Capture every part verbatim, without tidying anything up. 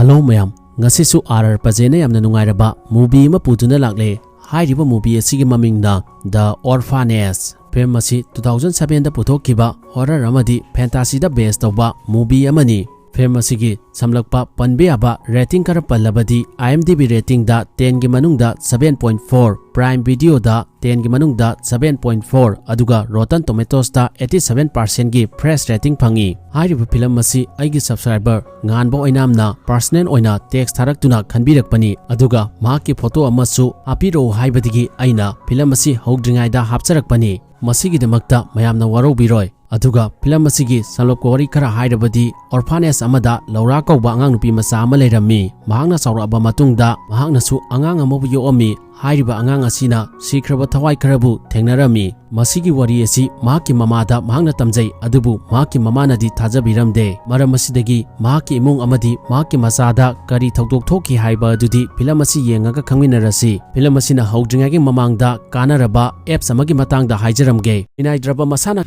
Hello ꯃꯌꯥꯝ, ꯉꯁꯤꯁꯨ R R ꯄꯖꯦꯅ ꯌꯥꯝꯅ ꯅꯨꯡꯉꯥꯏꯔꯕ movie ꯑꯃ ꯄꯨꯗꯨꯅ ꯂꯥꯛꯂꯦ꯫ ꯍꯥꯏꯔꯤꯕ movie ꯑꯁꯤꯒꯤ ꯃꯃꯤꯡꯅ The Orphanage꯫ Film ꯑꯁꯤ two thousand sevenꯗ ꯄꯨꯊꯣꯛꯈꯤꯕ horror ꯑꯃꯗꯤ fantasyꯗ base ꯇꯧꯕ movie ꯑꯃꯅꯤ꯫ Film ꯑꯁꯤꯒꯤ ꯁꯝꯂꯞꯄ ꯄꯟꯕ ꯌꯥꯕ rating ꯈꯔ ꯄꯜꯂꯕꯗꯤ, IMDb ratingꯗ tenꯒꯤ ꯃꯅꯨꯡꯗ seven point four, Prime Videoꯗ tenꯒꯤ ꯃꯅꯨꯡꯗ seven point four, ꯑꯗꯨꯒ Rotten Tomatoesꯇ eighty seven percentꯒꯤ fresh rating ꯐꯪꯉꯤ꯫ ꯍꯥꯏꯔꯤꯕ film ꯑꯁꯤ ꯑꯩꯒꯤ subscriber ꯉꯥꯟꯕ ꯑꯣꯏꯅꯥꯝꯅ personal ꯑꯣꯏꯅ text ꯊꯥꯔꯛꯇꯨꯅ ꯈꯟꯕꯤꯔꯛꯄꯅꯤ, ꯑꯗꯨꯒ ꯃꯍꯥꯛꯀꯤ photo ꯑꯃꯁꯨ ꯍꯥꯞꯄꯤꯔꯛꯎ ꯍꯥꯏꯕꯗꯒꯤ ꯑꯩꯅ film ꯑꯁꯤ ꯍꯧꯗ꯭ꯔꯤꯉꯩꯗ ꯍꯥꯞꯆꯔꯛꯄꯅꯤ꯫ ꯃꯁꯤꯒꯤꯗꯃꯛꯇ ꯃꯌꯥꯝꯅ ꯋꯥꯔꯧꯕꯤꯔꯣꯏ꯫ ꯑꯗꯨꯒ film ꯑꯁꯤꯒꯤ ꯁꯝꯂꯞꯄ ꯋꯥꯔꯤ ꯈꯔ ꯍꯥꯏꯔꯕꯗꯤ, orphanage ꯑꯃꯗ ꯂꯧꯔꯥ ꯀꯧꯕ ꯑꯉꯥꯡ ꯅꯨꯄꯤ ꯃꯆꯥ ꯑꯃ ꯂꯩꯔꯝꯃꯤ꯫ ꯃꯍꯥꯛꯅ ꯆꯥꯎꯔꯛꯑꯕ ꯃꯇꯨꯡꯗ ꯃꯍꯥꯛꯅꯁꯨ ꯑꯉꯥꯡ ꯑꯃꯕꯨ ꯌꯣꯛꯑꯝꯃꯤ꯫ ꯍꯥꯏꯔꯤꯕ ꯑꯉꯥꯡ ꯑꯁꯤꯅ ꯁꯤꯈ꯭ꯔꯕ ꯊꯋꯥꯏ ꯈꯔꯕꯨ ꯊꯦꯡꯅꯔꯝꯃꯤ꯫ ꯃꯁꯤꯒꯤ ꯋꯥꯔꯤ ꯑꯁꯤ ꯃꯍꯥꯛꯀꯤ ꯃꯃꯥꯗ ꯃꯍꯥꯛꯅ ꯇꯝꯖꯩ, ꯑꯗꯨꯕꯨ ꯃꯍꯥꯛꯀꯤ ꯃꯃꯥꯅꯗꯤ ꯊꯥꯖꯕꯤꯔꯝꯗꯦ꯫ ꯃꯔꯝ ꯑꯁꯤꯗꯒꯤ ꯃꯍꯥꯛꯀꯤ ꯏꯃꯨꯡ ꯑꯃꯗꯤ ꯃꯍꯥꯛꯀꯤ ꯃꯆꯥꯗ ꯀꯔꯤ ꯊꯧꯗꯣꯛ ꯊꯣꯛꯈꯤ ꯍꯥꯏꯕ ꯑꯗꯨꯗꯤ film ꯑꯁꯤ ꯌꯦꯡꯉꯒ ꯈꯪꯃꯤꯟꯅꯔꯁꯤ꯫ Film ꯑꯁꯤꯅ ꯍꯧꯗ꯭ꯔꯤꯉꯩꯒꯤ ꯃꯃꯥꯡꯗ ꯀꯥꯟꯅꯔꯕ apps ꯑꯃꯒꯤ ꯃꯇꯥꯡꯗ ꯍꯥꯏꯖꯔꯝꯒꯦ꯫ ꯃꯤꯅꯥꯏꯗ꯭ꯔꯕ ꯃꯁꯥꯟꯅ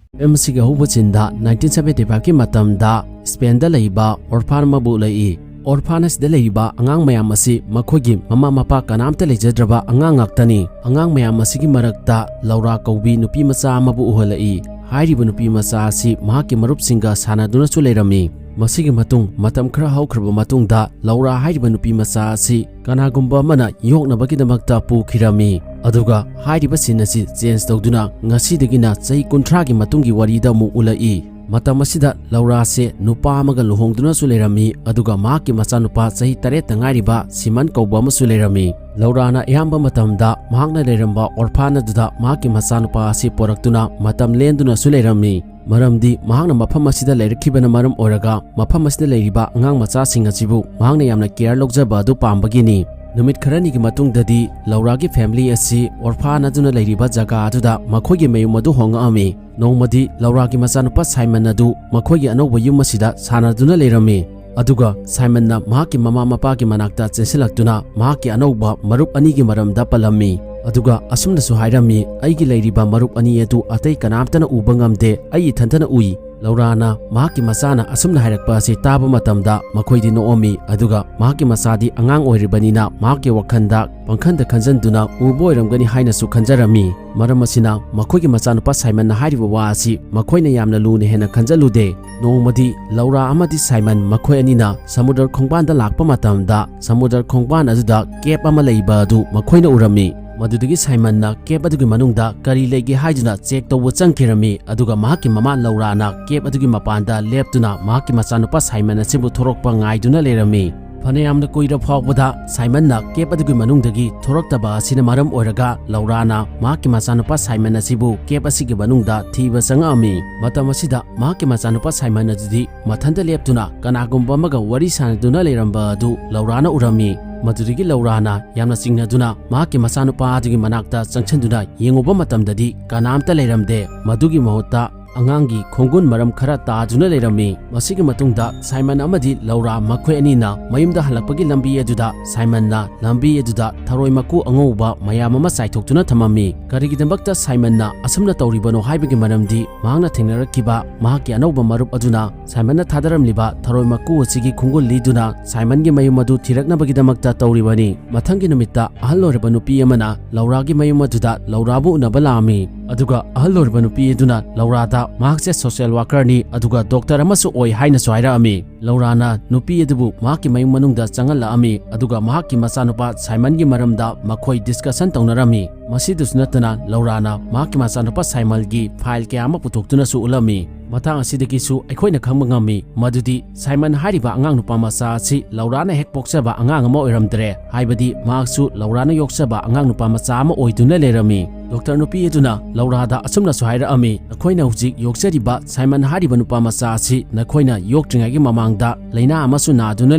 Film ꯑꯁꯤꯒꯤ ꯑꯍꯧꯕ sceneꯗ nineteen seventy fiveꯀꯤ ꯃꯇꯝꯗ Spainꯗ ꯂꯩꯕ orphan ꯑꯃꯕꯨ ꯎꯠꯂꯛꯏ꯫ Orphanageꯗ ꯂꯩꯔꯤꯕ ꯑꯉꯥꯡ ꯃꯌꯥꯝ ꯑꯁꯤ ꯃꯈꯣꯏꯒꯤ ꯃꯃꯥ ꯃꯄꯥ ꯀꯅꯥꯝꯇ ꯂꯩꯖꯗ꯭ꯔꯕ ꯑꯉꯥꯡ ꯉꯥꯛꯇꯅꯤ꯫ ꯑꯉꯥꯡ ꯃꯌꯥꯝ ꯑꯁꯤꯒꯤ ꯃꯔꯛꯇ ꯂꯧꯔꯥ ꯀꯧꯕꯤ ꯅꯨꯄꯤ ꯃꯆꯥ ꯑꯃꯕꯨ ꯎꯍꯜꯂꯛꯏ꯫ ꯍꯥꯏꯔꯤꯕ ꯅꯨꯄꯤ ꯃꯆꯥ ꯑꯁꯤ ꯃꯍꯥꯛꯀꯤ ꯃꯔꯨꯞꯁꯤꯡꯒ ꯁꯥꯟꯅꯗꯨꯅꯁꯨ ꯂꯩꯔꯝꯃꯤ꯫ ꯃꯁꯤꯒꯤ ꯃꯇꯨꯡ ꯃꯇꯝ ꯈꯔ ꯍꯧꯈ꯭ꯔꯕ ꯃꯇꯨꯡꯗ ꯂꯧꯔꯥ ꯍꯥꯏꯔꯤꯕ ꯅꯨꯄꯤ ꯃꯆꯥ ꯑꯁꯤ ꯀꯅꯥꯒꯨꯝꯕ ꯑꯃꯅ ꯌꯣꯛꯅꯕꯒꯤꯗꯃꯛꯇ ꯄꯨꯈꯤꯔꯝꯃꯤ꯫ ꯑꯗꯨꯒ ꯍꯥꯏꯔꯤꯕ scene ꯑꯁꯤ change ꯇꯧꯗꯨꯅ ꯉꯁꯤꯗꯒꯤꯅ ꯆꯍꯤ ꯀꯨꯟꯊ꯭ꯔꯥꯒꯤ ꯃꯇꯨꯡꯒꯤ ꯋꯥꯔꯤꯗ ꯑꯃꯨꯛ ꯎꯠꯂꯛꯏ꯫ ꯃꯇꯝ ꯑꯁꯤꯗ ꯂꯧꯔꯥꯁꯦ ꯅꯨꯄꯥ ꯑꯃꯒ ꯂꯨꯍꯣꯡꯗꯨꯅꯁꯨ ꯂꯩꯔꯝꯃꯤ, ꯑꯗꯨꯒ ꯃꯍꯥꯛꯀꯤ ꯃꯆꯥꯅꯨꯄꯥ ꯆꯍꯤ ꯇꯔꯦꯠꯇ ꯉꯥꯏꯔꯤꯕ ꯁꯤꯃꯟ ꯀꯧꯕ ꯑꯃꯁꯨ ꯂꯩꯔꯝꯃꯤ꯫ ꯂꯧꯔꯥꯅ ꯑꯌꯥꯝꯕ ꯃꯇꯝꯗ ꯃꯍꯥꯛꯅ ꯂꯩꯔꯝꯕ orphan ꯑꯗꯨꯗ ꯃꯍꯥꯛꯀꯤ ꯃꯆꯥꯅꯨꯄꯥ ꯑꯁꯤ ꯄꯣꯔꯛꯇꯨꯅ ꯃꯇꯝ ꯂꯦꯟꯗꯨꯅꯁꯨ ꯂꯩꯔꯝꯃꯤ꯫ ꯃꯔꯝꯗꯤ ꯃꯍꯥꯛꯅ ꯃꯐꯝ ꯑꯁꯤꯗ ꯂꯩꯔꯛꯈꯤꯕꯅ ꯃꯔꯝ ꯑꯣꯏꯔꯒ ꯃꯐꯝ ꯑꯁꯤꯗ ꯂꯩꯔꯤꯕ ꯑꯉꯥꯡ ꯃꯆꯥꯁꯤꯡ ꯑꯁꯤꯕꯨ ꯃꯍꯥꯛꯅ ꯌꯥꯝꯅ care ꯂꯧꯖꯕ ꯑꯗꯨ ꯄꯥꯝꯕꯒꯤꯅꯤ꯫ ꯅꯨꯃꯤꯠ ꯈꯔꯅꯤꯒꯤ ꯃꯇꯨꯡꯗꯗꯤ ꯂꯧꯔꯥꯒꯤ family ꯑꯁꯤ orphan ꯑꯗꯨꯅ ꯂꯩꯔꯤꯕ ꯖꯒꯥ ꯑꯗꯨꯗ ꯃꯈꯣꯏꯒꯤ ꯃꯌꯨꯝ ꯑꯗꯨ ꯍꯣꯡꯉꯛꯑꯝꯃꯤ꯫ ꯅꯣꯡꯃꯗꯤ ꯂꯧꯔꯥꯒꯤ ꯃꯆꯥꯅꯨꯄꯥ ꯁꯥꯏꯃꯟ ꯑꯗꯨ ꯃꯈꯣꯏꯒꯤ ꯑꯅꯧꯕ ꯌꯨꯝ ꯑꯁꯤꯗ ꯁꯥꯟꯅꯗꯨꯅ ꯂꯩꯔꯝꯃꯤ꯫ ꯑꯗꯨꯒ ꯁꯥꯏꯃꯟꯅ ꯃꯍꯥꯛꯀꯤ ꯃꯃꯥ ꯃꯄꯥꯒꯤ ꯃꯅꯥꯛꯇ ꯆꯦꯟꯁꯤꯜꯂꯛꯇꯨꯅ ꯃꯍꯥꯛꯀꯤ ꯑꯅꯧꯕ ꯃꯔꯨꯞ ꯑꯅꯤꯒꯤ ꯃꯔꯝꯗ ꯄꯜꯂꯝꯃꯤ꯫ ꯑꯗꯨꯒ ꯑꯁꯨꯝꯅꯁꯨ ꯍꯥꯏꯔꯝꯃꯤ, "ꯑꯩꯒꯤ ꯂꯩꯔꯤꯕ ꯃꯔꯨꯞ ꯑꯅꯤ ꯑꯗꯨ ꯑꯇꯩ ꯀꯅꯥꯝꯇꯅ ꯎꯕ ꯉꯝꯗꯦ, ꯑꯩ ꯏꯊꯟꯇꯅ ꯎꯏ꯫" ꯂꯧꯔꯥꯅ ꯃꯍꯥꯛꯀꯤ ꯃꯆꯥꯅ ꯑꯁꯨꯝꯅ ꯍꯥꯏꯔꯛꯄ ꯑꯁꯤ ꯇꯥꯕ ꯃꯇꯝꯗ ꯃꯈꯣꯏꯗꯤ ꯅꯣꯛꯑꯝꯃꯤ꯫ ꯑꯗꯨꯒ ꯃꯍꯥꯛꯀꯤ ꯃꯆꯥꯗꯤ ꯑꯉꯥꯡ ꯑꯣꯏꯔꯤꯕꯅꯤꯅ ꯃꯍꯥꯛꯀꯤ ꯋꯥꯈꯜꯗ ꯄꯪꯈꯟꯗ ꯈꯟꯖꯟꯗꯨꯅ ꯎꯕ ꯑꯣꯏꯔꯝꯒꯅꯤ ꯍꯥꯏꯅꯁꯨ ꯈꯟꯖꯔꯝꯃꯤ꯫ ꯃꯔꯝ ꯑꯁꯤꯅ ꯃꯈꯣꯏꯒꯤ ꯃꯆꯥꯅꯨꯄꯥ ꯁꯥꯏꯃꯟꯅ ꯍꯥꯏꯔꯤꯕ ꯋꯥ ꯑꯁꯤ ꯃꯈꯣꯏꯅ ꯌꯥꯝꯅ ꯂꯨꯅ ꯍꯦꯟꯅ ꯈꯟꯖꯜꯂꯨꯗꯦ꯫ ꯅꯣꯡꯃꯗꯤ ꯂꯧꯔꯥ ꯑꯃꯗꯤ ꯁꯥꯏꯃꯟ ꯃꯈꯣꯏ ꯑꯅꯤꯅ ꯁꯃꯨꯗ꯭ꯔ ꯈꯣꯡꯕꯥꯟꯗ ꯂꯥꯛꯄ ꯃꯇꯝꯗ ꯁꯃꯨꯗ꯭ꯔ ꯈꯣꯡꯕꯥꯟ ꯑꯗꯨꯗ ꯀꯦꯞ ꯑꯃ ꯂꯩꯕ ꯑꯗꯨ ꯃꯈꯣꯏꯅ ꯎꯔꯝꯃꯤ꯫ ꯃꯗꯨꯗꯒꯤ ꯁꯥꯏꯃꯟꯅ ꯀꯦꯞ ꯑꯗꯨꯒꯤ ꯃꯅꯨꯡꯗ ꯀꯔꯤ ꯂꯩꯒꯦ ꯍꯥꯏꯗꯨꯅ ꯆꯦꯛ ꯇꯧꯕ ꯆꯪꯈꯤꯔꯝꯃꯤ꯫ ꯑꯗꯨꯒ ꯃꯍꯥꯛꯀꯤ ꯃꯃꯥ ꯂꯧꯔꯥꯅ ꯀꯦꯞ ꯑꯗꯨꯒꯤ ꯃꯄꯥꯟꯗ ꯂꯦꯞꯇꯨꯅ ꯃꯍꯥꯛꯀꯤ ꯃꯆꯥꯅꯨꯄꯥ ꯁꯥꯏꯃꯟ ꯑꯁꯤꯕꯨ ꯊꯣꯔꯛꯄ ꯉꯥꯏꯗꯨꯅ ꯂꯩꯔꯝꯃꯤ꯫ ꯐꯅꯌꯥꯝꯅ ꯀꯨꯏꯔ ꯐꯥꯎꯕꯗ ꯁꯥꯏꯃꯟꯅ ꯀꯦꯞ ꯑꯗꯨꯒꯤ ꯃꯅꯨꯡꯗꯒꯤ ꯊꯣꯔꯛꯇꯕ ꯑꯁꯤꯅ ꯃꯔꯝ ꯑꯣꯏꯔꯒ ꯂꯧꯔꯥꯅ ꯃꯍꯥꯛꯀꯤ ꯃꯆꯥꯅꯨꯄꯥ ꯁꯥꯏꯃꯟ ꯑꯁꯤꯕꯨ ꯀꯦꯞ ꯑꯁꯤꯒꯤ ꯃꯅꯨꯡꯗ ꯊꯤꯕ ꯆꯪꯉꯛꯑꯝꯃꯤ꯫ ꯃꯇꯝ ꯑꯁꯤꯗ ꯃꯍꯥꯛꯀꯤ ꯃꯆꯥꯅꯨꯄꯥ ꯁꯥꯏꯃꯟ ꯑꯗꯨꯗꯤ ꯃꯊꯟꯇ ꯂꯦꯞꯇꯨꯅ ꯀꯅꯥꯒꯨꯝꯕ ꯑꯃꯒ ꯋꯥꯔꯤ ꯁꯥꯟꯅꯗꯨꯅ ꯂꯩꯔꯝꯕ ꯑꯗꯨ ꯂꯧꯔꯥꯅ ꯎꯔꯝꯃꯤ꯫ ꯃꯗꯨꯗꯒꯤ ꯂꯧꯔꯥꯅ ꯌꯥꯝꯅ ꯆꯤꯡꯅꯗꯨꯅ ꯃꯍꯥꯛꯀꯤ ꯃꯆꯥꯅꯨꯄꯥ ꯑꯗꯨꯒꯤ ꯃꯅꯥꯛꯇ ꯆꯪꯁꯤꯟꯗꯨꯅ ꯌꯦꯡꯉꯨꯕ ꯃꯇꯝꯗꯗꯤ ꯀꯅꯥꯝꯇ ꯂꯩꯔꯝꯗꯦ꯫ ꯃꯗꯨꯒꯤ ꯃꯍꯨꯠꯇ ꯑꯉꯥꯡꯒꯤ ꯈꯣꯡꯒꯨꯟ ꯃꯔꯝ ꯈꯔ ꯇꯥꯗꯨꯅ ꯂꯩꯔꯝꯃꯤ꯫ ꯃꯁꯤꯒꯤ ꯃꯇꯨꯡꯗ ꯁꯥꯏꯃꯟ ꯑꯃꯗꯤ ꯂꯧꯔꯥ ꯃꯈꯣꯏ ꯑꯅꯤꯅ ꯃꯌꯨꯝꯗ ꯍꯜꯂꯛꯄꯒꯤ ꯂꯝꯕꯤ ꯑꯗꯨꯗ ꯁꯥꯏꯃꯟꯅ ꯂꯝꯕꯤ ꯑꯗꯨꯗ ꯊꯔꯣꯏ ꯃꯀꯨ ꯑꯉꯧꯕ ꯃꯌꯥꯝ ꯑꯃ ꯆꯥꯏꯊꯣꯛꯇꯨꯅ ꯊꯝꯃꯝꯃꯤ꯫ ꯀꯔꯤꯒꯤꯗꯃꯛꯇ ꯁꯥꯏꯃꯟꯅ ꯑꯁꯨꯝꯅ ꯇꯧꯔꯤꯕꯅꯣ ꯍꯥꯏꯕꯒꯤ ꯃꯔꯝꯗꯤ ꯃꯍꯥꯛꯅ ꯊꯦꯡꯅꯔꯛꯈꯤꯕ ꯃꯍꯥꯛꯀꯤ ꯑꯅꯧꯕ ꯃꯔꯨꯞ ꯑꯗꯨꯅ ꯁꯥꯏꯃꯟꯅ ꯊꯥꯗꯔꯝꯂꯤꯕ ꯊꯔꯣꯏ ꯃꯀꯨ ꯑꯁꯤꯒꯤ ꯈꯣꯡꯒꯨꯜ ꯂꯤꯗꯨꯅ ꯁꯥꯏꯃꯟꯒꯤ ꯃꯌꯨꯝ ꯑꯗꯨ ꯊꯤꯔꯛꯅꯕꯒꯤꯗꯃꯛꯇ ꯇꯧꯔꯤꯕꯅꯤ꯫ ꯃꯊꯪꯒꯤ ꯅꯨꯃꯤꯠꯇ ꯑꯍꯜ ꯑꯣꯏꯔꯕ ꯅꯨꯄꯤ ꯑꯃꯅ ꯂꯧꯔꯥꯒꯤ ꯃꯌꯨꯝ ꯑꯗꯨꯗ ꯂꯧꯔꯥꯕꯨ ꯎꯅꯕ ꯂꯥꯛꯑꯝꯃꯤ꯫ ꯑꯗꯨꯒ ꯑꯍꯜ ꯑꯣꯏꯔꯕ ꯅꯨꯄꯤ ꯑꯗꯨꯅ ꯂꯧꯔꯥꯗ ꯃꯍꯥꯛꯁꯦ ꯁꯣꯁꯤꯌꯦꯜ ꯋꯥꯔꯀꯔꯅꯤ, ꯑꯗꯨꯒ ꯗꯣꯛꯇꯔ ꯑꯃꯁꯨ ꯑꯣꯏ ꯍꯥꯏꯅꯁꯨ ꯍꯥꯏꯔꯛꯑꯝꯃꯤ꯫ ꯂꯧꯔꯥꯅ ꯅꯨꯄꯤ ꯑꯗꯨꯕꯨ ꯃꯍꯥꯛꯀꯤ ꯃꯌꯨꯝ ꯃꯅꯨꯡꯗ ꯆꯪꯍꯜꯂꯛꯑꯝꯃꯤ, ꯑꯗꯨꯒ ꯃꯍꯥꯛꯀꯤ ꯃꯆꯥꯅꯨꯄꯥ ꯁꯥꯏꯃꯟꯒꯤ ꯃꯔꯝꯗ ꯃꯈꯣꯏ ꯗꯤꯁꯀꯁꯟ ꯇꯧꯅꯔꯝꯃꯤ꯫ ꯃꯁꯤꯗꯁꯨ ꯅꯠꯇꯅ ꯂꯧꯔꯥꯅ ꯃꯍꯥꯛꯀꯤ ꯃꯆꯥꯅꯨꯄꯥ ꯁꯥꯏꯃꯟꯒꯤ ꯐꯥꯏꯜ ꯀꯌꯥ ꯑꯃ ꯄꯨꯊꯣꯛꯇꯨꯅꯁꯨ ꯎꯠꯂꯝꯃꯤ꯫ ꯃꯇꯥꯡ ꯑꯁꯤꯗꯒꯤꯁꯨ ꯑꯩꯈꯣꯏꯅ ꯈꯪꯕ ꯉꯝꯃꯤ ꯃꯗꯨꯗꯤ ꯁꯥꯏꯃꯟ ꯍꯥꯏꯔꯤꯕ ꯑꯉꯥꯡ ꯅꯨꯄꯥ ꯃꯆꯥ ꯑꯁꯤ ꯂꯧꯔꯥꯅ ꯍꯦꯛ ꯄꯣꯛꯆꯕ ꯑꯉꯥꯡ ꯑꯃ ꯑꯣꯏꯔꯝꯗ꯭ꯔꯦ, ꯍꯥꯏꯕꯗꯤ ꯃꯍꯥꯛꯁꯨ ꯂꯧꯔꯥꯅ ꯌꯣꯛꯆꯕ ꯑꯉꯥꯡ ꯅꯨꯄꯥ ꯃꯆꯥ ꯑꯃ ꯑꯣꯏꯗꯨꯅ ꯂꯩꯔꯝꯃꯤ꯫ ꯗꯣꯛꯇꯔ ꯅꯨꯄꯤ ꯑꯗꯨꯅ ꯂꯧꯔꯥꯗ ꯑꯁꯨꯝꯅꯁꯨ ꯍꯥꯏꯔꯛꯑꯝꯃꯤ, "ꯅꯈꯣꯏꯅ ꯍꯧꯖꯤꯛ ꯌꯣꯛꯆꯔꯤꯕ ꯁꯥꯏꯃꯟ ꯍꯥꯏꯔꯤꯕ ꯅꯨꯄꯥ ꯃꯆꯥ ꯑꯁꯤ ꯅꯈꯣꯏꯅ ꯌꯣꯛꯇ꯭ꯔꯤꯉꯩꯒꯤ ꯃꯃꯥꯡꯗ ꯂꯥꯏꯅꯥ ꯑꯃꯁꯨ ꯅꯥꯗꯨꯅ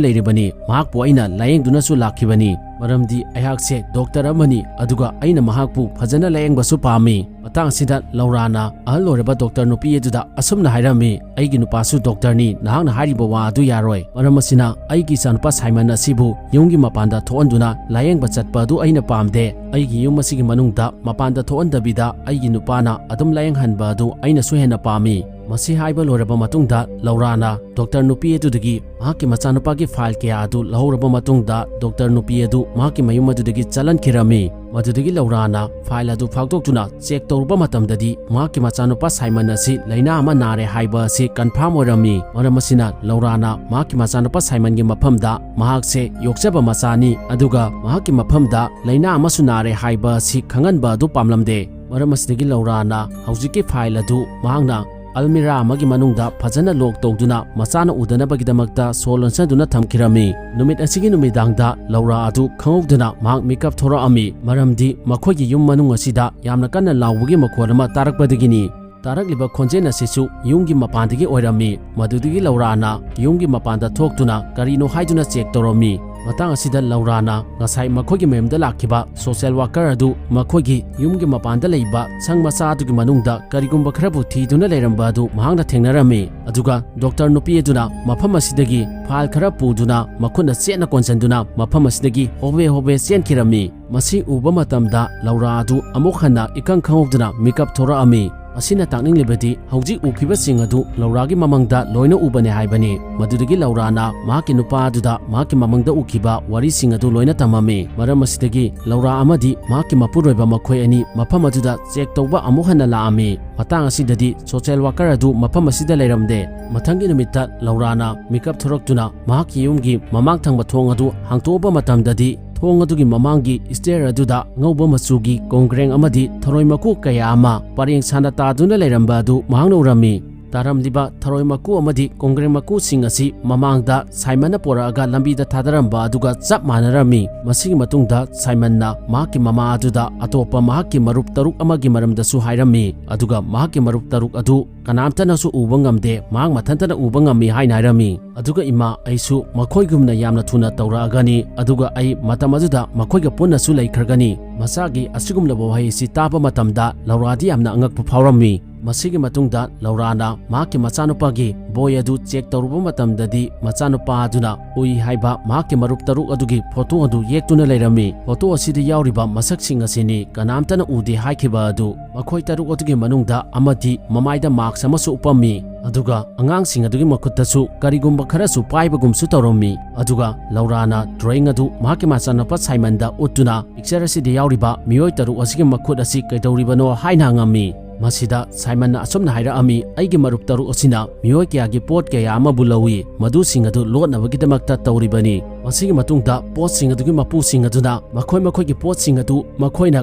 ꯂꯩꯔꯤꯕꯅꯤ꯫ ꯃꯍꯥꯛꯄꯨ ꯑꯩꯅ ꯂꯥꯌꯦꯡꯗꯨꯅꯁꯨ ꯂꯥꯛꯈꯤꯕꯅꯤ꯫ ꯃꯔꯝꯗꯤ ꯑꯩꯍꯥꯛꯁꯦ ꯗꯣꯛꯇꯔ ꯑꯃꯅꯤ, ꯑꯗꯨꯒ ꯑꯩꯅ ꯃꯍꯥꯛꯄꯨ ꯐꯖꯅ ꯂꯥꯌꯦꯡꯕꯁꯨ ꯄꯥꯝꯃꯤ꯫ ꯃꯇꯥꯡ ꯑꯁꯤꯗ ꯂꯧꯔꯥꯅ ꯑꯍꯜ ꯑꯣꯏꯔꯕ ꯗꯣꯛꯇꯔ ꯅꯨꯄꯤ ꯑꯗꯨꯗ ꯑꯁꯨꯝꯅ ꯍꯥꯏꯔꯝꯃꯤ, "ꯑꯩꯒꯤ ꯅꯨꯄꯥꯁꯨ ꯗꯣꯛꯇꯔꯅꯤ, ꯅꯍꯥꯛꯅ ꯍꯥꯏꯔꯤꯕ ꯋꯥ ꯑꯗꯨ ꯌꯥꯔꯣꯏ꯫ ꯃꯔꯝ ꯑꯁꯤꯅ ꯑꯩꯒꯤ ꯏꯆꯥꯅꯨꯄꯥ ꯁꯥꯏꯃꯟ ꯑꯁꯤꯕꯨ ꯌꯨꯝꯒꯤ ꯃꯄꯥꯟꯗ ꯊꯣꯛꯍꯟꯗꯨꯅ ꯂꯥꯌꯦꯡꯕ ꯆꯠꯄ ꯑꯗꯨ ꯑꯩꯅ ꯄꯥꯝꯗꯦ꯫ ꯑꯩꯒꯤ ꯌꯨꯝ ꯑꯁꯤꯒꯤ ꯃꯅꯨꯡꯗ ꯃꯄꯥꯟꯗ ꯊꯣꯛꯍꯟꯗꯕꯤꯗ ꯑꯩꯒꯤ ꯅꯨꯄꯥꯅ ꯑꯗꯨꯝ ꯂꯥꯌꯦꯡꯍꯟꯕ ꯑꯗꯨ ꯑꯩꯅꯁꯨ ꯍꯦꯟꯅ ꯄꯥꯝꯃꯤ"꯫ ꯃꯁꯤ ꯍꯥꯏꯕ ꯂꯣꯏꯔꯕ ꯃꯇꯨꯡꯗ ꯂꯧꯔꯥꯅ ꯗꯣꯛꯇꯔ ꯅꯨꯄꯤ ꯑꯗꯨꯗꯒꯤ ꯃꯍꯥꯛꯀꯤ ꯃꯆꯥꯅꯨꯄꯥꯒꯤ ꯐꯥꯏꯜ ꯀꯌꯥ ꯑꯗꯨ ꯂꯧꯍꯧꯔꯕ ꯃꯇꯨꯡꯗ ꯗꯣꯛꯇꯔ ꯅꯨꯄꯤ ꯑꯗꯨ ꯃꯍꯥꯛꯀꯤ ꯃꯌꯨꯝ ꯑꯗꯨꯗꯒꯤ ꯆꯠꯍꯟꯈꯤꯔꯝꯃꯤ꯫ ꯃꯗꯨꯗꯒꯤ ꯂꯧꯔꯥꯅ ꯐꯥꯏꯜ ꯑꯗꯨ ꯐꯥꯛꯇꯣꯛꯇꯨꯅ ꯆꯦꯛ ꯇꯧꯔꯨꯕ ꯃꯇꯝꯗꯗꯤ ꯃꯍꯥꯛꯀꯤ ꯃꯆꯥꯅꯨꯄꯥ ꯁꯥꯏꯃꯟ ꯑꯁꯤ ꯂꯥꯏꯅꯥ ꯑꯃ ꯅꯥꯔꯦ ꯍꯥꯏꯕ ꯑꯁꯤ ꯀꯟꯐꯥꯔꯝ ꯑꯣꯏꯔꯝꯃꯤ꯫ ꯃꯔꯝ ꯑꯁꯤꯅ ꯂꯧꯔꯥꯅ ꯃꯍꯥꯛꯀꯤ ꯃꯆꯥꯅꯨꯄꯥ ꯁꯥꯏꯃꯟꯒꯤ ꯃꯐꯝꯗ ꯃꯍꯥꯛꯁꯦ ꯌꯣꯛꯆꯕ ꯃꯆꯥꯅꯤ, ꯑꯗꯨꯒ ꯃꯍꯥꯛꯀꯤ ꯃꯐꯝꯗ ꯂꯥꯏꯅꯥ ꯑꯃꯁꯨ ꯅꯥꯔꯦ ꯍꯥꯏꯕ ꯑꯁꯤ ꯈꯪꯍꯟꯕ ꯑꯗꯨ ꯄꯥꯝꯂꯝꯗꯦ꯫ ꯃꯔꯝ ꯑꯁꯤꯗꯒꯤ ꯂꯧꯔꯥꯅ ꯍꯧꯖꯤꯛꯀꯤ ꯐꯥꯏꯜ ꯑꯗꯨ ꯃꯍꯥꯛꯅ ꯑꯜꯃꯤꯔꯥ ꯑꯃꯒꯤ ꯃꯅꯨꯡꯗ ꯐꯖꯅ ꯂꯣꯛ ꯇꯧꯗꯨꯅ ꯃꯆꯥꯅ ꯎꯗꯅꯕꯒꯤꯗꯃꯛꯇ ꯁꯣ ꯂꯣꯟꯁꯤꯟꯗꯨꯅ ꯊꯝꯈꯤꯔꯝꯃꯤ꯫ ꯅꯨꯃꯤꯠ ꯑꯁꯤꯒꯤ ꯅꯨꯃꯤꯗꯥꯡꯗ ꯂꯧꯔꯥ ꯑꯗꯨ ꯈꯪꯍꯧꯗꯅ ꯃꯍꯥꯛ ꯃꯤꯀꯞ ꯊꯣꯔꯛꯑꯝꯃꯤ, ꯃꯔꯝꯗꯤ ꯃꯈꯣꯏꯒꯤ ꯌꯨꯝ ꯃꯅꯨꯡ ꯑꯁꯤꯗ ꯌꯥꯝꯅ ꯀꯟꯅ ꯂꯥꯎꯕꯒꯤ ꯃꯈꯣꯜ ꯑꯃ ꯇꯥꯔꯛꯄꯗꯒꯤꯅꯤ꯫ ꯇꯥꯔꯛꯂꯤꯕ ꯈꯣꯟꯖꯦꯜ ꯑꯁꯤꯁꯨ ꯌꯨꯝꯒꯤ ꯃꯄꯥꯟꯗꯒꯤ ꯑꯣꯏꯔꯝꯃꯤ꯫ ꯃꯗꯨꯗꯒꯤ ꯂꯧꯔꯥꯅ ꯌꯨꯝꯒꯤ ꯃꯄꯥꯟꯗ ꯊꯣꯛꯇꯨꯅ ꯀꯔꯤꯅꯣ ꯍꯥꯏꯗꯨꯅ ꯆꯦꯛ ꯇꯧꯔꯝꯃꯤ꯫ ꯃꯇꯥꯡ ꯑꯁꯤꯗ ꯂꯧꯔꯥꯅ ꯉꯁꯥꯏ ꯃꯈꯣꯏꯒꯤ ꯃꯌꯨꯝꯗ ꯂꯥꯛꯈꯤꯕ ꯁꯣꯁꯤꯌꯦꯜ ꯋꯥꯀꯔ ꯑꯗꯨ ꯃꯈꯣꯏꯒꯤ ꯌꯨꯝꯒꯤ ꯃꯄꯥꯟꯗ ꯂꯩꯕ ꯁꯪ ꯃꯆꯥ ꯑꯗꯨꯒꯤ ꯃꯅꯨꯡꯗ ꯀꯔꯤꯒꯨꯝꯕ ꯈꯔꯕꯨ ꯊꯤꯗꯨꯅ ꯂꯩꯔꯝꯕ ꯑꯗꯨ ꯃꯍꯥꯛꯅ ꯊꯦꯡꯅꯔꯝꯃꯤ꯫ ꯑꯗꯨꯒ ꯗꯣꯛꯇꯔ ꯅꯨꯄꯤ ꯑꯗꯨꯅ ꯃꯐꯝ ꯑꯁꯤꯗꯒꯤ ꯐꯥꯏꯜ ꯈꯔ ꯄꯨꯗꯨꯅ ꯃꯈꯨꯠꯅ ꯆꯦꯠꯅ ꯀꯣꯟꯁꯤꯟꯗꯨꯅ ꯃꯐꯝ ꯑꯁꯤꯗꯒꯤ ꯍꯣꯕꯦ ꯍꯣꯕꯦ ꯆꯦꯟꯈꯤꯔꯝꯃꯤ꯫ ꯃꯁꯤ ꯎꯕ ꯃꯇꯝꯗ ꯂꯧꯔꯥ ꯑꯗꯨ ꯑꯃꯨꯛ ꯍꯟꯅ ꯏꯈꯪ ꯈꯪꯍꯧꯗꯅ ꯃꯤꯀꯞ ꯊꯣꯔꯛꯑꯝꯃꯤ꯫ ꯃꯁꯤꯅ ꯇꯥꯛꯅꯤꯡꯂꯤꯕꯗꯤ ꯍꯧꯖꯤꯛ ꯎꯈꯤꯕꯁꯤꯡ ꯑꯗꯨ ꯂꯧꯔꯥꯒꯤ ꯃꯃꯪꯗ ꯂꯣꯏꯅ ꯎꯕꯅꯦ ꯍꯥꯏꯕꯅꯤ꯫ ꯃꯗꯨꯗꯒꯤ ꯂꯧꯔꯥꯅ ꯃꯍꯥꯛꯀꯤ ꯅꯨꯄꯥ ꯑꯗꯨꯗ ꯃꯍꯥꯛꯀꯤ ꯃꯃꯪꯗ ꯎꯈꯤꯕ ꯋꯥꯔꯤꯁꯤꯡ ꯑꯗꯨ ꯂꯣꯏꯅ ꯇꯝꯃꯝꯃꯤ꯫ ꯃꯔꯝ ꯑꯁꯤꯗꯒꯤ ꯂꯧꯔꯥ ꯑꯃꯗꯤ ꯃꯍꯥꯛꯀꯤ ꯃꯄꯨꯔꯣꯏꯕ ꯃꯈꯣꯏ ꯑꯅꯤ ꯃꯐꯝ ꯑꯗꯨꯗ ꯆꯦꯛ ꯇꯧꯕ ꯑꯃꯨꯛ ꯍꯟꯅ ꯂꯥꯛꯑꯝꯃꯤ꯫ ꯃꯇꯥꯡ ꯑꯁꯤꯗꯗꯤ ꯁꯣꯁꯤꯌꯦꯜ ꯋꯥꯀꯔ ꯑꯗꯨ ꯃꯐꯝ ꯑꯁꯤꯗ ꯂꯩꯔꯝꯗꯦ꯫ ꯃꯊꯪꯒꯤ ꯅꯨꯃꯤꯠꯇ ꯂꯧꯔꯥꯅ ꯃꯤꯀꯞ ꯊꯣꯔꯛꯇꯨꯅ ꯃꯍꯥꯛꯀꯤ ꯌꯨꯝꯒꯤ ꯃꯃꯥꯡ ꯊꯪꯕ ꯊꯣꯡ ꯑꯗꯨ ꯍꯥꯡꯇꯣꯛꯑꯕ ꯃꯇꯝꯗꯗꯤ ꯊꯣꯡ ꯑꯗꯨꯒꯤ ꯃꯃꯥꯡꯒꯤ ꯁ꯭ꯇꯦꯌꯔ ꯑꯗꯨꯗ ꯑꯉꯧꯕ ꯃꯆꯨꯒꯤ ꯀꯣꯡꯒ꯭ꯔꯦꯡ ꯑꯃꯗꯤ ꯊꯔꯣꯏ ꯃꯀꯨ ꯀꯌꯥ ꯑꯃ ꯄꯔꯦꯡ ꯁꯥꯅ ꯇꯥꯗꯨꯅ ꯂꯩꯔꯝꯕ ꯑꯗꯨ ꯃꯍꯥꯛꯅ ꯎꯔꯝꯃꯤ꯫ ꯇꯥꯔꯝꯂꯤꯕ ꯊꯔꯣꯏ ꯃꯀꯨ ꯑꯃꯗꯤ ꯀꯣꯡꯒ꯭ꯔꯦꯡ ꯃꯀꯨꯁꯤꯡ ꯑꯁꯤ ꯃꯃꯥꯡꯗ ꯁꯥꯏꯃꯟꯅ ꯄꯣꯔꯛꯑꯒ ꯂꯝꯕꯤꯗ ꯊꯥꯗꯔꯝꯕ ꯑꯗꯨꯒ ꯆꯞ ꯃꯥꯟꯅꯔꯝꯃꯤ꯫ ꯃꯁꯤꯒꯤ ꯃꯇꯨꯡꯗ ꯁꯥꯏꯃꯟꯅ ꯃꯍꯥꯛꯀꯤ ꯃꯃꯥ ꯑꯗꯨꯗ ꯑꯇꯣꯞꯄ ꯃꯍꯥꯛꯀꯤ ꯃꯔꯨꯞ ꯇꯔꯨꯛ ꯑꯃꯒꯤ ꯃꯔꯝꯗꯁꯨ ꯍꯥꯏꯔꯝꯃꯤ, ꯑꯗꯨꯒ ꯃꯍꯥꯛꯀꯤ ꯃꯔꯨꯞ ꯇꯔꯨꯛ ꯑꯗꯨ ꯀꯅꯥꯝꯇꯅꯁꯨ ꯎꯕ ꯉꯝꯗꯦ, ꯃꯍꯥꯛ ꯃꯊꯟꯇꯅ ꯎꯕ ꯉꯝꯃꯤ ꯍꯥꯏꯅ ꯍꯥꯏꯔꯝꯃꯤ꯫ ꯑꯗꯨꯒ "ꯏꯃꯥ, ꯑꯩꯁꯨ ꯃꯈꯣꯏꯒꯨꯝꯅ ꯌꯥꯝꯅ ꯊꯨꯅ ꯇꯧꯔꯛꯑꯒꯅꯤ, ꯑꯗꯨꯒ ꯑꯩ ꯃꯇꯝ ꯑꯗꯨꯗ ꯃꯈꯣꯏꯒ ꯄꯨꯟꯅꯁꯨ ꯂꯩꯈ꯭ꯔꯒꯅꯤ"꯫ ꯃꯆꯥꯒꯤ ꯑꯁꯤꯒꯨꯝꯂꯕ ꯋꯥꯍꯩ ꯑꯁꯤ ꯇꯥꯕ ꯃꯇꯝꯗ ꯂꯧꯔꯥꯗꯤ ꯌꯥꯝꯅ ꯑꯉꯛꯄ ꯐꯥꯎꯔꯝꯃꯤ꯫ ꯃꯁꯤꯒꯤ ꯃꯇꯨꯡꯗ ꯂꯧꯔꯥꯅ ꯃꯍꯥꯛꯀꯤ ꯃꯆꯥꯅꯨꯄꯥꯒꯤ ꯕꯣꯏ ꯑꯗꯨ ꯆꯦꯛ ꯇꯧꯔꯨꯕ ꯃꯇꯝꯗꯗꯤ, ꯃꯆꯥꯅꯨꯄꯥ ꯑꯗꯨꯅ ꯎꯏ ꯍꯥꯏꯕ ꯃꯍꯥꯛꯀꯤ ꯃꯔꯨꯞ ꯇꯔꯨꯛ ꯑꯗꯨꯒꯤ ꯐꯣꯇꯣ ꯑꯗꯨ ꯌꯦꯛꯇꯨꯅ ꯂꯩꯔꯝꯃꯤ꯫ ꯐꯣꯇꯣ ꯑꯁꯤꯗ ꯌꯥꯎꯔꯤꯕ ꯃꯁꯛꯁꯤꯡ ꯑꯁꯤꯅꯤ ꯀꯅꯥꯝꯇꯅ ꯎꯗꯦ ꯍꯥꯏꯈꯤꯕ ꯑꯗꯨ꯫ ꯃꯈꯣꯏ ꯇꯔꯨꯛ ꯑꯗꯨꯒꯤ ꯃꯅꯨꯡꯗ ꯑꯃꯗꯤ ꯃꯃꯥꯏꯗ ꯃꯥꯛꯁ ꯑꯃꯁꯨ ꯎꯞꯄꯝꯃꯤ, ꯑꯗꯨꯒ ꯑꯉꯥꯡꯁꯤꯡ ꯑꯗꯨꯒꯤ ꯃꯈꯨꯠꯇꯁꯨ ꯀꯔꯤꯒꯨꯝꯕ ꯈꯔꯁꯨ ꯄꯥꯏꯕꯒꯨꯝꯁꯨ ꯇꯧꯔꯝꯃꯤ꯫ ꯑꯗꯨꯒ ꯂꯧꯔꯥꯅ ꯗ꯭ꯔꯣꯌꯤꯡ ꯑꯗꯨ ꯃꯍꯥꯛꯀꯤ ꯃꯆꯥꯅꯨꯄꯥ ꯁꯥꯏꯃꯟꯗ ꯎꯠꯇꯨꯅ, ꯄꯤꯛꯆꯔ ꯑꯁꯤꯗ ꯌꯥꯎꯔꯤꯕ ꯃꯤꯑꯣꯏ ꯇꯔꯨꯛ ꯑꯁꯤꯒꯤ ꯃꯈꯨꯠ ꯑꯁꯤ ꯀꯩꯗꯧꯔꯤꯕꯅꯣ ꯍꯥꯏꯅ ꯍꯪꯉꯝꯃꯤ꯫ ꯃꯁꯤꯗ ꯁꯥꯏꯃꯟꯅ ꯑꯁꯨꯝꯅ ꯍꯥꯏꯔꯛꯑꯝꯃꯤ, "ꯑꯩꯒꯤ ꯃꯔꯨꯞ ꯇꯔꯨꯛ ꯑꯁꯤꯅ ꯃꯤꯑꯣꯏ ꯀꯌꯥꯒꯤ ꯄꯣꯠ ꯀꯌꯥ ꯑꯃꯕꯨ ꯂꯧꯏ, ꯃꯗꯨꯁꯤꯡ ꯑꯗꯨ ꯂꯣꯠꯅꯕꯒꯤꯗꯃꯛꯇ ꯇꯧꯔꯤꯕꯅꯤ"꯫ ꯃꯁꯤꯒꯤ ꯃꯇꯨꯡꯗ ꯄꯣꯠꯁꯤꯡ ꯑꯗꯨꯒꯤ ꯃꯄꯨꯁꯤꯡ ꯑꯗꯨꯅ ꯃꯈꯣꯏ ꯃꯈꯣꯏꯒꯤ ꯄꯣꯠꯁꯤꯡ ꯑꯗꯨ ꯃꯈꯣꯏꯅ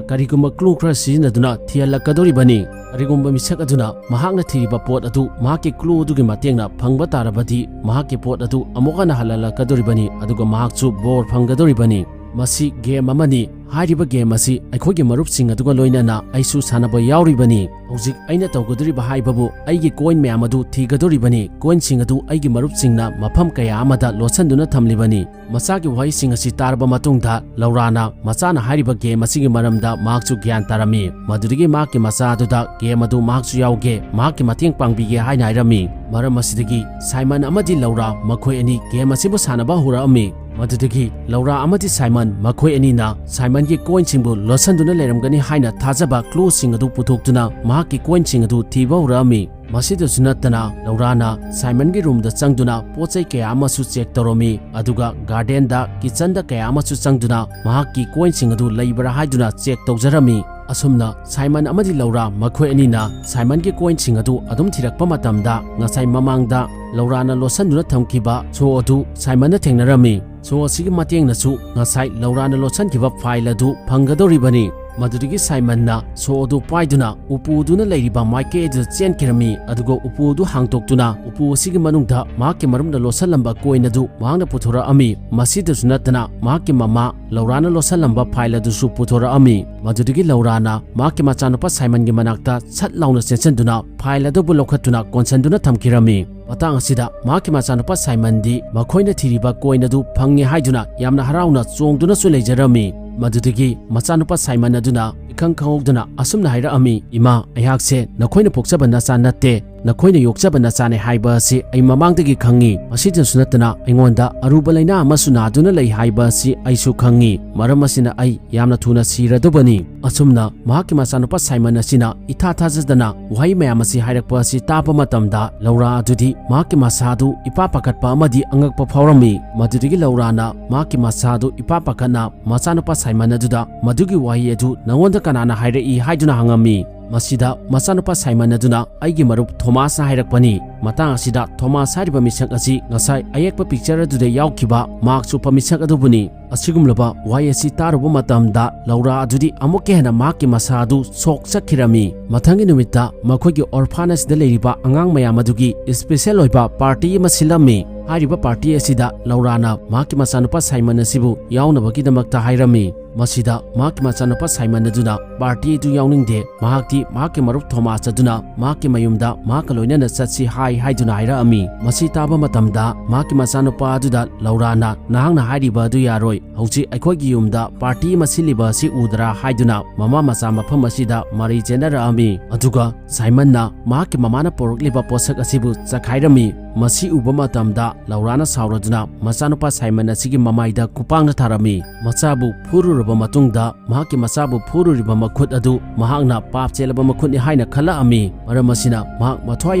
ꯀꯔꯤꯒꯨꯝꯕ ꯀ꯭ꯂꯨ ꯈꯔ ꯁꯤꯖꯤꯟꯅꯗꯨꯅ ꯊꯤꯍꯜꯂꯛꯀꯗꯧꯔꯤꯕꯅꯤ꯫ ꯀꯔꯤꯒꯨꯝꯕ ꯃꯤꯁꯛ ꯑꯗꯨꯅ ꯃꯍꯥꯛꯅ ꯊꯤꯔꯤꯕ ꯄꯣꯠ ꯑꯗꯨ ꯃꯍꯥꯛꯀꯤ ꯀ꯭ꯂꯨ ꯑꯗꯨꯒꯤ ꯃꯇꯦꯡꯅ ꯐꯪꯕ ꯇꯥꯔꯕꯗꯤ, ꯃꯍꯥꯛꯀꯤ ꯄꯣꯠ ꯑꯗꯨ ꯑꯃꯨꯛ ꯍꯟꯅ ꯍꯜꯍꯜꯂꯛꯀꯗꯧꯔꯤꯕꯅꯤ, ꯑꯗꯨꯒ ꯃꯍꯥꯛꯁꯨ ꯕꯣꯔ ꯐꯪꯒꯗꯧꯔꯤꯕꯅꯤ꯫ ꯃꯁꯤ ꯒꯦꯝ ꯑꯃꯅꯤ꯫ ꯍꯥꯏꯔꯤꯕ ꯒꯦꯝ ꯑꯁꯤ ꯑꯩꯈꯣꯏꯒꯤ ꯃꯔꯨꯞꯁꯤꯡ ꯑꯗꯨꯒ ꯂꯣꯏꯅꯅ ꯑꯩꯁꯨ ꯁꯥꯟꯅꯕ ꯌꯥꯎꯔꯤꯕꯅꯤ꯫ ꯍꯧꯖꯤꯛ ꯑꯩꯅ ꯇꯧꯒꯗꯧꯔꯤꯕ ꯍꯥꯏꯕꯕꯨ ꯑꯩꯒꯤ ꯀꯣꯏꯟ ꯃꯌꯥꯝ ꯑꯗꯨ ꯊꯤꯒꯗꯧꯔꯤꯕꯅꯤ꯫ ꯀꯣꯏꯟꯁꯤꯡ ꯑꯗꯨ ꯑꯩꯒꯤ ꯃꯔꯨꯞꯁꯤꯡꯅ ꯃꯐꯝ ꯀꯌꯥ ꯑꯃꯗ ꯂꯣꯠꯁꯤꯟꯗꯨꯅ ꯊꯝꯂꯤꯕꯅꯤ꯫ ꯃꯆꯥꯒꯤ ꯋꯥꯍꯩꯁꯤꯡ ꯑꯁꯤ ꯇꯥꯔꯕ ꯃꯇꯨꯡꯗ ꯂꯧꯔꯥꯅ ꯃꯆꯥꯅ ꯍꯥꯏꯔꯤꯕ ꯒꯦꯝ ꯑꯁꯤꯒꯤ ꯃꯔꯝꯗ ꯃꯍꯥꯛꯁꯨ ꯒ꯭ꯌꯥꯟ ꯇꯥꯔꯝꯃꯤ꯫ ꯃꯗꯨꯗꯒꯤ ꯃꯍꯥꯛꯀꯤ ꯃꯆꯥ ꯑꯗꯨꯗ ꯒꯦꯝ ꯑꯗꯨ ꯃꯍꯥꯛꯁꯨ ꯌꯥꯎꯒꯦ, ꯃꯍꯥꯛꯀꯤ ꯃꯇꯦꯡ ꯄꯥꯡꯕꯤꯒꯦ ꯍꯥꯏꯅ ꯍꯥꯏꯔꯝꯃꯤ꯫ ꯃꯔꯝ ꯑꯁꯤꯗꯒꯤ ꯁꯥꯏꯃꯟ ꯑꯃꯗꯤ ꯂꯧꯔꯥ ꯃꯈꯣꯏ ꯑꯅꯤ ꯒꯦꯝ ꯑꯁꯤꯕꯨ ꯁꯥꯟꯅꯕ ꯍꯧꯔꯛꯑꯝꯃꯤ꯫ ꯃꯗꯨꯗꯒꯤ ꯂꯧꯔꯥ ꯑꯃꯗꯤ ꯁꯥꯏꯃꯟ ꯃꯈꯣꯏ ꯑꯅꯤꯅ ꯁꯥꯏꯃꯟꯒꯤ ꯀꯣꯏꯟꯁꯤꯡꯕꯨ ꯂꯣꯠꯁꯤꯟꯗꯨꯅ ꯂꯩꯔꯝꯒꯅꯤ ꯍꯥꯏꯅ ꯊꯥꯖꯕ ꯀ꯭ꯂꯨꯁꯤꯡ ꯑꯗꯨ ꯄꯨꯊꯣꯛꯇꯨꯅ ꯃꯍꯥꯛꯀꯤ ꯀꯣꯏꯟꯁꯤꯡ ꯑꯗꯨ ꯊꯤꯕ ꯍꯧꯔꯛꯑꯝꯃꯤ꯫ ꯃꯁꯤꯗꯁꯨ ꯅꯠꯇꯅ ꯂꯧꯔꯥꯅ ꯁꯥꯏꯃꯟꯒꯤ ꯔꯨꯝꯗ ꯆꯪꯗꯨꯅ ꯄꯣꯠ ꯆꯩ ꯀꯌꯥ ꯑꯃꯁꯨ ꯆꯦꯛ ꯇꯧꯔꯝꯃꯤ, ꯑꯗꯨꯒ ꯒꯥꯔꯗꯦꯟꯗ, ꯀꯤꯆꯟꯗ ꯀꯌꯥ ꯑꯃꯁꯨ ꯆꯪꯗꯨꯅ ꯃꯍꯥꯛꯀꯤ ꯀꯣꯏꯟꯁꯤꯡ ꯑꯗꯨ ꯂꯩꯕ꯭ꯔꯥ ꯍꯥꯏꯗꯨꯅ ꯆꯦꯛ ꯇꯧꯖꯔꯝꯃꯤ꯫ ꯑꯁꯨꯝꯅ ꯁꯥꯏꯃꯟ ꯑꯃꯗꯤ ꯂꯧꯔꯥ ꯃꯈꯣꯏ ꯑꯅꯤꯅ ꯁꯥꯏꯃꯟꯒꯤ ꯀꯣꯏꯟꯁꯤꯡ ꯑꯗꯨ ꯑꯗꯨꯝ ꯊꯤꯔꯛꯄ ꯃꯇꯝꯗ, ꯉꯁꯥꯏ ꯃꯃꯥꯡꯗ ꯂꯧꯔꯥꯅ ꯂꯣꯠꯁꯤꯟꯗꯨꯅ ꯊꯝꯈꯤꯕ ꯁꯣ ꯑꯗꯨ ꯁꯥꯏꯃꯟꯅ ꯊꯦꯡꯅꯔꯝꯃꯤ꯫ ꯁꯣ ꯑꯁꯤꯒꯤ ꯃꯇꯦꯡꯅꯁꯨ ꯉꯁꯥꯏ ꯂꯧꯔꯥꯅ ꯂꯣꯠꯁꯤꯟꯈꯤꯕ ꯐꯥꯏꯜ ꯑꯗꯨ ꯐꯪꯒꯗꯧꯔꯤꯕꯅꯤ꯫ ꯃꯗꯨꯗꯒꯤ ꯁꯥꯏꯃꯟꯅ ꯁꯣ ꯑꯗꯨ ꯄꯥꯏꯗꯨꯅ ꯎꯄꯨꯗꯨꯅ ꯂꯩꯔꯤꯕ ꯃꯥꯏꯀꯩ ꯑꯗꯨꯗ ꯆꯦꯟꯈꯤꯔꯝꯃꯤ꯫ ꯑꯗꯨꯒ ꯎꯄꯨ ꯑꯗꯨ ꯍꯥꯡꯗꯣꯛꯇꯨꯅ ꯎꯄꯨ ꯑꯁꯤꯒꯤ ꯃꯅꯨꯡꯗ ꯃꯍꯥꯛꯀꯤ ꯃꯔꯨꯞꯅ ꯂꯣꯠꯁꯤꯜꯂꯝꯕ ꯀꯣꯏꯟ ꯑꯗꯨ ꯃꯍꯥꯛꯅ ꯄꯨꯊꯣꯔꯛꯑꯝꯃꯤ꯫ ꯃꯁꯤꯗꯁꯨ ꯅꯠꯇꯅ ꯃꯍꯥꯛꯀꯤ ꯃꯃꯥ ꯂꯧꯔꯥꯅ ꯂꯣꯠꯁꯤꯜꯂꯝꯕ ꯐꯥꯏꯜ ꯑꯗꯨꯁꯨ ꯄꯨꯊꯣꯔꯛꯑꯝꯃꯤ꯫ ꯃꯗꯨꯗꯒꯤ ꯂꯧꯔꯥꯅ ꯃꯍꯥꯛꯀꯤ ꯃꯆꯥꯅꯨꯄꯥ ꯁꯥꯏꯃꯟꯒꯤ ꯃꯅꯥꯛꯇ ꯁꯠ ꯂꯥꯎꯅ ꯆꯦꯟꯁꯤꯟꯗꯨꯅ ꯐꯥꯏꯜ ꯑꯗꯨꯕꯨ ꯂꯧꯈꯠꯇꯨꯅ ꯀꯣꯟꯁꯤꯟꯗꯨꯅ ꯊꯝꯈꯤꯔꯝꯃꯤ꯫ ꯃꯇꯥꯡ ꯑꯁꯤꯗ ꯃꯍꯥꯛꯀꯤ ꯃꯆꯥꯅꯨꯄꯥ ꯁꯥꯏꯃꯟꯗꯤ ꯃꯈꯣꯏꯅ ꯊꯤꯔꯤꯕ ꯀꯣꯏꯟ ꯑꯗꯨ ꯐꯪꯉꯦ ꯍꯥꯏꯗꯨꯅ ꯌꯥꯝꯅ ꯍꯔꯥꯎꯅ ꯆꯣꯡꯗꯨꯅꯁꯨ ꯂꯩꯖꯔꯝꯃꯤ꯫ ꯃꯗꯨꯗꯒꯤ ꯃꯆꯥꯅꯨꯄꯥ ꯁꯥꯏꯃꯟ ꯑꯗꯨꯅ ꯏꯈꯪ ꯈꯪꯍꯧꯗꯅ ꯑꯁꯨꯝꯅ ꯍꯥꯏꯔꯛꯑꯝꯃꯤ, "ꯏꯃꯥ, ꯑꯩꯍꯥꯛꯁꯦ ꯅꯈꯣꯏꯅ ꯄꯣꯛꯆꯕ ꯅꯆꯥ ꯅꯠꯇꯦ꯫ ꯅꯈꯣꯏꯅ ꯌꯣꯛꯆꯕ ꯅꯆꯥꯅꯦ ꯍꯥꯏꯕ ꯑꯁꯤ ꯑꯩ ꯃꯃꯥꯡꯗꯒꯤ ꯈꯪꯉꯤ꯫ ꯃꯁꯤꯗꯁꯨ ꯅꯠꯇꯅ ꯑꯩꯉꯣꯟꯗ ꯑꯔꯨꯕ ꯂꯥꯏꯅꯥ ꯑꯃꯁꯨ ꯅꯥꯗꯨꯅ ꯂꯩ ꯍꯥꯏꯕ ꯑꯁꯤ ꯑꯩꯁꯨ ꯈꯪꯉꯤ꯫ ꯃꯔꯝ ꯑꯁꯤꯅ ꯑꯩ ꯌꯥꯝꯅ ꯊꯨꯅ ꯁꯤꯔꯗꯧꯕꯅꯤ꯫" ꯑꯁꯨꯝꯅ ꯃꯍꯥꯛꯀꯤ ꯃꯆꯥꯅꯨꯄꯥ ꯁꯥꯏꯃꯟ ꯑꯁꯤꯅ ꯏꯊꯥ ꯊꯥꯖꯗꯅ ꯋꯥꯍꯩ ꯃꯌꯥꯝ ꯑꯁꯤ ꯍꯥꯏꯔꯛꯄ ꯑꯁꯤ ꯇꯥꯕ ꯃꯇꯝꯗ ꯂꯧꯔꯥ ꯑꯗꯨꯗꯤ ꯃꯍꯥꯛꯀꯤ ꯃꯁꯥꯗꯨ ꯏꯄꯥ ꯄꯥꯈꯠꯄ ꯑꯃꯗꯤ ꯑꯉꯛꯄ ꯐꯥꯎꯔꯝꯃꯤ꯫ ꯃꯗꯨꯗꯒꯤ ꯂꯧꯔꯥꯅ ꯃꯍꯥꯛꯀꯤ ꯃꯁꯥꯗꯨ ꯏꯄꯥ ꯄꯥꯈꯠꯅ ꯃꯆꯥꯅꯨꯄꯥ ꯁꯥꯏꯃꯟ ꯑꯗꯨꯗ ꯃꯗꯨꯒꯤ ꯋꯥꯍꯩ ꯑꯗꯨ ꯅꯉꯣꯟꯗ ꯀꯅꯥꯅ ꯍꯥꯏꯔꯛꯏ ꯍꯥꯏꯗꯨꯅ ꯍꯪꯉꯝꯃꯤ꯫ ꯃꯁꯤꯗ ꯃꯆꯥꯅꯨꯄꯥ ꯁꯥꯏꯃꯟ ꯑꯗꯨꯅ ꯑꯩꯒꯤ ꯃꯔꯨꯞ ꯊꯣꯃꯥꯁꯅ ꯍꯥꯏꯔꯛꯄꯅꯤ꯫ ꯃꯇꯥꯡ ꯑꯁꯤꯗ ꯊꯣꯃꯥꯁ ꯍꯥꯏꯔꯤꯕ ꯃꯤꯁꯛ ꯑꯁꯤ ꯉꯁꯥꯏ ꯑꯌꯦꯛꯄ ꯄꯤꯛꯆꯔ ꯑꯗꯨꯗ ꯌꯥꯎꯈꯤꯕ ꯃꯥꯛꯁ ꯎꯞꯄ ꯃꯤꯁꯛ ꯑꯗꯨꯕꯨꯅꯤ꯫ ꯑꯁꯤꯒꯨꯝꯂꯕ ꯋꯥꯍꯩ ꯑꯁꯤ ꯇꯥꯔꯨꯕ ꯃꯇꯝꯗ ꯂꯧꯔꯥ ꯑꯗꯨꯗꯤ ꯑꯃꯨꯛꯀ ꯍꯦꯟꯅ ꯃꯍꯥꯛꯀꯤ ꯃꯁꯥ ꯑꯗꯨ ꯁꯣꯛ ꯆꯠꯈꯤꯔꯝꯃꯤ꯫ ꯃꯊꯪꯒꯤ ꯅꯨꯃꯤꯠꯇ ꯃꯈꯣꯏꯒꯤ ꯑꯣꯔꯐꯥꯟ ꯑꯁꯤꯗ ꯂꯩꯔꯤꯕ ꯑꯉꯥꯡ ꯃꯌꯥꯝ ꯑꯗꯨꯒꯤ ꯏꯁꯄꯦꯁꯦꯜ ꯑꯣꯏꯕ ꯄꯥꯔꯇꯤ ꯑꯃ ꯁꯤꯜꯂꯝꯃꯤ꯫ ꯍꯥꯏꯔꯤꯕ ꯄꯥꯔꯇꯤ ꯑꯁꯤꯗ ꯂꯧꯔꯥꯅ ꯃꯍꯥꯛꯀꯤ ꯃꯆꯥꯅꯨꯄꯥ ꯁꯥꯏꯃꯟ ꯑꯁꯤꯕꯨ ꯌꯥꯎꯅꯕꯒꯤꯗꯃꯛꯇ ꯍꯥꯏꯔꯝꯃꯤ꯫ ꯃꯁꯤꯗ ꯃꯍꯥꯛꯀꯤ ꯃꯆꯥꯅꯨꯄꯥ ꯁꯥꯏꯃꯟ ꯑꯗꯨꯅ ꯄꯥꯔꯇꯤ ꯑꯗꯨ ꯌꯥꯎꯅꯤꯡꯗꯦ, ꯃꯍꯥꯛꯇꯤ ꯃꯍꯥꯛꯀꯤ ꯃꯔꯨꯞ ꯊꯣꯃꯥꯁ ꯑꯗꯨꯅ ꯃꯍꯥꯛꯀꯤ ꯃꯌꯨꯝꯗ ꯃꯍꯥꯛꯀ ꯂꯣꯏꯅꯅ ꯆꯠꯁꯤ ꯍꯥꯏ ꯍꯥꯏꯗꯨꯅ ꯍꯥꯏꯔꯛꯑꯝꯃꯤ꯫ ꯃꯁꯤ ꯇꯥꯕ ꯃꯇꯝꯗ ꯃꯍꯥꯛꯀꯤ ꯃꯆꯥꯅꯨꯄꯥ ꯑꯗꯨꯗ ꯂꯧꯔꯥꯅ, "ꯅꯍꯥꯛꯅ ꯍꯥꯏꯔꯤꯕ ꯑꯗꯨ ꯌꯥꯔꯣꯏ, ꯍꯧꯖꯤꯛ ꯑꯩꯈꯣꯏꯒꯤ ꯌꯨꯝꯗ ꯄꯥꯔꯇꯤ ꯑꯃ ꯁꯤꯜꯂꯤꯕ ꯑꯁꯤ ꯎꯗ꯭ꯔꯥ?" ꯍꯥꯏꯗꯨꯅ ꯃꯃꯥ ꯃꯆꯥ ꯃꯐꯝ ꯑꯁꯤꯗ ꯃꯔꯩ ꯆꯦꯟꯅꯔꯛꯑꯝꯃꯤ꯫ ꯑꯗꯨꯒ ꯁꯥꯏꯃꯟꯅ ꯃꯍꯥꯛꯀꯤ ꯃꯃꯥꯅ ꯄꯨꯔꯛꯂꯤꯕ ꯄꯣꯠꯁꯛ ꯑꯁꯤꯕꯨ ꯆꯈꯥꯏꯔꯝꯃꯤ꯫ ꯃꯁꯤ ꯎꯕ ꯃꯇꯝꯗ ꯂꯧꯔꯥꯅ ꯁꯥꯎꯔꯗꯨꯅ ꯃꯆꯥꯅꯨꯄꯥ ꯁꯥꯏꯃꯟ ꯑꯁꯤꯒꯤ ꯃꯃꯥꯏꯗ ꯈꯨꯄꯥꯛꯅ ꯊꯥꯔꯝꯃꯤ꯫ ꯃꯆꯥꯕꯨ ꯐꯨꯔꯨꯔꯕ ꯃꯇꯨꯡꯗ ꯃꯍꯥꯛꯀꯤ ꯃꯆꯥꯕꯨ ꯐꯨꯔꯨꯔꯤꯕ ꯃꯈꯨꯠ ꯑꯗꯨ ꯃꯍꯥꯛꯅ ꯄꯥꯞ ꯆꯦꯜꯂꯕ ꯃꯈꯨꯠꯅꯤ ꯍꯥꯏꯅ ꯈꯜꯂꯛꯑꯝꯃꯤ꯫ ꯃꯔꯝ ꯑꯁꯤꯅ ꯃꯍꯥꯛ ꯃꯊ꯭ꯋꯥꯏ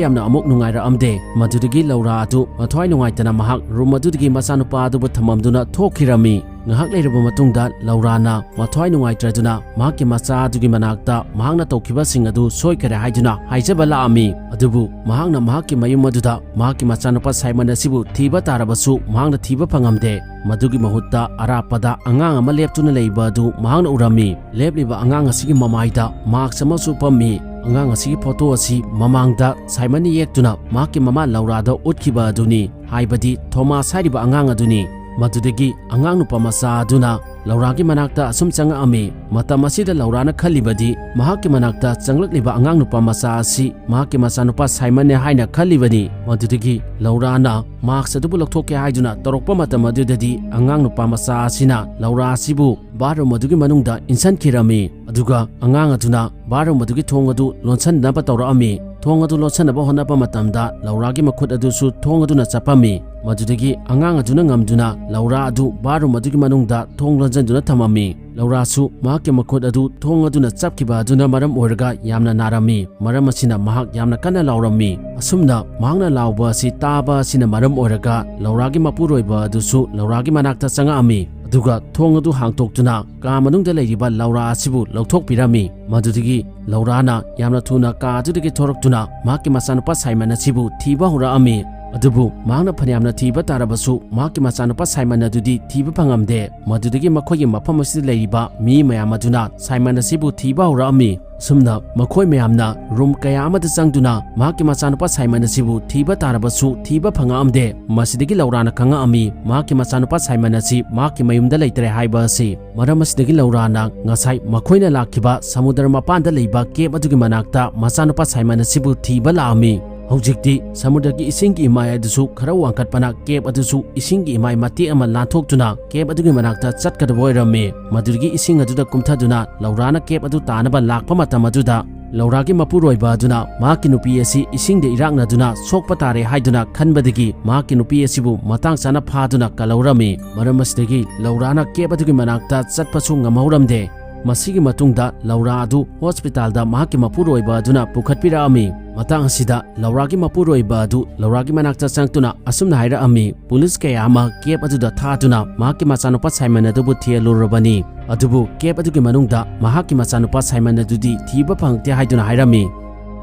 ꯌꯥꯝꯅ ꯑꯃꯨꯛ ꯅꯨꯡꯉꯥꯏꯔꯛꯑꯝꯗꯦ꯫ ꯃꯗꯨꯗꯒꯤ ꯂꯧꯔꯥ ꯑꯗꯨ ꯃꯊ꯭ꯋꯥꯏ ꯅꯨꯡꯉꯥꯏꯇꯅ ꯃꯍꯥꯛ ꯔꯨꯝ ꯑꯗꯨꯗꯒꯤ ꯃꯆꯥꯅꯨꯄꯥ ꯑꯗꯨꯕꯨ ꯊꯝꯃꯝꯗꯨꯅ ꯊꯣꯛꯈꯤꯔꯝꯃꯤ꯫ ꯉꯥꯏꯍꯥꯛ ꯂꯩꯔꯕ ꯃꯇꯨꯡꯗ ꯂꯧꯔꯥꯅ ꯃꯊ꯭ꯋꯥꯏ ꯅꯨꯡꯉꯥꯏꯇ꯭ꯔꯗꯨꯅ ꯃꯍꯥꯛꯀꯤ ꯃꯆꯥ ꯑꯗꯨꯒꯤ ꯃꯅꯥꯛꯇ ꯃꯍꯥꯛꯅ ꯇꯧꯈꯤꯕꯁꯤꯡ ꯑꯗꯨ ꯁꯣꯏꯈꯔꯦ ꯍꯥꯏꯗꯨꯅ ꯍꯥꯏꯖꯕ ꯂꯥꯛꯑꯝꯃꯤ꯫ ꯑꯗꯨꯕꯨ ꯃꯍꯥꯛꯅ ꯃꯍꯥꯛꯀꯤ ꯃꯌꯨꯝ ꯑꯗꯨꯗ ꯃꯍꯥꯛꯀꯤ ꯃꯆꯥꯅꯨꯄꯥ ꯁꯥꯏꯃꯟ ꯑꯁꯤꯕꯨ ꯊꯤꯕ ꯇꯥꯔꯕꯁꯨ ꯃꯍꯥꯛꯅ ꯊꯤꯕ ꯐꯪꯉꯝꯗꯦ꯫ ꯃꯗꯨꯒꯤ ꯃꯍꯨꯠꯇ ꯑꯔꯥꯞꯄꯗ ꯑꯉꯥꯡ ꯑꯃ ꯂꯦꯞꯇꯨꯅ ꯂꯩꯕ ꯑꯗꯨ ꯃꯍꯥꯛꯅ ꯎꯔꯝꯃꯤ꯫ ꯂꯦꯞꯂꯤꯕ ꯑꯉꯥꯡ ꯑꯁꯤꯒꯤ ꯃꯃꯥꯏꯗ ꯃꯥꯛꯁ ꯑꯃꯁꯨ ꯎꯞꯄꯝꯃꯤ꯫ ꯑꯉꯥꯡ ꯑꯁꯤꯒꯤ ꯐꯣꯇꯣ ꯑꯁꯤ ꯃꯃꯥꯡꯗ ꯁꯥꯏꯃꯟꯅ ꯌꯦꯛꯇꯨꯅ ꯃꯍꯥꯛꯀꯤ ꯃꯃꯥ ꯂꯧꯔꯥꯗ ꯎꯠꯈꯤꯕ ꯑꯗꯨꯅꯤ, ꯍꯥꯏꯕꯗꯤ ꯊꯣꯃꯥꯁ ꯍꯥꯏꯔꯤꯕ ꯑꯉꯥꯡ ꯑꯗꯨꯅꯤ꯫ ꯃꯗꯨꯗꯒꯤ ꯑꯉꯥꯡ ꯅꯨꯄꯥ ꯃꯆꯥ ꯑꯗꯨꯅ ꯂꯧꯔꯥꯒꯤ ꯃꯅꯥꯛꯇ ꯑꯁꯨꯝ ꯆꯪꯉꯛꯑꯝꯃꯤ꯫ ꯃꯇꯝ ꯑꯁꯤꯗ ꯂꯧꯔꯥꯅ ꯈꯜꯂꯤꯕꯗꯤ ꯃꯍꯥꯛꯀꯤ ꯃꯅꯥꯛꯇ ꯆꯪꯂꯛꯂꯤꯕ ꯑꯉꯥꯡ ꯅꯨꯄꯥ ꯃꯆꯥ ꯑꯁꯤ ꯃꯍꯥꯛꯀꯤ ꯃꯆꯥꯅꯨꯄꯥ ꯁꯥꯏꯃꯟꯅꯦ ꯍꯥꯏꯅ ꯈꯜꯂꯤꯕꯅꯤ꯫ ꯃꯗꯨꯗꯒꯤ ꯂꯧꯔꯥꯅ ꯃꯥꯛꯁ ꯑꯗꯨꯕꯨ ꯂꯧꯊꯣꯛꯀꯦ ꯍꯥꯏꯗꯨꯅ ꯇꯧꯔꯛꯄ ꯃꯇꯝ ꯑꯗꯨꯗꯗꯤ ꯑꯉꯥꯡ ꯅꯨꯄꯥ ꯃꯆꯥ ꯑꯁꯤꯅ ꯂꯧꯔꯥ ꯑꯁꯤꯕꯨ ꯕꯥꯠꯔꯨꯝ ꯑꯗꯨꯒꯤ ꯃꯅꯨꯡꯗ ꯏꯟꯁꯤꯟꯈꯤꯔꯝꯃꯤ꯫ ꯑꯗꯨꯒ ꯑꯉꯥꯡ ꯑꯗꯨꯅ ꯕꯥꯠꯔꯨꯝ ꯑꯗꯨꯒꯤ ꯊꯣꯡ ꯑꯗꯨ ꯂꯣꯟꯁꯤꯟꯅꯕ ꯇꯧꯔꯛꯑꯝꯃꯤ꯫ ꯊꯣꯡ ꯑꯗꯨ ꯂꯣꯟꯁꯤꯟꯅꯕ ꯍꯣꯠꯅꯕ ꯃꯇꯝꯗ ꯂꯧꯔꯥꯒꯤ ꯃꯈꯨꯠ ꯑꯗꯨꯁꯨ ꯊꯣꯡ ꯑꯗꯨꯅ ꯆꯞꯄꯝꯃꯤ꯫ ꯃꯗꯨꯗꯒꯤ ꯑꯉꯥꯡ ꯑꯗꯨꯅ ꯉꯝꯗꯨꯅ ꯂꯧꯔꯥ ꯑꯗꯨ ꯕꯥꯠꯔꯨꯝ ꯑꯗꯨꯒꯤ ꯃꯅꯨꯡꯗ ꯊꯣꯡ ꯂꯣꯟꯁꯤꯟꯗꯨꯅ ꯊꯝꯃꯝꯃꯤ꯫ ꯂꯧꯔꯥꯁꯨ ꯃꯍꯥꯛꯀꯤ ꯃꯈꯨꯠ ꯑꯗꯨ ꯊꯣꯡ ꯑꯗꯨꯅ ꯆꯞꯈꯤꯕ ꯑꯗꯨꯅ ꯃꯔꯝ ꯑꯣꯏꯔꯒ ꯌꯥꯝꯅ ꯅꯥꯔꯝꯃꯤ꯫ ꯃꯔꯝ ꯑꯁꯤꯅ ꯃꯍꯥꯛ ꯌꯥꯝꯅ ꯀꯟꯅ ꯂꯥꯎꯔꯝꯃꯤ꯫ ꯑꯁꯨꯝꯅ ꯃꯍꯥꯛꯅ ꯂꯥꯎꯕ ꯑꯁꯤ ꯇꯥꯕ ꯑꯁꯤꯅ ꯃꯔꯝ ꯑꯣꯏꯔꯒ ꯂꯧꯔꯥꯒꯤ ꯃꯄꯨꯔꯣꯏꯕ ꯑꯗꯨꯁꯨ ꯂꯧꯔꯥꯒꯤ ꯃꯅꯥꯛꯇ ꯆꯪꯉꯛꯑꯝꯃꯤ꯫ ꯑꯗꯨꯒ ꯊꯣꯡ ꯑꯗꯨ ꯍꯥꯡꯇꯣꯛꯇꯨꯅ ꯀꯥ ꯃꯅꯨꯡꯗ ꯂꯩꯔꯤꯕ ꯂꯧꯔꯥ ꯑꯁꯤꯕꯨ ꯂꯧꯊꯣꯛꯄꯤꯔꯝꯃꯤ꯫ ꯃꯗꯨꯗꯒꯤ ꯂꯧꯔꯥꯅ ꯌꯥꯝꯅ ꯊꯨꯅ ꯀꯥ ꯑꯗꯨꯗꯒꯤ ꯊꯣꯔꯛꯇꯨꯅ ꯃꯍꯥꯛꯀꯤ ꯃꯆꯥꯅꯨꯄꯥ ꯁꯥꯏꯃꯟ ꯑꯁꯤꯕꯨ ꯊꯤꯕ ꯍꯧꯔꯛꯑꯝꯃꯤ꯫ ꯑꯗꯨꯕꯨ ꯃꯍꯥꯛꯅ ꯐꯅꯌꯥꯝꯅ ꯊꯤꯕ ꯇꯥꯔꯕꯁꯨ ꯃꯍꯥꯛꯀꯤ ꯃꯆꯥꯅꯨꯄꯥ ꯁꯥꯏꯃꯟ ꯑꯗꯨꯗꯤ ꯊꯤꯕ ꯐꯪꯉꯝꯗꯦ꯫ ꯃꯗꯨꯗꯒꯤ ꯃꯈꯣꯏꯒꯤ ꯃꯐꯝ ꯑꯁꯤꯗ ꯂꯩꯔꯤꯕ ꯃꯤ ꯃꯌꯥꯝ ꯑꯗꯨꯅ ꯁꯥꯏꯃꯟ ꯑꯁꯤꯕꯨ ꯊꯤꯕ ꯍꯧꯔꯛꯑꯝꯃꯤ꯫ ꯑꯁꯨꯝꯅ ꯃꯈꯣꯏ ꯃꯌꯥꯝꯅ ꯔꯨꯝ ꯀꯌꯥ ꯑꯃꯗ ꯆꯪꯗꯨꯅ ꯃꯍꯥꯛꯀꯤ ꯃꯆꯥꯅꯨꯄꯥ ꯁꯥꯏꯃꯟ ꯑꯁꯤꯕꯨ ꯊꯤꯕ ꯇꯥꯔꯕꯁꯨ ꯊꯤꯕ ꯐꯪꯉꯛꯑꯝꯗꯦ꯫ ꯃꯁꯤꯗꯒꯤ ꯂꯧꯔꯥꯅ ꯈꯪꯉꯛꯑꯝꯃꯤ ꯃꯍꯥꯛꯀꯤ ꯃꯆꯥꯅꯨꯄꯥ ꯁꯥꯏꯃꯟ ꯑꯁꯤ ꯃꯍꯥꯛꯀꯤ ꯃꯌꯨꯝꯗ ꯂꯩꯇ꯭ꯔꯦ ꯍꯥꯏꯕ ꯑꯁꯤ꯫ ꯃꯔꯝ ꯑꯁꯤꯗꯒꯤ ꯂꯧꯔꯥꯅ ꯉꯁꯥꯏ ꯃꯈꯣꯏꯅ ꯂꯥꯛꯈꯤꯕ ꯁꯃꯨꯗ꯭ꯔ ꯃꯄꯥꯟꯗ ꯂꯩꯕ ꯀꯦꯞ ꯑꯗꯨꯒꯤ ꯃꯅꯥꯛꯇ ꯃꯆꯥꯅꯨꯄꯥ ꯁꯥꯏꯃꯟ ꯑꯁꯤꯕꯨ ꯊꯤꯕ ꯂꯥꯛꯑꯝꯃꯤ꯫ ꯍꯧꯖꯤꯛꯇꯤ ꯁꯃꯨꯗ꯭ꯔꯒꯤ ꯏꯁꯤꯡꯒꯤ ꯏꯃꯥꯏ ꯑꯗꯨꯁꯨ ꯈꯔ ꯋꯥꯡꯈꯠꯄꯅ ꯀꯦꯞ ꯑꯗꯨꯁꯨ ꯏꯁꯤꯡꯒꯤ ꯏꯃꯥꯏ ꯃꯇꯦꯛ ꯑꯃ ꯂꯥꯟꯊꯣꯛꯇꯨꯅ ꯀꯦꯞ ꯑꯗꯨꯒꯤ ꯃꯅꯥꯛꯇ ꯆꯠꯀꯗꯕ ꯑꯣꯏꯔꯝꯃꯤ꯫ ꯃꯗꯨꯗꯒꯤ ꯏꯁꯤꯡ ꯑꯗꯨꯗ ꯀꯨꯝꯊꯗꯨꯅ ꯂꯧꯔꯥꯅ ꯀꯦꯞ ꯑꯗꯨ ꯇꯥꯅꯕ ꯂꯥꯛꯄ ꯃꯇꯝ ꯑꯗꯨꯗ ꯂꯧꯔꯥꯒꯤ ꯃꯄꯨꯔꯣꯏꯕ ꯑꯗꯨꯅ ꯃꯍꯥꯛꯀꯤ ꯅꯨꯄꯤ ꯑꯁꯤ ꯏꯁꯤꯡꯗ ꯏꯔꯥꯛꯅꯗꯨꯅ ꯁꯣꯛꯄ ꯇꯥꯔꯦ ꯍꯥꯏꯗꯨꯅ ꯈꯟꯕꯗꯒꯤ ꯃꯍꯥꯛꯀꯤ ꯅꯨꯄꯤ ꯑꯁꯤꯕꯨ ꯃꯇꯥꯡ ꯆꯥꯅ ꯐꯥꯗꯨꯅ ꯀꯜꯍꯧꯔꯝꯃꯤ꯫ ꯃꯔꯝ ꯑꯁꯤꯗꯒꯤ ꯂꯧꯔꯥꯅ ꯀꯦꯞ ꯑꯗꯨꯒꯤ ꯃꯅꯥꯛꯇ ꯆꯠꯄꯁꯨ ꯉꯝꯍꯧꯔꯝꯗꯦ꯫ ꯃꯁꯤꯒꯤ ꯃꯇꯨꯡꯗ ꯂꯧꯔꯥ ꯑꯗꯨ ꯍꯣꯁꯄꯤꯇꯥꯜꯗ ꯃꯍꯥꯛꯀꯤ ꯃꯄꯨꯔꯣꯏꯕ ꯑꯗꯨꯅ ꯄꯨꯈꯠꯄꯤꯔꯛꯑꯝꯃꯤ꯫ ꯃꯇꯥꯡ ꯑꯁꯤꯗ ꯂꯧꯔꯥꯒꯤ ꯃꯄꯨꯔꯣꯏꯕ ꯑꯗꯨ ꯂꯧꯔꯥꯒꯤ ꯃꯅꯥꯛꯇ ꯆꯪꯂꯛꯇꯨꯅ ꯑꯁꯨꯝꯅ ꯍꯥꯏꯔꯛꯑꯝꯃꯤ, "ꯄꯨꯂꯤꯁ ꯀꯌꯥ ꯑꯃ ꯀꯦꯕ ꯑꯗꯨꯗ ꯊꯥꯗꯨꯅ ꯃꯍꯥꯛꯀꯤ ꯃꯆꯥꯅꯨꯄꯥ ꯁꯥꯏꯃꯟ ꯑꯗꯨꯕꯨ ꯊꯤꯍꯜꯂꯨꯔꯕꯅꯤ꯫ ꯑꯗꯨꯕꯨ ꯀꯦꯕ ꯑꯗꯨꯒꯤ ꯃꯅꯨꯡꯗ ꯃꯍꯥꯛꯀꯤ ꯃꯆꯥꯅꯨꯄꯥ ꯁꯥꯏꯃꯟ ꯑꯗꯨꯗꯤ ꯊꯤꯕ ꯐꯪꯂꯛꯇꯦ" ꯍꯥꯏꯗꯨꯅ ꯍꯥꯏꯔꯝꯃꯤ꯫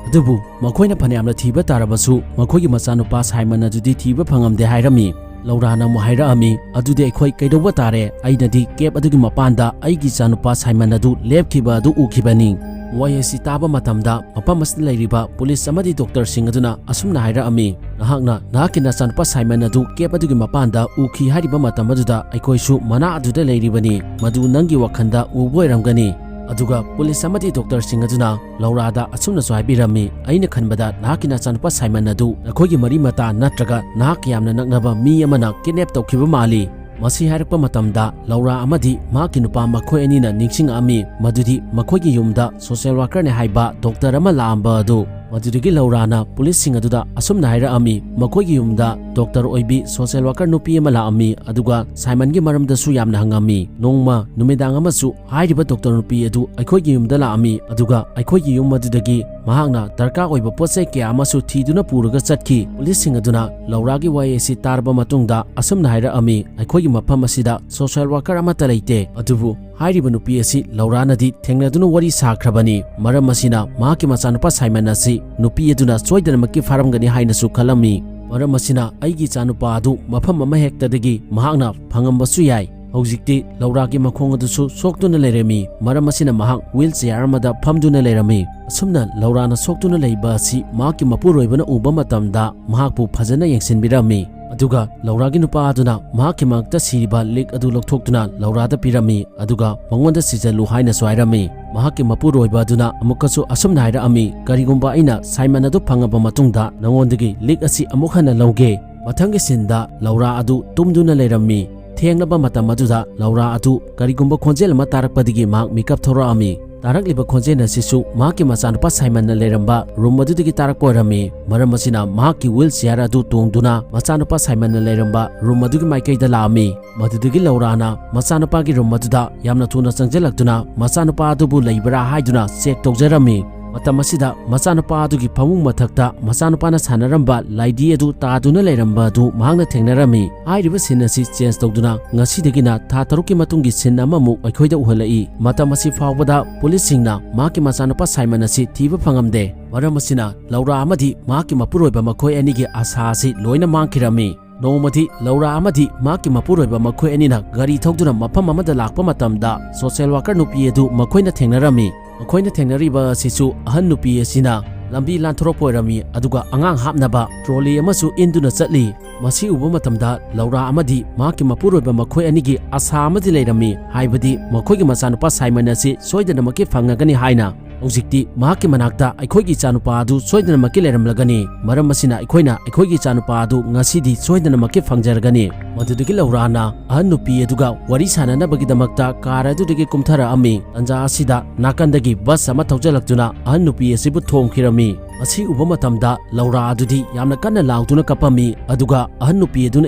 ꯑꯗꯨꯕꯨ ꯃꯈꯣꯏꯅ ꯐꯅꯌꯥꯝꯅ ꯊꯤꯕ ꯇꯥꯔꯕꯁꯨ ꯃꯈꯣꯏꯒꯤ ꯃꯆꯥꯅꯨꯄꯥ ꯁꯥꯏꯃꯟ ꯑꯗꯨꯗꯤ ꯊꯤꯕ ꯐꯪꯂꯝꯗꯦ ꯍꯥꯏꯔꯝꯃꯤ꯫ ꯂꯧꯔꯥꯅ ꯑꯃꯨꯛ ꯍꯥꯏꯔꯛꯑꯝꯃꯤ, "ꯑꯗꯨꯗꯤ ꯑꯩꯈꯣꯏ ꯀꯩꯗꯧꯕ ꯇꯥꯔꯦ? ꯑꯩꯅꯗꯤ ꯀꯦꯕ ꯑꯗꯨꯒꯤ ꯃꯄꯥꯟꯗ ꯑꯩꯒꯤ ꯏꯆꯥꯅꯨꯄꯥ ꯁꯥꯏꯃꯟ ꯑꯗꯨ ꯂꯦꯞꯈꯤꯕ ꯑꯗꯨ ꯎꯈꯤꯕꯅꯤ"꯫ ꯋꯥꯍꯩ ꯑꯁꯤ ꯇꯥꯕ ꯃꯇꯝꯗ ꯃꯐꯝ ꯑꯁꯤꯗ ꯂꯩꯔꯤꯕ ꯄꯨꯂꯤꯁ ꯑꯃꯗꯤ ꯗꯣꯛꯇꯔꯁꯤꯡ ꯑꯗꯨꯅ ꯑꯁꯨꯝꯅ ꯍꯥꯏꯔꯛꯑꯝꯃꯤ, "ꯅꯍꯥꯛꯅ ꯅꯍꯥꯛꯀꯤ ꯅꯆꯥꯅꯨꯄꯥ ꯁꯥꯏꯃꯟ ꯑꯗꯨ ꯀꯦꯕ ꯑꯗꯨꯒꯤ ꯃꯄꯥꯟꯗ ꯎꯈꯤ ꯍꯥꯏꯔꯤꯕ ꯃꯇꯝ ꯑꯗꯨꯗ ꯑꯩꯈꯣꯏꯁꯨ ꯃꯅꯥꯛ ꯑꯗꯨꯗ ꯂꯩꯔꯤꯕꯅꯤ꯫ ꯃꯗꯨ ꯅꯪꯒꯤ ꯋꯥꯈꯜꯗ ꯎꯕ ꯑꯣꯏꯔꯝꯒꯅꯤ"꯫ ꯑꯗꯨꯒ ꯄꯨꯂꯤꯁ ꯑꯃꯗꯤ ꯗꯣꯛꯇꯔꯁꯤꯡ ꯑꯗꯨꯅ ꯂꯧꯔꯥꯗ ꯑꯁꯨꯝꯅꯁꯨ ꯍꯥꯏꯕꯤꯔꯝꯃꯤ, "ꯑꯩꯅ ꯈꯟꯕꯗ ꯅꯍꯥꯛꯀꯤ ꯅꯆꯥꯅꯨꯄꯥ ꯁꯥꯏꯃꯟ ꯑꯗꯨ ꯅꯈꯣꯏꯒꯤ ꯃꯔꯤ ꯃꯇꯥ ꯅꯠꯇ꯭ꯔꯒ ꯅꯍꯥꯛꯀ ꯌꯥꯝꯅ ꯅꯛꯅꯕ ꯃꯤ ꯑꯃꯅ ꯀꯤꯗꯅꯦꯞ ꯇꯧꯈꯤꯕ ꯃꯥꯜꯂꯤ"꯫ ꯃꯁꯤ ꯍꯥꯏꯔꯛꯄ ꯃꯇꯝꯗ ꯂꯧꯔꯥ ꯑꯃꯗꯤ ꯃꯍꯥꯛꯀꯤ ꯅꯨꯄꯥ ꯃꯈꯣꯏ ꯑꯅꯤꯅ ꯅꯤꯡꯁꯤꯡꯂꯛꯑꯝꯃꯤ ꯃꯗꯨꯗꯤ ꯃꯈꯣꯏꯒꯤ ꯌꯨꯝꯗ ꯁꯣꯁꯤꯌꯦꯜ ꯋꯥꯔꯀꯔꯅꯦ ꯍꯥꯏꯕ ꯗꯣꯛꯇꯔ ꯑꯃ ꯂꯥꯛꯂꯝꯕ ꯑꯗꯨ꯫ ꯃꯗꯨꯗꯒꯤ ꯂꯧꯔꯥꯅ ꯄꯨꯂꯤꯁꯁꯤꯡ ꯑꯗꯨꯗ ꯑꯁꯨꯝꯅ ꯍꯥꯏꯔꯛꯂꯝꯃꯤ, ꯃꯈꯣꯏꯒꯤ ꯌꯨꯝꯗ ꯗꯣꯛꯇꯔ ꯑꯣꯏꯕꯤ ꯁꯣꯁꯤꯌꯦꯜ ꯋꯥꯔꯀꯔ ꯅꯨꯄꯤ ꯑꯃ ꯂꯥꯛꯂꯝꯃꯤ, ꯑꯗꯨꯒ ꯁꯥꯏꯃꯟꯒꯤ ꯃꯔꯝꯗꯁꯨ ꯌꯥꯝꯅ ꯍꯪꯂꯝꯃꯤ꯫ ꯅꯣꯡꯃ ꯅꯨꯃꯤꯗꯥꯡ ꯑꯃꯁꯨ ꯍꯥꯏꯔꯤꯕ ꯗꯣꯛꯇꯔ ꯅꯨꯄꯤ ꯑꯗꯨ ꯑꯩꯈꯣꯏꯒꯤ ꯌꯨꯝꯗ ꯂꯥꯛꯂꯝꯃꯤ, ꯑꯗꯨꯒ ꯑꯩꯈꯣꯏꯒꯤ ꯌꯨꯝ ꯑꯗꯨꯗꯒꯤ ꯃꯍꯥꯛꯅ ꯗꯔꯀꯥꯔ ꯑꯣꯏꯕ ꯄꯣꯠ ꯆꯩ ꯀꯌꯥ ꯑꯃꯁꯨ ꯊꯤꯗꯨꯅ ꯄꯨꯔꯒ ꯆꯠꯈꯤ꯫ ꯄꯨꯂꯤꯁꯁꯤꯡ ꯑꯗꯨꯅ ꯂꯧꯔꯥꯒꯤ ꯋꯥꯍꯩ ꯑꯁꯤ ꯇꯥꯔꯕ ꯃꯇꯨꯡꯗ ꯑꯁꯨꯝꯅ ꯍꯥꯏꯔꯛꯂꯝꯃꯤ, "ꯑꯩꯈꯣꯏꯒꯤ ꯃꯐꯝ ꯑꯁꯤꯗ ꯁꯣꯁꯤꯌꯦꯜ ꯋꯥꯔꯀꯔ ꯑꯃꯠꯇ ꯂꯩꯇꯦ"꯫ ꯑꯗꯨꯕꯨ ꯍꯥꯏꯔꯤꯕ ꯅꯨꯄꯤ ꯑꯁꯤ ꯂꯧꯔꯥꯅꯗꯤ ꯊꯦꯡꯅꯗꯨꯅ ꯋꯥꯔꯤ ꯁꯥꯈ꯭ꯔꯕꯅꯤ꯫ ꯃꯔꯝ ꯑꯁꯤꯅ ꯃꯍꯥꯛꯀꯤ ꯃꯆꯥꯅꯨꯄꯥ ꯁꯥꯏꯃꯟ ꯑꯁꯤ ꯅꯨꯄꯤ ꯑꯗꯨꯅ ꯁꯣꯏꯗꯅꯃꯛꯀꯤ ꯐꯥꯔꯝꯒꯅꯤ ꯍꯥꯏꯅꯁꯨ ꯈꯜꯂꯝꯃꯤ꯫ ꯃꯔꯝ ꯑꯁꯤꯅ ꯑꯩꯒꯤ ꯏꯆꯥꯅꯨꯄꯥ ꯑꯗꯨ ꯃꯐꯝ ꯑꯃ ꯍꯦꯛꯇꯗꯒꯤ ꯃꯍꯥꯛꯅ ꯐꯪꯂꯝꯕꯁꯨ ꯌꯥꯏ꯫ ꯍꯧꯖꯤꯛꯇꯤ ꯂꯧꯔꯥꯒꯤ ꯃꯈꯣꯡ ꯑꯗꯨꯁꯨ ꯁꯣꯛꯇꯨꯅ ꯂꯩꯔꯝꯃꯤ꯫ ꯃꯔꯝ ꯑꯁꯤꯅ ꯃꯍꯥꯛ ꯋꯤꯜ ꯆꯤꯌꯥꯔ ꯑꯃꯗ ꯐꯝꯗꯨꯅ ꯂꯩꯔꯝꯃꯤ꯫ ꯑꯁꯨꯝꯅ ꯂꯧꯔꯥꯅ ꯁꯣꯛꯇꯨꯅ ꯂꯩꯕ ꯑꯁꯤ ꯃꯍꯥꯛꯀꯤ ꯃꯄꯨꯔꯣꯏꯕꯅ ꯎꯕ ꯃꯇꯝꯗ ꯃꯍꯥꯛꯄꯨ ꯐꯖꯅ ꯌꯦꯡꯁꯤꯟꯕꯤꯔꯝꯃꯤ꯫ ꯑꯗꯨꯒ ꯂꯧꯔꯥꯒꯤ ꯅꯨꯄꯥ ꯑꯗꯨꯅ ꯃꯍꯥꯛꯀꯤ ꯃꯉꯛꯇ ꯁꯤꯔꯤꯕ ꯂꯤꯛ ꯑꯗꯨ ꯂꯧꯊꯣꯛꯇꯨꯅ ꯂꯧꯔꯥꯗ ꯄꯤꯔꯝꯃꯤ, ꯑꯗꯨꯒ ꯃꯉꯣꯟꯗ ꯁꯤꯖꯜꯂꯨ ꯍꯥꯏꯅꯁꯨ ꯍꯥꯏꯔꯝꯃꯤ꯫ ꯃꯍꯥꯛꯀꯤ ꯃꯄꯨꯔꯣꯏꯕ ꯑꯗꯨꯅ ꯑꯃꯨꯛꯀꯁꯨ ꯑꯁꯨꯝꯅ ꯍꯥꯏꯔꯛꯂꯝꯃꯤ, "ꯀꯔꯤꯒꯨꯝꯕ ꯑꯩꯅ ꯁꯥꯏꯃꯟ ꯑꯗꯨ ꯐꯪꯂꯕ ꯃꯇꯨꯡꯗ ꯅꯉꯣꯟꯗꯒꯤ ꯂꯤꯛ ꯑꯁꯤ ꯑꯃꯨꯛ ꯍꯟꯅ ꯂꯧꯒꯦ"꯫ ꯃꯊꯪꯒꯤ ꯁꯤꯟꯗ ꯂꯧꯔꯥ ꯑꯗꯨ ꯇꯨꯝꯗꯨꯅ ꯂꯩꯔꯝꯃꯤ꯫ ꯊꯦꯡꯂꯕ ꯃꯇꯝ ꯑꯗꯨꯗ ꯂꯧꯔꯥ ꯑꯗꯨ ꯀꯔꯤꯒꯨꯝꯕ ꯈꯣꯟꯖꯦꯜ ꯑꯃ ꯇꯥꯔꯛꯄꯗꯒꯤ ꯃꯍꯥꯛ ꯃꯤꯀꯞ ꯊꯣꯔꯛꯂꯝꯃꯤ꯫ ꯇꯥꯔꯛꯂꯤꯕ ꯈꯣꯟꯖꯦꯜ ꯑꯁꯤꯁꯨ ꯃꯍꯥꯛꯀꯤ ꯃꯆꯥꯅꯨꯄꯥ ꯁꯥꯏꯃꯟꯅ ꯂꯩꯔꯝꯕ ꯔꯨꯝ ꯑꯗꯨꯗꯒꯤ ꯇꯥꯔꯛꯄ ꯑꯣꯏꯔꯝꯃꯤ꯫ ꯃꯔꯝ ꯑꯁꯤꯅ ꯃꯍꯥꯛꯀꯤ ꯋꯤꯜ ꯆꯤꯌꯥꯔ ꯑꯗꯨ ꯇꯣꯡꯗꯨꯅ ꯃꯆꯥꯅꯨꯄꯥ ꯁꯥꯏꯃꯟꯅ ꯂꯩꯔꯝꯕ ꯔꯨꯝ ꯑꯗꯨꯒꯤ ꯃꯥꯏꯀꯩꯗ ꯂꯥꯛꯑꯝꯃꯤ꯫ ꯃꯗꯨꯗꯒꯤ ꯂꯧꯔꯥꯅ ꯃꯆꯥꯅꯨꯄꯥꯒꯤ ꯔꯨꯝ ꯑꯗꯨꯗ ꯌꯥꯝꯅ ꯊꯨꯅ ꯆꯪꯁꯤꯜꯂꯛꯇꯨꯅ ꯃꯆꯥꯅꯨꯄꯥ ꯑꯗꯨꯕꯨ ꯂꯩꯕ꯭ꯔꯥ ꯍꯥꯏꯗꯨꯅ ꯆꯦꯛ ꯇꯧꯖꯔꯝꯃꯤ꯫ ꯃꯇꯝ ꯑꯁꯤꯗ ꯃꯆꯥꯅꯨꯄꯥ ꯑꯗꯨꯒꯤ ꯐꯃꯨꯡ ꯃꯊꯛꯇ ꯃꯆꯥꯅꯨꯄꯥꯅ ꯁꯥꯟꯅꯔꯝꯕ ꯂꯥꯏꯙꯤ ꯑꯗꯨ ꯇꯥꯗꯨꯅ ꯂꯩꯔꯝꯕ ꯑꯗꯨ ꯃꯍꯥꯛꯅ ꯊꯦꯡꯅꯔꯝꯃꯤ꯫ ꯍꯥꯏꯔꯤꯕ ꯁꯤꯟ ꯑꯁꯤ ꯆꯦꯟꯖ ꯇꯧꯗꯨꯅ ꯉꯁꯤꯗꯒꯤꯅ ꯊꯥ ꯇꯔꯨꯛꯀꯤ ꯃꯇꯨꯡꯒꯤ ꯁꯤꯟ ꯑꯃꯃꯨꯛ ꯑꯩꯈꯣꯏꯗ ꯎꯍꯜꯂꯛꯏ꯫ ꯃꯇꯝ ꯑꯁꯤ ꯐꯥꯎꯕꯗ ꯄꯨꯂꯤꯁꯁꯤꯡꯅ ꯃꯍꯥꯛꯀꯤ ꯃꯆꯥꯅꯨꯄꯥ ꯁꯥꯏꯃꯟ ꯑꯁꯤ ꯊꯤꯕ ꯐꯪꯉꯝꯗꯦ꯫ ꯃꯔꯝ ꯑꯁꯤꯅ ꯂꯧꯔꯥ ꯑꯃꯗꯤ ꯃꯍꯥꯛꯀꯤ ꯃꯄꯨꯔꯣꯏꯕ ꯃꯈꯣꯏ ꯑꯅꯤꯒꯤ ꯑꯁꯥ ꯑꯁꯤ ꯂꯣꯏꯅ ꯃꯥꯡꯈꯤꯔꯝꯃꯤ꯫ ꯅꯣꯡꯃꯗꯤ ꯂꯧꯔꯥ ꯑꯃꯗꯤ ꯃꯍꯥꯛꯀꯤ ꯃꯄꯨꯔꯣꯏꯕ ꯃꯈꯣꯏ ꯑꯅꯤꯅ ꯒꯥꯔꯤ ꯊꯧꯗꯨꯅ ꯃꯐꯝ ꯑꯃꯗ ꯂꯥꯛꯄ ꯃꯇꯝꯗ ꯁꯣꯁꯦꯜ ꯋꯥꯀꯔ ꯅꯨꯄꯤ ꯑꯗꯨ ꯃꯈꯣꯏꯅ ꯊꯦꯡꯅꯔꯝꯃꯤ꯫ ꯃꯈꯣꯏꯅ ꯊꯦꯡꯅꯔꯤꯕ ꯑꯁꯤꯁꯨ ꯑꯍꯟ ꯅꯨꯄꯤ ꯑꯁꯤꯅ ꯂꯝꯕꯤ ꯂꯥꯟꯊꯣꯔꯛꯄ ꯑꯣꯏꯔꯝꯃꯤ, ꯑꯗꯨꯒ ꯑꯉꯥꯡ ꯍꯥꯞꯅꯕ ꯇ꯭ꯔꯣꯂꯤ ꯑꯃꯁꯨ ꯏꯟꯗꯨꯅ ꯆꯠꯂꯤ꯫ ꯃꯁꯤ ꯎꯕ ꯃꯇꯝꯗ ꯂꯧꯔꯥ ꯑꯃꯗꯤ ꯃꯍꯥꯛꯀꯤ ꯃꯄꯨꯔꯣꯏꯕ ꯃꯈꯣꯏ ꯑꯅꯤꯒꯤ ꯑꯁꯥ ꯑꯃꯗꯤ ꯂꯩꯔꯝꯃꯤ, ꯍꯥꯏꯕꯗꯤ ꯃꯈꯣꯏꯒꯤ ꯃꯆꯥꯅꯨꯄꯥ ꯁꯥꯏꯃꯟ ꯑꯁꯤ ꯁꯣꯏꯗꯅꯃꯛꯀꯤ ꯐꯪꯉꯒꯅꯤ ꯍꯥꯏꯅ꯫ ꯍꯧꯖꯤꯛꯇꯤ ꯃꯍꯥꯛꯀꯤ ꯃꯅꯥꯛꯇ ꯑꯩꯈꯣꯏꯒꯤ ꯏꯆꯥꯅꯨꯄꯥ ꯑꯗꯨ ꯁꯣꯏꯗꯅꯃꯛꯀꯤ ꯂꯩꯔꯝꯂꯒꯅꯤ꯫ ꯃꯔꯝ ꯑꯁꯤꯅ ꯑꯩꯈꯣꯏꯅ ꯑꯩꯈꯣꯏꯒꯤ ꯏꯆꯥꯅꯨꯄꯥ ꯑꯗꯨ ꯉꯁꯤꯗꯤ ꯁꯣꯏꯗꯅꯃꯛꯀꯤ ꯐꯪꯖꯔꯒꯅꯤ꯫ ꯃꯗꯨꯗꯒꯤ ꯂꯧꯔꯥꯅ ꯑꯍꯟ ꯅꯨꯄꯤ ꯑꯗꯨꯒ ꯋꯥꯔꯤ ꯁꯥꯟꯅꯅꯕꯒꯤꯗꯃꯛꯇ ꯀꯥꯔ ꯑꯗꯨꯗꯒꯤ ꯀꯨꯝꯊꯔꯛꯑꯝꯃꯤ꯫ ꯇꯟꯖꯥ ꯑꯁꯤꯗ ꯅꯥꯀꯟꯗꯒꯤ ꯕꯁ ꯑꯃ ꯊꯧꯖꯤꯜꯂꯛꯇꯨꯅ ꯑꯍꯟ ꯅꯨꯄꯤ ꯑꯁꯤꯕꯨ ꯊꯣꯝꯈꯤꯔꯝꯃꯤ꯫ ꯃꯁꯤ ꯎꯕ ꯃꯇꯝꯗ ꯂꯧꯔꯥ ꯑꯗꯨꯗꯤ ꯌꯥꯝꯅ ꯀꯟꯅ ꯂꯥꯎꯗꯨꯅ ꯀꯞꯄꯝꯃꯤ, ꯑꯗꯨꯒ ꯑꯍꯟ ꯅꯨꯄꯤ ꯑꯗꯨꯅ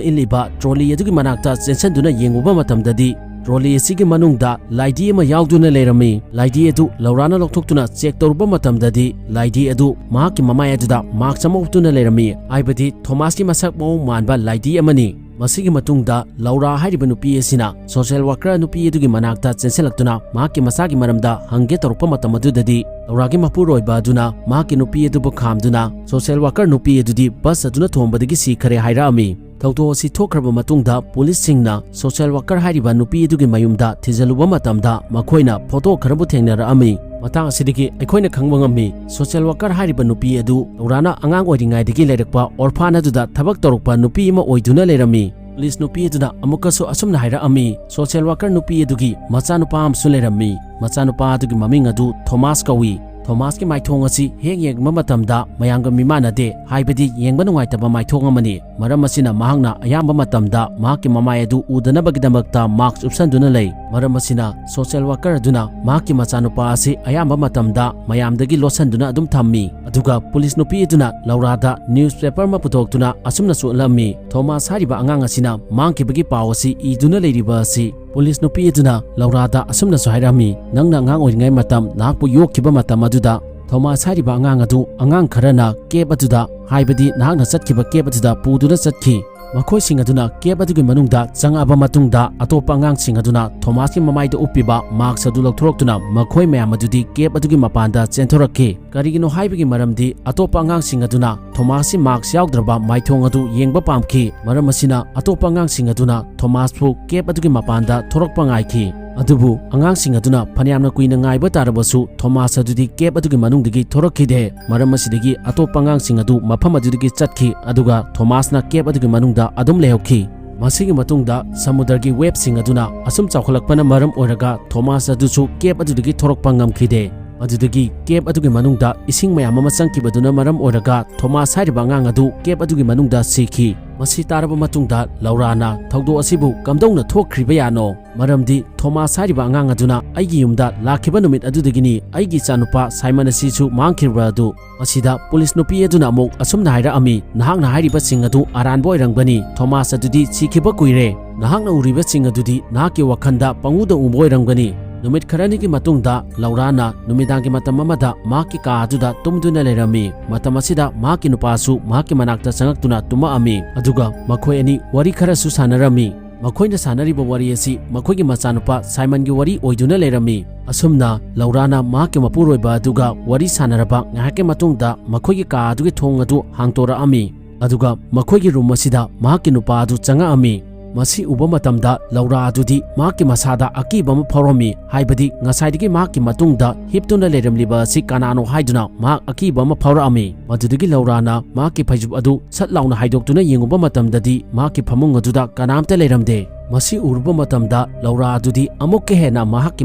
ꯏꯜꯂꯤꯕ ꯇ꯭ꯔꯣꯂꯤ ꯑꯗꯨꯒꯤ ꯃꯅꯥꯛꯇ ꯆꯦꯟꯁꯤꯟꯗꯨꯅ ꯌꯦꯡꯉꯨꯕ ꯃꯇꯝꯗꯗꯤ ꯇ꯭ꯔꯣꯂꯤ ꯑꯁꯤꯒꯤ ꯃꯅꯨꯡꯗ ꯂꯥꯏꯙꯤ ꯑꯃ ꯌꯥꯎꯗꯨꯅ ꯂꯩꯔꯝꯃꯤ꯫ ꯂꯥꯏꯙꯤ ꯑꯗꯨ ꯂꯧꯔꯥꯅ ꯂꯧꯊꯣꯛꯇꯨꯅ ꯆꯦꯛ ꯇꯧꯔꯨꯕ ꯃꯇꯝꯗꯗꯤ ꯂꯥꯏꯙꯤ ꯑꯗꯨ ꯃꯍꯥꯛꯀꯤ ꯃꯃꯥꯏ ꯑꯗꯨꯗ ꯃꯥꯛꯁ ꯑꯃ ꯎꯞꯇꯨꯅ ꯂꯩꯔꯝꯃꯤ, ꯍꯥꯏꯕꯗꯤ ꯊꯣꯃꯥꯁꯀꯤ ꯃꯁꯛ ꯃꯑꯣꯡ ꯃꯥꯟꯕ ꯂꯥꯏꯙꯤ ꯑꯃꯅꯤ꯫ ꯃꯁꯤꯒꯤ ꯃꯇꯨꯡꯗ ꯂꯧꯔꯥ ꯍꯥꯏꯔꯤꯕ ꯅꯨꯄꯤ ꯑꯁꯤꯅ ꯁꯣꯁꯦꯜ ꯋꯥꯀꯔ ꯅꯨꯄꯤ ꯑꯗꯨꯒꯤ ꯃꯅꯥꯛꯇ ꯆꯦꯟꯁꯤꯜꯂꯛꯇꯨꯅ ꯃꯍꯥꯛꯀꯤ ꯃꯆꯥꯒꯤ ꯃꯔꯝꯗ ꯍꯪꯒꯦ ꯇꯧꯔꯛꯄ ꯃꯇꯝ ꯑꯗꯨꯗꯗꯤ ꯂꯧꯔꯥꯒꯤ ꯃꯄꯨꯔꯣꯏꯕ ꯑꯗꯨꯅ ꯃꯍꯥꯛꯀꯤ ꯅꯨꯄꯤ ꯑꯗꯨꯕꯨ ꯈꯥꯝꯗꯨꯅ ꯁꯣꯁꯦꯜ ꯋꯥꯀꯔ ꯅꯨꯄꯤ ꯑꯗꯨꯗꯤ ꯕꯁ ꯑꯗꯨꯅ ꯊꯣꯝꯕꯗꯒꯤ ꯁꯤꯈꯔꯦ ꯍꯥꯏꯔꯛꯑꯝꯃꯤ꯫ ꯊꯧꯗꯣꯛ ꯑꯁꯤ ꯊꯣꯛꯈ꯭ꯔꯕ ꯃꯇꯨꯡꯗ ꯄꯨꯂꯤꯁꯁꯤꯡꯅ ꯁꯣꯁꯦꯜ ꯋꯥꯀꯔ ꯍꯥꯏꯔꯤꯕ ꯅꯨꯄꯤ ꯑꯗꯨꯒꯤ ꯃꯌꯨꯝꯗ ꯊꯤꯖꯤꯜꯂꯨꯕ ꯃꯇꯝꯗ ꯃꯈꯣꯏꯅ ꯐꯣꯇꯣ ꯈꯔꯕꯨ ꯊꯦꯡꯅꯔꯛꯑꯝꯃꯤ꯫ ꯃꯇꯥꯡ ꯑꯁꯤꯗꯒꯤ ꯑꯩꯈꯣꯏꯅ ꯈꯪꯕ ꯉꯝꯃꯤ, ꯁꯣꯁꯦꯜ ꯋꯥꯀꯔ ꯍꯥꯏꯔꯤꯕ ꯅꯨꯄꯤ ꯑꯗꯨ ꯂꯧꯔꯥꯅ ꯑꯉꯥꯡ ꯑꯣꯏꯔꯤꯉꯩꯗꯒꯤ ꯂꯩꯔꯛꯄ ꯑꯣꯔꯐꯥꯟ ꯑꯗꯨꯗ ꯊꯕꯛ ꯇꯧꯔꯛꯄ ꯅꯨꯄꯤ ꯑꯃ ꯑꯣꯏꯗꯨꯅ ꯂꯩꯔꯝꯃꯤ꯫ ꯄꯨꯂꯤꯁ ꯅꯨꯄꯤ ꯑꯗꯨꯅ ꯑꯃꯨꯛꯀꯁꯨ ꯑꯁꯨꯝꯅ ꯍꯥꯏꯔꯛꯑꯝꯃꯤ, ꯁꯣꯁꯦꯜ ꯋꯥꯀꯔ ꯅꯨꯄꯤ ꯑꯗꯨꯒꯤ ꯃꯆꯥꯅꯨꯄꯥ ꯑꯃꯁꯨ ꯂꯩꯔꯝꯃꯤ꯫ ꯃꯆꯥꯅꯨꯄꯥ ꯑꯗꯨꯒꯤ ꯃꯃꯤꯡ ꯑꯗꯨ ꯊꯣꯃꯥꯁ ꯀꯧꯏ꯫ ꯊꯣꯃꯥꯁꯀꯤ ꯃꯥꯏꯊꯣꯡ ꯑꯁꯤ ꯍꯦꯛ ꯌꯦꯡꯕ ꯃꯇꯝꯗ ꯃꯌꯥꯝꯒ ꯃꯤꯃꯥꯟꯅꯗꯦ, ꯍꯥꯏꯕꯗꯤ ꯌꯦꯡꯕ ꯅꯨꯡꯉꯥꯏꯇꯕ ꯃꯥꯏꯊꯣꯡ ꯑꯃꯅꯤ꯫ ꯃꯔꯝ ꯑꯁꯤꯅ ꯃꯍꯥꯛꯅ ꯑꯌꯥꯝꯕ ꯃꯇꯝꯗ ꯃꯍꯥꯛꯀꯤ ꯃꯃꯥꯏ ꯑꯗꯨ ꯎꯗꯅꯕꯒꯤꯗꯃꯛꯇ ꯃꯥꯁꯛ ꯎꯞꯁꯟꯗꯨꯅ ꯂꯩ꯫ ꯃꯔꯝ ꯑꯁꯤꯅ ꯁꯣꯁꯤꯌꯦꯜ ꯋꯥꯔꯀꯔ ꯑꯗꯨꯅ ꯃꯍꯥꯛꯀꯤ ꯃꯆꯥꯅꯨꯄꯥ ꯑꯁꯤ ꯑꯌꯥꯝꯕ ꯃꯇꯝꯗ ꯃꯌꯥꯝꯗꯒꯤ ꯂꯣꯠꯁꯟꯗꯨꯅ ꯑꯗꯨꯝ ꯊꯝꯃꯤ꯫ ꯑꯗꯨꯒ ꯄꯨꯂꯤꯁ ꯅꯨꯄꯤ ꯑꯗꯨꯅ ꯂꯧꯔꯥꯗ ꯅ꯭ꯌꯨꯁꯄꯦꯄꯔ ꯑꯃ ꯄꯨꯊꯣꯛꯇꯨꯅ ꯑꯁꯨꯝꯅꯁꯨ ꯎꯠꯂꯝꯃꯤ, ꯊꯣꯃꯥꯁ ꯍꯥꯏꯔꯤꯕ ꯑꯉꯥꯡ ꯑꯁꯤꯅ ꯃꯥꯡꯈꯤꯕꯒꯤ ꯄꯥꯎ ꯑꯁꯤ ꯏꯗꯨꯅ ꯂꯩꯔꯤꯕ ꯑꯁꯤ꯫ ꯄꯨꯂꯤꯁ ꯅꯨꯄꯤ ꯑꯗꯨꯅ ꯂꯧꯔꯥꯗ ꯑꯁꯨꯝꯅꯁꯨ ꯍꯥꯏꯔꯝꯃꯤ, "ꯅꯪꯅ ꯑꯉꯥꯡ ꯑꯣꯏꯔꯤꯉꯩ ꯃꯇꯝ, ꯅꯍꯥꯛꯄꯨ ꯌꯣꯛꯈꯤꯕ ꯃꯇꯝ ꯑꯗꯨꯗ ꯊꯣꯃꯥꯁ ꯍꯥꯏꯔꯤꯕ ꯑꯉꯥꯡ ꯑꯗꯨ ꯑꯉꯥꯡ ꯈꯔꯅ ꯀꯦꯕ ꯑꯗꯨꯗ, ꯍꯥꯏꯕꯗꯤ ꯅꯍꯥꯛꯅ ꯆꯠꯈꯤꯕ ꯀꯦꯕ ꯑꯗꯨꯗ ꯄꯨꯗꯨꯅ ꯆꯠꯈꯤ꯫ ꯃꯈꯣꯏꯁꯤꯡ ꯑꯗꯨꯅ ꯀꯦꯕ ꯑꯗꯨꯒꯤ ꯃꯅꯨꯡꯗ ꯆꯪꯉꯛꯑꯕ ꯃꯇꯨꯡꯗ ꯑꯇꯣꯞꯄ ꯑꯉꯥꯡꯁꯤꯡ ꯑꯗꯨꯅ ꯊꯣꯃꯥꯁꯀꯤ ꯃꯃꯥꯏꯗ ꯎꯞꯄꯤꯕ ꯃꯥꯛꯁ ꯑꯗꯨ ꯂꯧꯊꯣꯔꯛꯇꯨꯅ ꯃꯈꯣꯏ ꯃꯌꯥꯝ ꯑꯗꯨꯗꯤ ꯀꯦꯕ ꯑꯗꯨꯒꯤ ꯃꯄꯥꯟꯗ ꯆꯦꯟꯊꯣꯔꯛꯈꯤ꯫ ꯀꯔꯤꯒꯤꯅꯣ ꯍꯥꯏꯕꯒꯤ ꯃꯔꯝꯗꯤ ꯑꯇꯣꯞꯄ ꯑꯉꯥꯡꯁꯤꯡ ꯑꯗꯨꯅ ꯊꯣꯃꯥꯁꯀꯤ ꯃꯥꯛꯁ ꯌꯥꯎꯗ꯭ꯔꯕ ꯃꯥꯏꯊꯣꯡ ꯑꯗꯨ ꯌꯦꯡꯕ ꯄꯥꯝꯈꯤ꯫ ꯃꯔꯝ ꯑꯁꯤꯅ ꯑꯇꯣꯞꯄ ꯑꯉꯥꯡꯁꯤꯡ ꯑꯗꯨꯅ ꯊꯣꯃꯥꯁꯄꯨ ꯀꯦꯕ ꯑꯗꯨꯒꯤ ꯃꯄꯥꯟꯗ ꯊꯣꯔꯛꯄ ꯉꯥꯏꯈꯤ꯫ ꯑꯗꯨꯕꯨ ꯑꯉꯥꯡꯁꯤꯡ ꯑꯗꯨꯅ ꯐꯅꯌꯥꯝꯅ ꯀꯨꯏꯅ ꯉꯥꯏꯕ ꯇꯥꯔꯕꯁꯨ ꯊꯣꯃꯥꯁ ꯑꯗꯨꯗꯤ ꯀꯦꯕ ꯑꯗꯨꯒꯤ ꯃꯅꯨꯡꯗꯒꯤ ꯊꯣꯔꯛꯈꯤꯗꯦ꯫ ꯃꯔꯝ ꯑꯁꯤꯗꯒꯤ ꯑꯇꯣꯞꯄ ꯑꯉꯥꯡꯁꯤꯡ ꯑꯗꯨ ꯃꯐꯝ ꯑꯗꯨꯗꯒꯤ ꯆꯠꯈꯤ, ꯑꯗꯨꯒ ꯊꯣꯃꯥꯁꯅ ꯀꯦꯕ ꯑꯗꯨꯒꯤ ꯃꯅꯨꯡꯗ ꯑꯗꯨꯝ ꯂꯩꯍꯧꯈꯤ꯫ ꯃꯁꯤꯒꯤ ꯃꯇꯨꯡꯗ ꯁꯃꯨꯗ꯭ꯔꯒꯤ ꯋꯦꯕꯁꯤꯡ ꯑꯗꯨꯅ ꯑꯁꯨꯝ ꯆꯥꯎꯈꯠꯂꯛꯄꯅ ꯃꯔꯝ ꯑꯣꯏꯔꯒ ꯊꯣꯃꯥꯁ ꯑꯗꯨꯁꯨ ꯀꯦꯕ ꯑꯗꯨꯗꯒꯤ ꯊꯣꯔꯛꯄ ꯉꯝꯈꯤꯗꯦ꯫ ꯃꯗꯨꯗꯒꯤ ꯀꯦꯕ ꯑꯗꯨꯒꯤ ꯃꯅꯨꯡꯗ ꯏꯁꯤꯡ ꯃꯌꯥꯝ ꯑꯃ ꯆꯪꯈꯤꯕꯗꯨꯅ ꯃꯔꯝ ꯑꯣꯏꯔꯒ ꯊꯣꯃꯥꯁ ꯍꯥꯏꯔꯤꯕ ꯑꯉꯥꯡ ꯑꯗꯨ ꯀꯦꯕ ꯑꯗꯨꯒꯤ ꯃꯅꯨꯡꯗ ꯁꯤꯈꯤ꯫ ꯃꯁꯤ ꯇꯥꯔꯕ ꯃꯇꯨꯡꯗ ꯂꯧꯔꯥꯅ ꯊꯧꯗꯣꯛ ꯑꯁꯤꯕꯨ ꯀꯝꯗꯧꯅ ꯊꯣꯛꯈ꯭ꯔꯤꯕ ꯌꯥꯅꯣ? ꯃꯔꯝꯗꯤ ꯊꯣꯃꯥꯁ ꯍꯥꯏꯔꯤꯕ ꯑꯉꯥꯡ ꯑꯗꯨꯅ ꯑꯩꯒꯤ ꯌꯨꯝꯗ ꯂꯥꯛꯈꯤꯕ ꯅꯨꯃꯤꯠ ꯑꯗꯨꯗꯒꯤꯅꯤ ꯑꯩꯒꯤ ꯏꯆꯥꯅꯨꯄꯥ ꯁꯥꯏꯃꯟ ꯑꯁꯤꯁꯨ ꯃꯥꯡꯈꯤꯕ ꯑꯗꯨ꯫ ꯃꯁꯤꯗ ꯄꯨꯂꯤꯁ ꯅꯨꯄꯤ ꯑꯗꯨꯅ ꯑꯃꯨꯛ ꯑꯁꯨꯝꯅ ꯍꯥꯏꯔꯛꯑꯝꯃꯤ, "ꯅꯍꯥꯛꯅ ꯍꯥꯏꯔꯤꯕꯁꯤꯡ ꯑꯗꯨ ꯑꯔꯥꯟꯕ ꯑꯣꯏꯔꯝꯒꯅꯤ꯫ ꯊꯣꯃꯥꯁ ꯑꯗꯨꯗꯤ ꯁꯤꯈꯤꯕ ꯀꯨꯏꯔꯦ꯫ ꯅꯍꯥꯛꯅ ꯎꯔꯤꯕꯁꯤꯡ ꯑꯗꯨꯗꯤ ꯅꯍꯥꯛꯀꯤ ꯋꯥꯈꯜꯗ ꯄꯪꯎꯗ ꯎꯕ ꯑꯣꯏꯔꯝꯒꯅꯤ"꯫ ꯅꯨꯃꯤꯠ ꯈꯔꯅꯤꯒꯤ ꯃꯇꯨꯡꯗ ꯂꯧꯔꯥꯅ ꯅꯨꯃꯤꯗꯥꯡꯒꯤ ꯃꯇꯝ ꯑꯃꯗ ꯃꯍꯥꯛꯀꯤ ꯀꯥ ꯑꯗꯨꯗ ꯇꯨꯝꯗꯨꯅ ꯂꯩꯔꯝꯃꯤ꯫ ꯃꯇꯝ ꯑꯁꯤꯗ ꯃꯍꯥꯛꯀꯤ ꯅꯨꯄꯥꯁꯨ ꯃꯍꯥꯛꯀꯤ ꯃꯅꯥꯛꯇ ꯆꯪꯉꯛꯇꯨꯅ ꯇꯨꯝꯃꯛꯑꯝꯃꯤ꯫ ꯑꯗꯨꯒ ꯃꯈꯣꯏ ꯑꯅꯤ ꯋꯥꯔꯤ ꯈꯔꯁꯨ ꯁꯥꯟꯅꯔꯝꯃꯤ꯫ ꯃꯈꯣꯏꯅ ꯁꯥꯟꯅꯔꯤꯕ ꯋꯥꯔꯤ ꯑꯁꯤ ꯃꯈꯣꯏꯒꯤ ꯃꯆꯥꯅꯨꯄꯥ ꯁꯥꯏꯃꯟꯒꯤ ꯋꯥꯔꯤ ꯑꯣꯏꯗꯨꯅ ꯂꯩꯔꯝꯃꯤ꯫ ꯑꯁꯨꯝꯅ ꯂꯧꯔꯥꯅ ꯃꯍꯥꯛꯀꯤ ꯃꯄꯨꯔꯣꯏꯕ ꯑꯗꯨꯒ ꯋꯥꯔꯤ ꯁꯥꯟꯅꯔꯕ ꯉꯥꯏꯍꯥꯛꯀꯤ ꯃꯇꯨꯡꯗ ꯃꯈꯣꯏꯒꯤ ꯀꯥ ꯑꯗꯨꯒꯤ ꯊꯣꯡ ꯑꯗꯨ ꯍꯥꯡꯇꯣꯔꯛꯑꯝꯃꯤ꯫ ꯑꯗꯨꯒ ꯃꯈꯣꯏꯒꯤ ꯔꯨꯝ ꯑꯁꯤꯗ ꯃꯍꯥꯛꯀꯤ ꯅꯨꯄꯥ ꯑꯗꯨ ꯆꯪꯉꯛꯑꯝꯃꯤ꯫ ꯃꯁꯤ ꯎꯕ ꯃꯇꯝꯗ ꯂꯧꯔꯥ ꯑꯗꯨꯗꯤ ꯃꯍꯥꯛꯀꯤ ꯃꯁꯥꯗ ꯑꯀꯤꯕ ꯑꯃ ꯐꯥꯎꯔꯝꯃꯤ, ꯍꯥꯏꯕꯗꯤ ꯉꯁꯥꯏꯗꯒꯤ ꯃꯍꯥꯛꯀꯤ ꯃꯇꯨꯡꯗ ꯍꯤꯞꯇꯨꯅ ꯂꯩꯔꯝꯂꯤꯕ ꯑꯁꯤ ꯀꯅꯥꯅꯣ ꯍꯥꯏꯗꯨꯅ ꯃꯍꯥꯛ ꯑꯀꯤꯕ ꯑꯃ ꯐꯥꯎꯔꯛꯑꯝꯃꯤ꯫ ꯃꯗꯨꯗꯒꯤ ꯂꯧꯔꯥꯅ ꯃꯍꯥꯛꯀꯤ ꯐꯩꯖꯨꯞ ꯑꯗꯨ ꯁꯠ ꯂꯥꯎꯅ ꯍꯥꯏꯗꯣꯛꯇꯨꯅ ꯌꯦꯡꯉꯨꯕ ꯃꯇꯝꯗꯗꯤ ꯃꯍꯥꯛꯀꯤ ꯐꯃꯨꯡ ꯑꯗꯨꯗ ꯀꯅꯥꯝꯇ ꯂꯩꯔꯝꯗꯦ꯫ ꯃꯁꯤ ꯎꯔꯨꯕ ꯃꯇꯝꯗ ꯂꯧꯔꯥ ꯑꯗꯨꯗꯤ ꯑꯃꯨꯛꯀ ꯍꯦꯟꯅ ꯃꯍꯥꯛꯀꯤ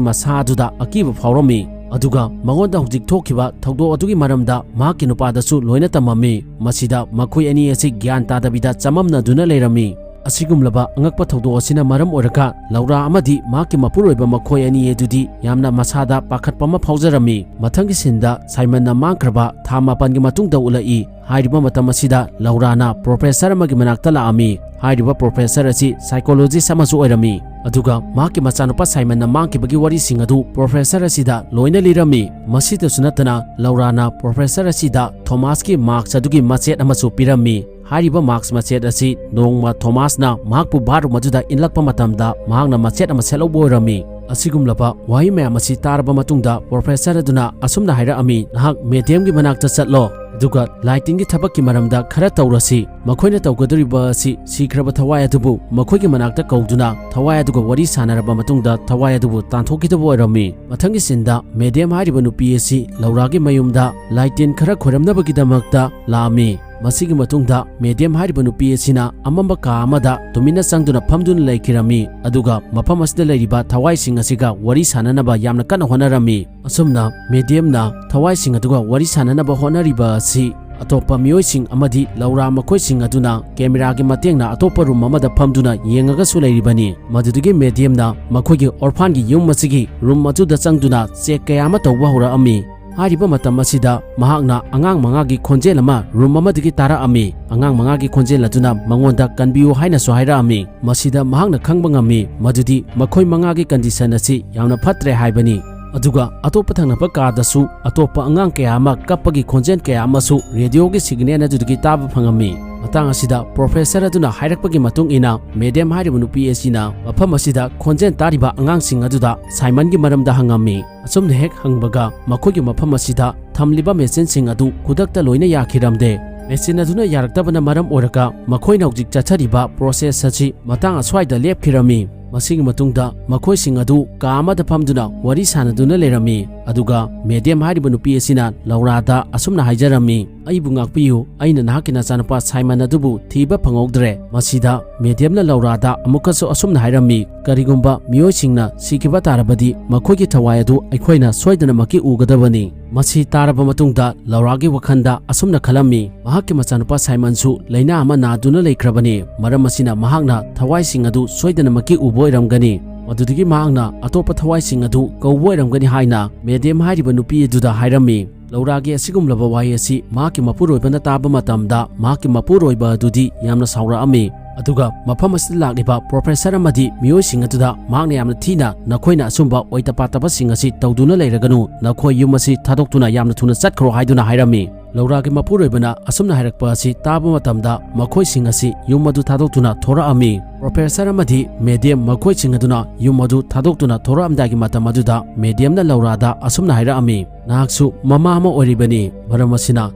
ꯃꯁꯥ ꯑꯗꯨꯗ ꯑꯀꯤꯕ ꯐꯥꯎꯔꯝꯃꯤ꯫ ꯑꯗꯨꯒ ꯃꯉꯣꯟꯗ ꯍꯧꯖꯤꯛ ꯊꯣꯛꯈꯤꯕ ꯊꯧꯗꯣꯛ ꯑꯗꯨꯒꯤ ꯃꯔꯝꯗ ꯃꯍꯥꯛꯀꯤ ꯅꯨꯄꯥꯗꯁꯨ ꯂꯣꯏꯅ ꯇꯝꯃꯝꯃꯤ꯫ ꯃꯁꯤꯗ ꯃꯈꯣꯏ ꯑꯅꯤ ꯑꯁꯤ ꯒ꯭ꯌꯥꯟ ꯇꯥꯗꯕꯤꯗ ꯆꯃꯝꯅꯗꯨꯅ ꯂꯩꯔꯝꯃꯤ꯫ ꯑꯁꯤꯒꯨꯝꯂꯕ ꯑꯉꯛꯄ ꯊꯧꯗꯣꯛ ꯑꯁꯤꯅ ꯃꯔꯝ ꯑꯣꯏꯔꯒ ꯂꯧꯔꯥ ꯑꯃꯗꯤ ꯃꯍꯥꯛꯀꯤ ꯃꯄꯨꯔꯣꯏꯕ ꯃꯈꯣꯏ ꯑꯅꯤ ꯑꯗꯨꯗꯤ ꯌꯥꯝꯅ ꯃꯁꯥꯗ ꯄꯥꯈꯠꯄ ꯑꯃ ꯐꯥꯎꯖꯔꯝꯃꯤ꯫ ꯃꯊꯪꯒꯤ ꯁꯤꯟꯗ ꯁꯥꯏꯃꯟꯅ ꯃꯥꯡꯈ꯭ꯔꯕ ꯊꯥ ꯃꯥꯄꯟꯒꯤ ꯃꯇꯨꯡꯗ ꯎꯠꯂꯛꯏ꯫ ꯍꯥꯏꯔꯤꯕ ꯃꯇꯝ ꯑꯁꯤꯗ ꯂꯧꯔꯥꯅ ꯄ꯭ꯔꯣꯐꯦꯁꯔ ꯑꯃꯒꯤ ꯃꯅꯥꯛꯇ ꯂꯥꯛꯑꯝꯃꯤ꯫ ꯍꯥꯏꯔꯤꯕ ꯄ꯭ꯔꯣꯐꯦꯁꯔ ꯑꯁꯤ ꯁꯥꯏꯀꯣꯂꯣꯖꯤꯁ ꯑꯃꯁꯨ ꯑꯣꯏꯔꯝꯃꯤ꯫ ꯑꯗꯨꯒ ꯃꯍꯥꯛꯀꯤ ꯃꯆꯥꯅꯨꯄꯥ ꯁꯥꯏꯃꯟꯅ ꯃꯥꯡꯈꯤꯕꯒꯤ ꯋꯥꯔꯤꯁꯤꯡ ꯑꯗꯨ ꯄ꯭ꯔꯣꯐꯦꯁꯔ ꯑꯁꯤꯗ ꯂꯣꯏꯅ ꯂꯤꯔꯝꯃꯤ꯫ ꯃꯁꯤꯗꯁꯨ ꯅꯠꯇꯅ ꯂꯧꯔꯥꯅ ꯄ꯭ꯔꯣꯐꯦꯁꯔ ꯑꯁꯤꯗ ꯊꯣꯃꯥꯁꯀꯤ ꯃꯥꯛꯁ ꯑꯗꯨꯒꯤ ꯃꯆꯦꯠ ꯑꯃꯁꯨ ꯄꯤꯔꯝꯃꯤ꯫ ꯍꯥꯏꯔꯤꯕ ꯃꯥꯛꯁ ꯃꯆꯦꯠ ꯑꯁꯤ ꯅꯣꯡꯃ ꯊꯣꯃꯥꯁꯅ ꯃꯍꯥꯛꯄꯨ ꯕꯥꯠꯔꯨꯝ ꯑꯗꯨꯗ ꯏꯜꯂꯛꯄ ꯃꯇꯝꯗ ꯃꯍꯥꯛꯅ ꯃꯆꯦꯠ ꯑꯃ ꯁꯦꯠꯍꯧꯕ ꯑꯣꯏꯔꯝꯃꯤ꯫ ꯑꯁꯤꯒꯨꯝꯂꯕ ꯋꯥꯍꯩ ꯃꯌꯥꯝ ꯑꯁꯤ ꯇꯥꯔꯕ ꯃꯇꯨꯡꯗ ꯄ꯭ꯔꯣꯐꯦꯁꯔ ꯑꯗꯨꯅ ꯑꯁꯨꯝꯅ ꯍꯥꯏꯔꯛꯑꯝꯃꯤ, "ꯅꯍꯥꯛ ꯃꯦꯗꯤꯌꯝꯒꯤ ꯃꯅꯥꯛꯇ ꯆꯠꯂꯣ, ꯑꯗꯨꯒ ꯂꯥꯏꯇꯤꯟꯒꯤ ꯊꯕꯛꯀꯤ ꯃꯔꯝꯗ ꯈꯔ ꯇꯧꯔꯁꯤ꯫ ꯃꯈꯣꯏꯅ ꯇꯧꯒꯗꯧꯔꯤꯕ ꯑꯁꯤ ꯁꯤꯈ꯭ꯔꯕ ꯊꯋꯥꯏ ꯑꯗꯨꯕꯨ ꯃꯈꯣꯏꯒꯤ ꯃꯅꯥꯛꯇ ꯀꯧꯗꯨꯅ ꯊꯋꯥꯏ ꯑꯗꯨꯒ ꯋꯥꯔꯤ ꯁꯥꯟꯅꯔꯕ ꯃꯇꯨꯡꯗ ꯊꯋꯥꯏ ꯑꯗꯨꯕꯨ ꯇꯥꯟꯊꯣꯛꯈꯤꯗꯕ ꯑꯣꯏꯔꯝꯃꯤ꯫" ꯃꯊꯪꯒꯤ ꯁꯤꯟꯗ ꯃꯦꯗꯤꯌꯝ ꯍꯥꯏꯔꯤꯕ ꯅꯨꯄꯤ ꯑꯁꯤ ꯂꯧꯔꯥꯒꯤ ꯃꯌꯨꯝꯗ ꯂꯥꯏꯇꯤꯟ ꯈꯔ ꯈꯣꯏꯔꯝꯅꯕꯒꯤꯗꯃꯛꯇ ꯂꯥꯛꯑꯝꯃꯤ꯫ ꯃꯁꯤꯒꯤ ꯃꯇꯨꯡꯗ ꯃꯦꯗꯤꯌꯝ ꯍꯥꯏꯔꯤꯕ ꯅꯨꯄꯤ ꯑꯁꯤꯅ ꯑꯃꯝꯕ ꯀꯥ ꯑꯃꯗ ꯇꯨꯃꯤꯟꯅ ꯆꯪꯗꯨꯅ ꯐꯝꯗꯨꯅ ꯂꯩꯈꯤꯔꯝꯃꯤ, ꯑꯗꯨꯒ ꯃꯐꯝ ꯑꯁꯤꯗ ꯂꯩꯔꯤꯕ ꯊꯋꯥꯏꯁꯤꯡ ꯑꯁꯤꯒ ꯋꯥꯔꯤ ꯁꯥꯟꯅꯅꯕ ꯌꯥꯝꯅ ꯀꯟꯅ ꯍꯣꯠꯅꯔꯝꯃꯤ꯫ ꯑꯁꯨꯝꯅ ꯃꯦꯗꯤꯌꯝꯅ ꯊꯋꯥꯏꯁꯤꯡ ꯑꯗꯨꯒ ꯋꯥꯔꯤ ꯁꯥꯟꯅꯅꯕ ꯍꯣꯠꯅꯔꯤꯕ ꯑꯁꯤ ꯑꯇꯣꯞꯄ ꯃꯤꯑꯣꯏꯁꯤꯡ ꯑꯃꯗꯤ ꯂꯧꯔꯥ ꯃꯈꯣꯏꯁꯤꯡ ꯑꯗꯨꯅ ꯀꯦꯃꯦꯔꯥꯒꯤ ꯃꯇꯦꯡꯅ ꯑꯇꯣꯞꯄ ꯔꯨꯝ ꯑꯃꯗ ꯐꯝꯗꯨꯅ ꯌꯦꯡꯉꯒꯁꯨ ꯂꯩꯔꯤꯕꯅꯤ꯫ ꯃꯗꯨꯗꯒꯤ ꯃꯦꯗꯤꯌꯝꯅ ꯃꯈꯣꯏꯒꯤ ꯑꯣꯔꯐꯥꯟꯒꯤ ꯌꯨꯝ ꯑꯁꯤꯒꯤ ꯔꯨꯝ ꯑꯗꯨꯗ ꯆꯪꯗꯨꯅ ꯆꯦꯛ ꯀꯌꯥ ꯑꯃ ꯇꯧꯕ ꯍꯧꯔꯛꯑꯝꯃꯤ꯫ ꯍꯥꯏꯔꯤꯕ ꯃꯇꯝ ꯑꯁꯤꯗ ꯃꯍꯥꯛꯅ ꯑꯉꯥꯡ ꯃꯉꯥꯒꯤ ꯈꯣꯟꯖꯦꯜ ꯑꯃ ꯔꯨꯝ ꯑꯃꯗꯒꯤ ꯇꯥꯔꯛꯑꯝꯃꯤ꯫ ꯑꯉꯥꯡ ꯃꯉꯥꯒꯤ ꯈꯣꯟꯖꯦꯜ ꯑꯗꯨꯅ ꯃꯉꯣꯟꯗ "ꯀꯟꯕꯤꯌꯨ" ꯍꯥꯏꯅꯁꯨ ꯍꯥꯏꯔꯛꯑꯝꯃꯤ꯫ ꯃꯁꯤꯗ ꯃꯍꯥꯛꯅ ꯈꯪꯕ ꯉꯝꯃꯤ ꯃꯗꯨꯗꯤ ꯃꯈꯣꯏ ꯃꯉꯥꯒꯤ ꯀꯟꯗꯤꯁꯟ ꯑꯁꯤ ꯌꯥꯝꯅ ꯐꯠꯇ꯭ꯔꯦ ꯍꯥꯏꯕꯅꯤ꯫ ꯑꯗꯨꯒ ꯑꯇꯣꯞꯄ ꯊꯪꯅꯕ ꯀꯥꯗꯁꯨ ꯑꯇꯣꯞꯄ ꯑꯉꯥꯡ ꯀꯌꯥ ꯑꯃ ꯀꯞꯄꯒꯤ ꯈꯣꯟꯖꯦꯜ ꯀꯌꯥ ꯑꯃꯁꯨ ꯔꯦꯗꯤꯑꯣꯒꯤ ꯁꯤꯒꯅꯦꯜ ꯑꯗꯨꯗꯒꯤ ꯇꯥꯕ ꯐꯪꯉꯝꯃꯤ꯫ ꯃꯇꯥꯡ ꯑꯁꯤꯗ ꯄ꯭ꯔꯣꯐꯦꯁꯔ ꯑꯗꯨꯅ ꯍꯥꯏꯔꯛꯄꯒꯤ ꯃꯇꯨꯡ ꯏꯟꯅ, ꯃꯦꯗꯤꯌꯝ ꯍꯥꯏꯔꯤꯕ ꯅꯨꯄꯤ ꯑꯁꯤꯅ ꯃꯐꯝ ꯑꯁꯤꯗ ꯈꯣꯟꯖꯦꯜ ꯇꯥꯔꯤꯕ ꯑꯉꯥꯡꯁꯤꯡ ꯑꯗꯨꯗ ꯁꯥꯏꯃꯟꯒꯤ ꯃꯔꯝꯗ ꯍꯪꯉꯝꯃꯤ꯫ ꯑꯁꯨꯝꯅ ꯍꯦꯛ ꯍꯪꯕꯒ ꯃꯈꯣꯏꯒꯤ ꯃꯐꯝ ꯑꯁꯤꯗ ꯊꯝꯂꯤꯕ ꯃꯦꯆꯤꯟꯁꯤꯡ ꯑꯗꯨ ꯈꯨꯗꯛꯇ ꯂꯣꯏꯅ ꯌꯥꯈꯤꯔꯝꯗꯦ꯫ ꯃꯦꯆꯤꯟ ꯑꯗꯨꯅ ꯌꯥꯔꯛꯇꯕꯅ ꯃꯔꯝ ꯑꯣꯏꯔꯒ ꯃꯈꯣꯏꯅ ꯍꯧꯖꯤꯛ ꯆꯠꯊꯔꯤꯕ ꯄ꯭ꯔꯣꯁꯦꯁ ꯑꯁꯤ ꯃꯇꯥꯡ ꯑꯁ꯭ꯋꯥꯏꯗ ꯂꯦꯞꯈꯤꯔꯝꯃꯤ꯫ ꯃꯁꯤꯒꯤ ꯃꯇꯨꯡꯗ ꯃꯈꯣꯏꯁꯤꯡ ꯑꯗꯨ ꯀꯥ ꯑꯃꯗ ꯐꯝꯗꯨꯅ ꯋꯥꯔꯤ ꯁꯥꯟꯅꯗꯨꯅ ꯂꯩꯔꯝꯃꯤ꯫ ꯑꯗꯨꯒ ꯃꯦꯗꯤꯌꯝ ꯍꯥꯏꯔꯤꯕ ꯅꯨꯄꯤ ꯑꯁꯤꯅ ꯂꯧꯔꯥꯗ ꯑꯁꯨꯝꯅ ꯍꯥꯏꯖꯔꯝꯃꯤ, "ꯑꯩꯕꯨ ꯉꯥꯛꯄꯤꯌꯨ, ꯑꯩꯅ ꯅꯍꯥꯛꯀꯤ ꯅꯆꯥꯅꯨꯄꯥ ꯁꯥꯏꯃꯟ ꯑꯗꯨꯕꯨ ꯊꯤꯕ ꯐꯪꯍꯧꯗ꯭ꯔꯦ꯫" ꯃꯁꯤꯗ ꯃꯦꯗꯤꯌꯝꯅ ꯂꯧꯔꯥꯗ ꯑꯃꯨꯛꯀꯁꯨ ꯑꯁꯨꯝꯅ ꯍꯥꯏꯔꯝꯃꯤ, "ꯀꯔꯤꯒꯨꯝꯕ ꯃꯤꯑꯣꯏꯁꯤꯡꯅ ꯁꯤꯈꯤꯕ ꯇꯥꯔꯕꯗꯤ ꯃꯈꯣꯏꯒꯤ ꯊꯋꯥꯏ ꯑꯗꯨ ꯑꯩꯈꯣꯏꯅ ꯁꯣꯏꯗꯅꯃꯛꯀꯤ ꯎꯒꯗꯕꯅꯤ꯫" ꯃꯁꯤ ꯇꯥꯔꯕ ꯃꯇꯨꯡꯗ ꯂꯧꯔꯥꯒꯤ ꯋꯥꯈꯜꯗ ꯑꯁꯨꯝꯅ ꯈꯜꯂꯝꯃꯤ, ꯃꯍꯥꯛꯀꯤ ꯃꯆꯥꯅꯨꯄꯥ ꯁꯥꯏꯃꯟꯁꯨ ꯂꯥꯏꯅꯥ ꯑꯃ ꯅꯥꯗꯨꯅ ꯂꯩꯈ꯭ꯔꯕꯅꯤ, ꯃꯔꯝ ꯑꯁꯤꯅ ꯃꯍꯥꯛꯅ ꯊꯋꯥꯏꯁꯤꯡ ꯑꯗꯨ ꯁꯣꯏꯗꯅꯃꯛꯀꯤ ꯎꯕ ꯑꯣꯏꯔꯝꯒꯅꯤ꯫ ꯃꯗꯨꯗꯒꯤ ꯃꯍꯥꯛꯅ ꯑꯇꯣꯞꯄ ꯊꯋꯥꯏꯁꯤꯡ ꯑꯗꯨ ꯀꯧꯕ ꯑꯣꯏꯔꯝꯒꯅꯤ ꯍꯥꯏꯅ ꯃꯦꯗꯤꯌꯝ ꯍꯥꯏꯔꯤꯕ ꯅꯨꯄꯤ ꯑꯗꯨꯗ ꯍꯥꯏꯔꯝꯃꯤ꯫ ꯂꯧꯔꯥꯒꯤ ꯑꯁꯤꯒꯨꯝꯂꯕ ꯋꯥꯍꯩ ꯑꯁꯤ ꯃꯍꯥꯛꯀꯤ ꯃꯄꯨꯔꯣꯏꯕꯅ ꯇꯥꯕ ꯃꯇꯝꯗ, ꯃꯍꯥꯛꯀꯤ ꯃꯄꯨꯔꯣꯏꯕ ꯑꯗꯨꯗꯤ ꯌꯥꯝꯅ ꯁꯥꯎꯔꯛꯑꯝꯃꯤ꯫ ꯑꯗꯨꯒ ꯃꯐꯝ ꯑꯁꯤꯗ ꯂꯥꯛꯂꯤꯕ ꯄ꯭ꯔꯣꯐꯦꯁꯔ ꯑꯃꯗꯤ ꯃꯤꯑꯣꯏꯁꯤꯡ ꯑꯗꯨꯗ ꯃꯍꯥꯛꯅ ꯌꯥꯝꯅ ꯊꯤꯅ, "ꯅꯈꯣꯏꯅ ꯑꯁꯨꯝꯕ ꯑꯣꯏꯇ ꯄꯥꯇꯕꯁꯤꯡ ꯑꯁꯤ ꯇꯧꯗꯨꯅ ꯂꯩꯔꯒꯅꯨ, ꯅꯈꯣꯏ ꯌꯨꯝ ꯑꯁꯤ ꯊꯥꯗꯣꯛꯇꯨꯅ ꯌꯥꯝꯅ ꯊꯨꯅ ꯆꯠꯈ꯭ꯔꯣ" ꯍꯥꯏꯗꯨꯅ ꯍꯥꯏꯔꯝꯃꯤ꯫ ꯂꯧꯔꯥꯒꯤ ꯃꯄꯨꯔꯣꯏꯕꯅ ꯑꯁꯨꯝꯅ ꯍꯥꯏꯔꯛꯄ ꯑꯁꯤ ꯇꯥꯕ ꯃꯇꯝꯗ ꯃꯈꯣꯏꯁꯤꯡ ꯑꯁꯤ ꯌꯨꯝ ꯑꯗꯨ ꯊꯥꯗꯣꯛꯇꯨꯅ ꯊꯣꯔꯛꯑꯝꯃꯤ꯫ ꯄ꯭ꯔꯣꯐꯦꯁꯔ ꯑꯃꯗꯤ ꯃꯦꯗꯤꯌꯝ ꯃꯈꯣꯏꯁꯤꯡ ꯑꯗꯨꯅ ꯌꯨꯝ ꯑꯗꯨ ꯊꯥꯗꯣꯛꯇꯨꯅ ꯊꯣꯔꯛꯑꯝꯗꯥꯏꯒꯤ ꯃꯇꯝ ꯑꯗꯨꯗ ꯃꯦꯗꯤꯌꯝꯅ ꯂꯧꯔꯥꯗ ꯑꯁꯨꯝꯅ ꯍꯥꯏꯔꯛꯑꯝꯃꯤ, "ꯅꯍꯥꯛꯁꯨ ꯃꯃꯥ ꯑꯃ ꯑꯣꯏꯔꯤꯕꯅꯤ, ꯃꯔꯝ ꯑꯁꯤꯅ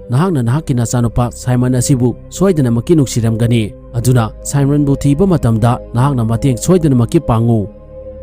ꯅꯍꯥꯛꯅ ꯅꯍꯥꯛꯀꯤ ꯅꯆꯥꯅꯨꯄꯥ ꯁꯥꯏꯃꯟ ꯑꯁꯤꯕꯨ ꯁꯣꯏꯗꯅꯃꯛꯀꯤ ꯅꯨꯡꯁꯤꯔꯝꯒꯅꯤ꯫ ꯑꯗꯨꯅ ꯁꯥꯏꯃꯟꯕꯨ ꯊꯤꯕ ꯃꯇꯝꯗ ꯅꯍꯥꯛꯅ ꯃꯇꯦꯡ ꯁꯣꯏꯗꯅꯃꯛꯀꯤ ꯄꯥꯡꯉꯨ꯫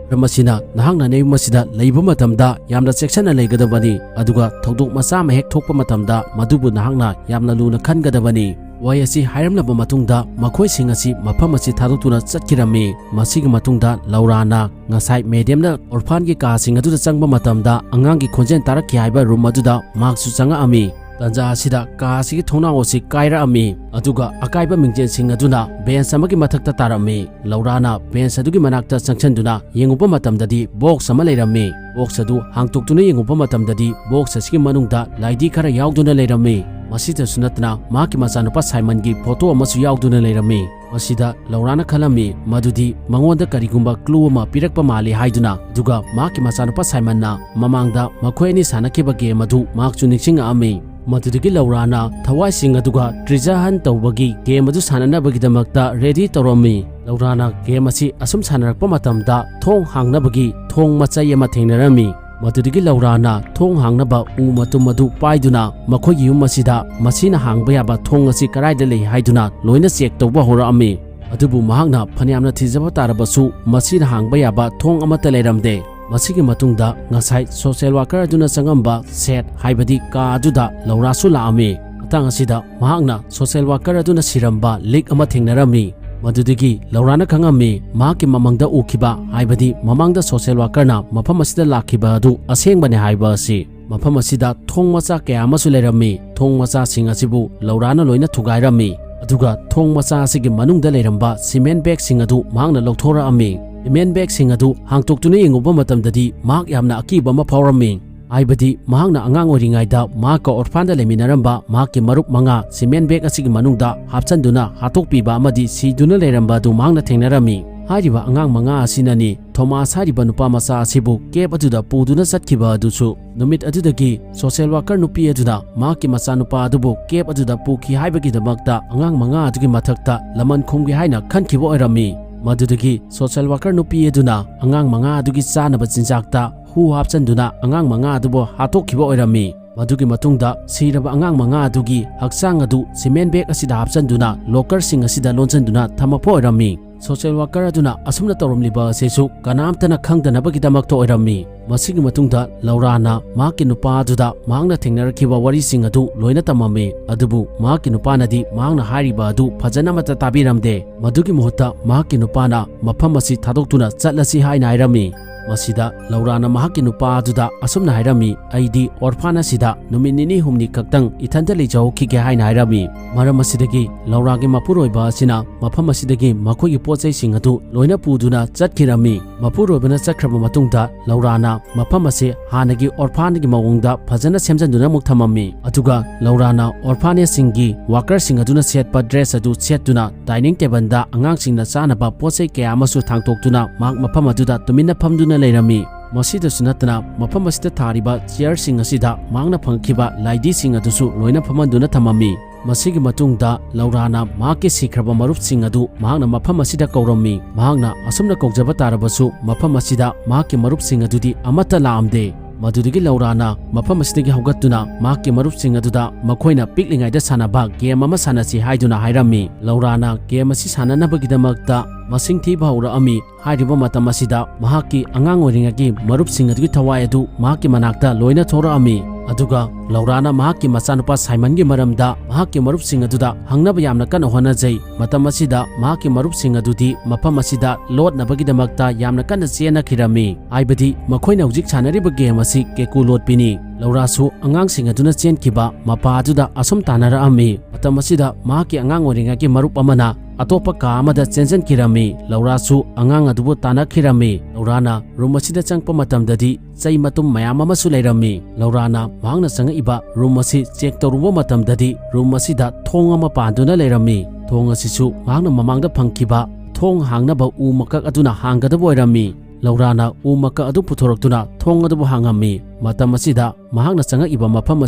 ꯃꯔꯝ ꯑꯁꯤꯅ ꯅꯍꯥꯛꯅ ꯅꯌꯨꯝ ꯑꯁꯤꯗ ꯂꯩꯕ ꯃꯇꯝꯗ ꯌꯥꯝꯅ ꯆꯦꯛꯁꯤꯟꯅ ꯂꯩꯒꯗꯕꯅꯤ, ꯑꯗꯨꯒ ꯊꯧꯗꯣꯛ ꯃꯆꯥ ꯑꯃ ꯍꯦꯛ ꯊꯣꯛꯄ ꯃꯇꯝꯗ ꯃꯗꯨꯕꯨ ꯅꯍꯥꯛꯅ ꯌꯥꯝꯅ ꯂꯨꯅ ꯈꯟꯒꯗꯕꯅꯤ꯫" ꯋꯥꯍꯩ ꯑꯁꯤ ꯍꯥꯏꯔꯝꯂꯕ ꯃꯇꯨꯡꯗ ꯃꯈꯣꯏꯁꯤꯡ ꯑꯁꯤ ꯃꯐꯝ ꯑꯁꯤ ꯊꯥꯗꯣꯛꯇꯨꯅ ꯆꯠꯈꯤꯔꯝꯃꯤ꯫ ꯃꯁꯤꯒꯤ ꯃꯇꯨꯡꯗ ꯂꯧꯔꯥꯅ ꯉꯁꯥꯏ ꯃꯦꯗꯤꯌꯝꯅ ꯑꯣꯔꯐꯥꯟꯒꯤ ꯀꯥꯁꯤꯡ ꯑꯗꯨꯗ ꯆꯪꯕ ꯃꯇꯝꯗ ꯑꯉꯥꯡꯒꯤ ꯈꯣꯟꯖꯦꯜ ꯇꯥꯔꯛꯈꯤ ꯍꯥꯏꯕ ꯔꯨꯝ ꯑꯗꯨꯗ ꯃꯍꯥꯛꯁꯨ ꯆꯪꯉꯛꯑꯝꯃꯤ꯫ ꯇꯟꯖꯥ ꯑꯁꯤꯗ ꯀꯥ ꯑꯁꯤꯒꯤ ꯊꯣꯡꯅꯥꯎ ꯑꯁꯤ ꯀꯥꯏꯔꯛꯑꯝꯃꯤ, ꯑꯗꯨꯒ ꯑꯀꯥꯏꯕ ꯃꯤꯡꯖꯦꯜꯁꯤꯡ ꯑꯗꯨꯅ ꯕꯦꯟꯆ ꯑꯃꯒꯤ ꯃꯊꯛꯇ ꯇꯥꯔꯝꯃꯤ꯫ ꯂꯧꯔꯥꯅ ꯕꯦꯟꯆ ꯑꯗꯨꯒꯤ ꯃꯅꯥꯛꯇ ꯆꯪꯁꯤꯟꯗꯨꯅ ꯌꯦꯡꯉꯨꯕ ꯃꯇꯝꯗꯗꯤ ꯕꯣꯛꯁ ꯑꯃ ꯂꯩꯔꯝꯃꯤ꯫ ꯕꯣꯛꯁ ꯑꯗꯨ ꯍꯥꯡꯇꯣꯛꯇꯨꯅ ꯌꯦꯡꯉꯨꯕ ꯃꯇꯝꯗꯗꯤ ꯕꯣꯛꯁ ꯑꯁꯤꯒꯤ ꯃꯅꯨꯡꯗ ꯂꯥꯏꯙꯤ ꯈꯔ ꯌꯥꯎꯗꯨꯅ ꯂꯩꯔꯝꯃꯤ꯫ ꯃꯁꯤꯗꯁꯨ ꯅꯠꯇꯅ ꯃꯍꯥꯛꯀꯤ ꯃꯆꯥꯅꯨꯄꯥ ꯁꯥꯏꯃꯟꯒꯤ ꯐꯣꯇꯣ ꯑꯃꯁꯨ ꯌꯥꯎꯗꯨꯅ ꯂꯩꯔꯝꯃꯤ꯫ ꯃꯁꯤꯗ ꯂꯧꯔꯥꯅ ꯈꯜꯂꯝꯃꯤ ꯃꯗꯨꯗꯤ ꯃꯉꯣꯟꯗ ꯀꯔꯤꯒꯨꯝꯕ ꯀ꯭ꯂꯨ ꯑꯃ ꯄꯤꯔꯛꯄ ꯃꯥꯜꯂꯤ ꯍꯥꯏꯗꯨꯅ, ꯑꯗꯨꯒ ꯃꯍꯥꯛꯀꯤ ꯃꯆꯥꯅꯨꯄꯥ ꯁꯥꯏꯃꯟꯅ ꯃꯃꯥꯡꯗ ꯃꯈꯣꯏ ꯑꯅꯤ ꯁꯥꯟꯅꯈꯤꯕ ꯒꯦꯝ ꯑꯗꯨ ꯃꯍꯥꯛꯁꯨ ꯅꯤꯡꯁꯤꯡꯉꯛꯑꯝꯃꯤ꯫ ꯃꯗꯨꯗꯒꯤ ꯂꯧꯔꯥꯅ ꯊꯋꯥꯏꯁꯤꯡ ꯑꯗꯨꯒ ꯇ꯭ꯔꯤꯖꯔ ꯍꯟ ꯇꯧꯕꯒꯤ ꯒꯦꯝ ꯑꯗꯨ ꯁꯥꯟꯅꯅꯕꯒꯤꯗꯃꯛꯇ ꯔꯦꯗꯤ ꯇꯧꯔꯝꯃꯤ꯫ ꯂꯧꯔꯥꯅ ꯒꯦꯝ ꯑꯁꯤ ꯑꯁꯨꯝ ꯁꯥꯟꯅꯔꯛꯄ ꯃꯇꯝꯗ ꯊꯣꯡ ꯍꯥꯡꯅꯕꯒꯤ ꯊꯣꯡ ꯃꯆꯩ ꯑꯃ ꯊꯦꯡꯅꯔꯝꯃꯤ꯫ ꯃꯗꯨꯗꯒꯤ ꯂꯧꯔꯥꯅ ꯊꯣꯡ ꯍꯥꯡꯅꯕ ꯎ ꯃꯇꯨꯝ ꯑꯗꯨ ꯄꯥꯏꯗꯨꯅ ꯃꯈꯣꯏꯒꯤ ꯌꯨꯝ ꯑꯁꯤꯗ ꯃꯁꯤꯅ ꯍꯥꯡꯕ ꯌꯥꯕ ꯊꯣꯡ ꯑꯁꯤ ꯀꯗꯥꯏꯗ ꯂꯩ ꯍꯥꯏꯗꯨꯅ ꯂꯣꯏꯅ ꯆꯦꯛ ꯇꯧꯕ ꯍꯧꯔꯛꯑꯝꯃꯤ꯫ ꯑꯗꯨꯕꯨ ꯃꯍꯥꯛꯅ ꯐꯅꯌꯥꯝꯅ ꯊꯤꯖꯕ ꯇꯥꯔꯕꯁꯨ ꯃꯁꯤꯅ ꯍꯥꯡꯕ ꯌꯥꯕ ꯊꯣꯡ ꯑꯃꯠꯇ ꯂꯩꯔꯝꯗꯦ꯫ ꯃꯁꯤꯒꯤ ꯃꯇꯨꯡꯗ ꯉꯁꯥꯏ social worker ꯑꯗꯨꯅ ꯆꯪꯉꯝꯕ shed, ꯍꯥꯏꯕꯗꯤ ꯀꯥ ꯑꯗꯨꯗ ꯂꯧꯔꯥꯁꯨ ꯂꯥꯛꯑꯝꯃꯤ꯫ ꯃꯇꯥꯡ ꯑꯁꯤꯗ ꯃꯍꯥꯛꯅ social worker ꯑꯗꯨꯅ ꯁꯤꯔꯝꯕ ꯂꯤꯛ ꯑꯃ ꯊꯦꯡꯅꯔꯝꯃꯤ꯫ ꯃꯗꯨꯗꯒꯤ ꯂꯧꯔꯥꯅ ꯈꯪꯉꯝꯃꯤ ꯃꯍꯥꯛꯀꯤ ꯃꯃꯪꯗ ꯎꯈꯤꯕ, ꯍꯥꯏꯕꯗꯤ ꯃꯃꯥꯡꯗ social workerꯅ ꯃꯐꯝ ꯑꯁꯤꯗ ꯂꯥꯛꯈꯤꯕ ꯑꯗꯨ ꯑꯁꯦꯡꯕꯅꯦ ꯍꯥꯏꯕ ꯑꯁꯤ꯫ ꯃꯐꯝ ꯑꯁꯤꯗ ꯊꯣꯡ ꯃꯆꯥ ꯀꯌꯥ ꯑꯃꯁꯨ ꯂꯩꯔꯝꯃꯤ꯫ ꯊꯣꯡ ꯃꯆꯥꯁꯤꯡ ꯑꯁꯤꯕꯨ ꯂꯧꯔꯥꯅ ꯂꯣꯏꯅ ꯊꯨꯒꯥꯏꯔꯝꯃꯤ꯫ ꯑꯗꯨꯒ ꯊꯣꯡ ꯃꯆꯥ ꯑꯁꯤꯒꯤ ꯃꯅꯨꯡꯗ ꯂꯩꯔꯝꯕ cement bagꯁꯤꯡ ꯑꯗꯨ ꯃꯍꯥꯛꯅ ꯂꯧꯊꯣꯔꯛꯑꯝꯃꯤ꯫ Cement bagꯁꯤꯡ ꯑꯗꯨ ꯍꯥꯡꯇꯣꯛꯇꯨꯅ ꯌꯦꯡꯉꯨꯕ ꯃꯇꯝꯗꯗꯤ ꯃꯍꯥꯛ ꯌꯥꯝꯅ ꯑꯀꯤꯕ ꯑꯃ ꯐꯥꯎꯔꯝꯃꯤ꯫ ꯍꯥꯏꯕꯗꯤ ꯃꯍꯥꯛꯅ ꯑꯉꯥꯡ ꯑꯣꯏꯔꯤꯉꯩꯗ ꯃꯍꯥꯛꯀ orphanꯗ ꯂꯩꯃꯤꯟꯅꯔꯝꯕ ꯃꯍꯥꯛꯀꯤ ꯃꯔꯨꯞ ꯃꯉꯥ cement bag ꯑꯁꯤꯒꯤ ꯃꯅꯨꯡꯗ ꯍꯥꯞꯆꯟꯗꯨꯅ ꯍꯥꯠꯇꯣꯛꯄꯤꯕ ꯑꯃꯗꯤ ꯁꯤꯗꯨꯅ ꯂꯩꯔꯝꯕ ꯑꯗꯨ ꯃꯍꯥꯛꯅ ꯊꯦꯡꯅꯔꯝꯃꯤ꯫ ꯍꯥꯏꯔꯤꯕ ꯑꯉꯥꯡ ꯃꯉꯥ ꯑꯁꯤꯅꯅꯤ ꯊꯣꯃꯥꯁ ꯍꯥꯏꯔꯤꯕ ꯅꯨꯄꯥ ꯃꯆꯥ ꯑꯁꯤꯕꯨ cave ꯑꯗꯨꯗ ꯄꯨꯗꯨꯅ ꯆꯠꯈꯤꯕ ꯑꯗꯨꯁꯨ꯫ ꯅꯨꯃꯤꯠ ꯑꯗꯨꯗꯒꯤ social worker ꯅꯨꯄꯤ ꯑꯗꯨꯅ ꯃꯍꯥꯛꯀꯤ ꯃꯆꯥꯅꯨꯄꯥ ꯑꯗꯨꯕꯨ cave ꯑꯗꯨꯗ ꯄꯨꯈꯤ ꯍꯥꯏꯕꯒꯤꯗꯃꯛꯇ ꯑꯉꯥꯡ ꯃꯉꯥ ꯑꯗꯨꯒꯤ ꯃꯊꯛꯇ ꯂꯃꯟ ꯈꯨꯝꯒꯦ ꯍꯥꯏꯅ ꯈꯟꯈꯤꯕ ꯑꯣꯏꯔꯝꯃꯤ꯫ ꯃꯗꯨꯗꯒꯤ social worker ꯅꯨꯄꯤ ꯑꯗꯨꯅ ꯑꯉꯥꯡ ꯃꯉꯥ ꯑꯗꯨꯒꯤ ꯆꯥꯅꯕ ꯆꯤꯟꯖꯥꯛꯇ ꯍꯨ ꯍꯥꯞꯆꯟꯗꯨꯅ ꯑꯉꯥꯡ ꯃꯉꯥ ꯑꯗꯨꯕꯨ ꯍꯥꯠꯇꯣꯛꯈꯤꯕ ꯑꯣꯏꯔꯝꯃꯤ꯫ ꯃꯗꯨꯒꯤ ꯃꯇꯨꯡꯗ ꯁꯤꯔꯕ ꯑꯉꯥꯡ ꯃꯉꯥ ꯑꯗꯨꯒꯤ ꯍꯛꯆꯥꯡ ꯑꯗꯨ cement bag ꯑꯁꯤꯗ ꯍꯥꯞꯆꯟꯗꯨꯅ lockerꯁꯤꯡ ꯑꯁꯤꯗ ꯂꯣꯟꯁꯤꯟꯗꯨꯅ ꯊꯝꯃꯛꯄ ꯑꯣꯏꯔꯝꯃꯤ꯫ Social worker ꯑꯗꯨꯅ ꯑꯁꯨꯝꯅ ꯇꯧꯔꯝꯂꯤꯕ ꯑꯁꯤꯁꯨ ꯀꯅꯥꯝꯇꯅ ꯈꯪꯗꯅꯕꯒꯤꯗꯃꯛꯇ ꯑꯣꯏꯔꯝꯃꯤ꯫ ꯃꯁꯤꯒꯤ ꯃꯇꯨꯡꯗ ꯂꯧꯔꯥꯅ ꯃꯍꯥꯛꯀꯤ ꯅꯨꯄꯥ ꯑꯗꯨꯗ ꯃꯍꯥꯛꯅ ꯊꯦꯡꯅꯔꯛꯈꯤꯕ ꯋꯥꯔꯤꯁꯤꯡ ꯑꯗꯨ ꯂꯣꯏꯅ ꯇꯝꯃꯝꯃꯤ꯫ ꯑꯗꯨꯕꯨ ꯃꯍꯥꯛꯀꯤ ꯅꯨꯄꯥꯅꯗꯤ ꯃꯍꯥꯛꯅ ꯍꯥꯏꯔꯤꯕ ꯑꯗꯨ ꯐꯖꯅ ꯑꯃꯠꯇ ꯇꯥꯕꯤꯔꯝꯗꯦ꯫ ꯃꯗꯨꯒꯤ ꯃꯍꯨꯠꯇ ꯃꯍꯥꯛꯀꯤ ꯅꯨꯄꯥꯅ ꯃꯐꯝ ꯑꯁꯤ ꯊꯥꯗꯣꯛꯇꯨꯅ ꯆꯠꯂꯁꯤ ꯍꯥꯏꯅ ꯍꯥꯏꯔꯝꯃꯤ꯫ ꯃꯁꯤꯗ ꯂꯧꯔꯥꯅ ꯃꯍꯥꯛꯀꯤ ꯅꯨꯄꯥ ꯑꯗꯨꯗ ꯑꯁꯨꯝꯅ ꯍꯥꯏꯔꯝꯃꯤ, "ꯑꯩꯗꯤ orphan ꯑꯁꯤꯗ ꯅꯨꯃꯤꯠ ꯅꯤꯅꯤ ꯍꯨꯝꯅꯤ ꯈꯛꯇꯪ ꯏꯊꯟꯇ ꯂꯩꯖꯍꯧꯈꯤꯒꯦ" ꯍꯥꯏꯅ ꯍꯥꯏꯔꯝꯃꯤ꯫ ꯃꯔꯝ ꯑꯁꯤꯗꯒꯤ ꯂꯧꯔꯥꯒꯤ ꯃꯄꯨꯔꯣꯏꯕ ꯑꯁꯤꯅ ꯃꯐꯝ ꯑꯁꯤꯗꯒꯤ ꯃꯈꯣꯏꯒꯤ ꯄꯣꯠ ꯆꯩꯁꯤꯡ ꯑꯗꯨ ꯂꯣꯏꯅ ꯄꯨꯗꯨꯅ ꯆꯠꯈꯤꯔꯝꯃꯤ꯫ ꯃꯄꯨꯔꯣꯏꯕꯅ ꯆꯠꯈ꯭ꯔꯕ ꯃꯇꯨꯡꯗ ꯂꯧꯔꯥꯅ ꯃꯐꯝ ꯑꯁꯤ ꯍꯥꯟꯅꯒꯤ orphanꯒꯤ ꯃꯑꯣꯡꯗ ꯐꯖꯅ ꯁꯦꯝꯖꯤꯟꯗꯨꯅ ꯑꯃꯨꯛ ꯊꯝꯃꯝꯃꯤ꯫ ꯑꯗꯨꯒ ꯂꯧꯔꯥꯅ orphanageꯁꯤꯡꯒꯤ workerꯁꯤꯡ ꯑꯗꯨꯅ ꯁꯦꯠꯄ dress ꯑꯗꯨ ꯁꯦꯠꯇꯨꯅ dining tableꯗ ꯑꯉꯥꯡꯁꯤꯡꯅ ꯆꯥꯅꯕ ꯄꯣꯠ ꯆꯩ ꯀꯌꯥ ꯑꯃꯁꯨ ꯊꯥꯡꯇꯣꯛꯇꯨꯅ ꯃꯍꯥꯛ ꯃꯐꯝ ꯑꯗꯨꯗ ꯇꯨꯃꯤꯟꯅ ꯐꯝꯗꯨꯅ ꯂꯩꯔꯝꯃꯤ꯫ ꯃꯁꯤꯗꯁꯨ ꯅꯠꯇꯅ ꯃꯐꯝ ꯑꯁꯤꯗ ꯊꯥꯔꯤꯕ chairꯁꯤꯡ ꯑꯁꯤꯗ ꯃꯍꯥꯛꯅ ꯐꯪꯈꯤꯕ ꯂꯥꯏꯙꯤꯁꯤꯡ ꯑꯗꯨꯁꯨ ꯂꯣꯏꯅ ꯐꯝꯍꯟꯗꯨꯅ ꯊꯝꯃꯝꯃꯤ꯫ ꯃꯁꯤꯒꯤ ꯃꯇꯨꯡꯗ ꯂꯧꯔꯥꯅ ꯃꯍꯥꯛꯀꯤ ꯁꯤꯈ꯭ꯔꯕ ꯃꯔꯨꯞꯁꯤꯡ ꯑꯗꯨ ꯃꯍꯥꯛꯅ ꯃꯐꯝ ꯑꯁꯤꯗ ꯀꯧꯔꯝꯃꯤ꯫ ꯃꯍꯥꯛꯅ ꯑꯁꯨꯝꯅ ꯀꯧꯖꯕ ꯇꯥꯔꯕꯁꯨ ꯃꯐꯝ ꯑꯁꯤꯗ ꯃꯍꯥꯛꯀꯤ ꯃꯔꯨꯞꯁꯤꯡ ꯑꯗꯨꯗꯤ ꯑꯃꯠꯇ ꯂꯥꯛꯑꯝꯗꯦ꯫ ꯃꯗꯨꯗꯒꯤ ꯂꯧꯔꯥꯅ ꯃꯐꯝ ꯑꯁꯤꯗꯒꯤ ꯍꯧꯒꯠꯇꯨꯅ ꯃꯍꯥꯛꯀꯤ ꯃꯔꯨꯞꯁꯤꯡ ꯑꯗꯨꯗ ꯃꯈꯣꯏꯅ ꯄꯤꯛꯂꯤꯉꯩꯗ ꯁꯥꯟꯅꯕ ꯒꯦꯝ ꯑꯃ ꯁꯥꯟꯅꯁꯤ ꯍꯥꯏꯗꯨꯅ ꯍꯥꯏꯔꯝꯃꯤ꯫ ꯂꯧꯔꯥꯅ ꯒꯦꯝ ꯑꯁꯤ ꯁꯥꯟꯅꯅꯕꯒꯤꯗꯃꯛꯇ ꯃꯁꯤꯡ ꯊꯤꯕ ꯍꯧꯔꯛꯑꯝꯃꯤ꯫ ꯍꯥꯏꯔꯤꯕ ꯃꯇꯝ ꯑꯁꯤꯗ ꯃꯍꯥꯛꯀꯤ ꯑꯉꯥꯡ ꯑꯣꯏꯔꯤꯉꯩꯒꯤ ꯃꯔꯨꯞꯁꯤꯡ ꯑꯗꯨꯒꯤ ꯊꯋꯥꯏ ꯑꯗꯨ ꯃꯍꯥꯛꯀꯤ ꯃꯅꯥꯛꯇ ꯂꯣꯏꯅ ꯊꯣꯔꯛꯑꯝꯃꯤ꯫ ꯑꯗꯨꯒ ꯂꯧꯔꯥꯅ ꯃꯍꯥꯛꯀꯤ ꯃꯆꯥꯅꯨꯄꯥ ꯁꯥꯏꯃꯟꯒꯤ ꯃꯔꯝꯗ ꯃꯍꯥꯛꯀꯤ ꯃꯔꯨꯞꯁꯤꯡ ꯑꯗꯨꯗ ꯍꯪꯅꯕ ꯌꯥꯝꯅ ꯀꯟꯅ ꯍꯣꯠꯅꯖꯩ꯫ ꯃꯇꯝ ꯑꯁꯤꯗ ꯃꯍꯥꯛꯀꯤ ꯃꯔꯨꯞꯁꯤꯡ ꯑꯗꯨꯗꯤ ꯃꯐꯝ ꯑꯁꯤꯗ ꯂꯣꯠꯅꯕꯒꯤꯗꯃꯛꯇ ꯌꯥꯝꯅ ꯀꯟꯅ ꯆꯦꯟꯅꯈꯤꯔꯝꯃꯤ꯫ ꯍꯥꯏꯕꯗꯤ ꯃꯈꯣꯏꯅ ꯍꯧꯖꯤꯛ ꯁꯥꯟꯅꯔꯤꯕ ꯒꯦꯝ ꯑꯁꯤ ꯀꯦꯀꯨ ꯂꯣꯠꯄꯤꯅꯤ꯫ ꯂꯧꯔꯥꯁꯨ ꯑꯉꯥꯡꯁꯤꯡ ꯑꯗꯨꯅ ꯆꯦꯟꯈꯤꯕ ꯃꯄꯥ ꯑꯗꯨꯗ ꯑꯁꯨꯝ ꯇꯥꯟꯅꯔꯛꯑꯝꯃꯤ꯫ ꯃꯇꯝ ꯑꯁꯤꯗ ꯃꯍꯥꯛꯀꯤ ꯑꯉꯥꯡ ꯑꯣꯏꯔꯤꯉꯩꯒꯤ ꯃꯔꯨꯞ ꯑꯃꯅ ꯑꯇꯣꯞꯄ ꯀꯥ ꯑꯃꯗ ꯆꯦꯟꯁꯤꯟꯈꯤꯔꯝꯃꯤ꯫ ꯂꯧꯔꯥꯁꯨ ꯑꯉꯥꯡ ꯑꯗꯨꯕꯨ ꯇꯥꯟꯅꯈꯤꯔꯝꯃꯤ꯫ ꯂꯧꯔꯥꯅ ꯔꯨꯝ ꯑꯁꯤꯗ ꯆꯪꯂꯛꯄ ꯃꯇꯝꯗꯗꯤ ꯆꯩ ꯃꯇꯨꯝ ꯃꯌꯥꯝ ꯑꯃꯁꯨ ꯂꯩꯔꯝꯃꯤ꯫ ꯂꯧꯔꯥꯅ ꯃꯍꯥꯛꯅ ꯆꯪꯉꯛꯏꯕ ꯔꯨꯝ ꯑꯁꯤ ꯆꯦꯛ ꯇꯧꯔꯨꯕ ꯃꯇꯝꯗꯗꯤ ꯔꯨꯝ ꯑꯁꯤꯗ ꯊꯣꯡ ꯑꯃ ꯄꯥꯟꯗꯨꯅ ꯂꯩꯔꯝꯃꯤ꯫ ꯊꯣꯡ ꯑꯁꯤꯁꯨ ꯃꯍꯥꯛꯅ ꯃꯃꯥꯡꯗ ꯐꯪꯈꯤꯕ ꯊꯣꯡ ꯍꯥꯡꯅꯕ ꯎ ꯃꯀꯛ ꯑꯗꯨꯅ ꯍꯥꯡꯒꯗꯕ ꯑꯣꯏꯔꯝꯃꯤ꯫ ꯂꯧꯔꯥꯅ ꯎ ꯃꯀꯛ ꯑꯗꯨ ꯄꯨꯊꯣꯔꯛꯇꯨꯅ ꯊꯣꯡ ꯑꯗꯨꯕꯨ ꯍꯥꯡꯉꯝꯃꯤ꯫ ꯃꯇꯝ ꯑꯁꯤꯗ ꯃꯍꯥꯛꯅ ꯆꯪꯉꯛꯏꯕ ꯃꯐꯝ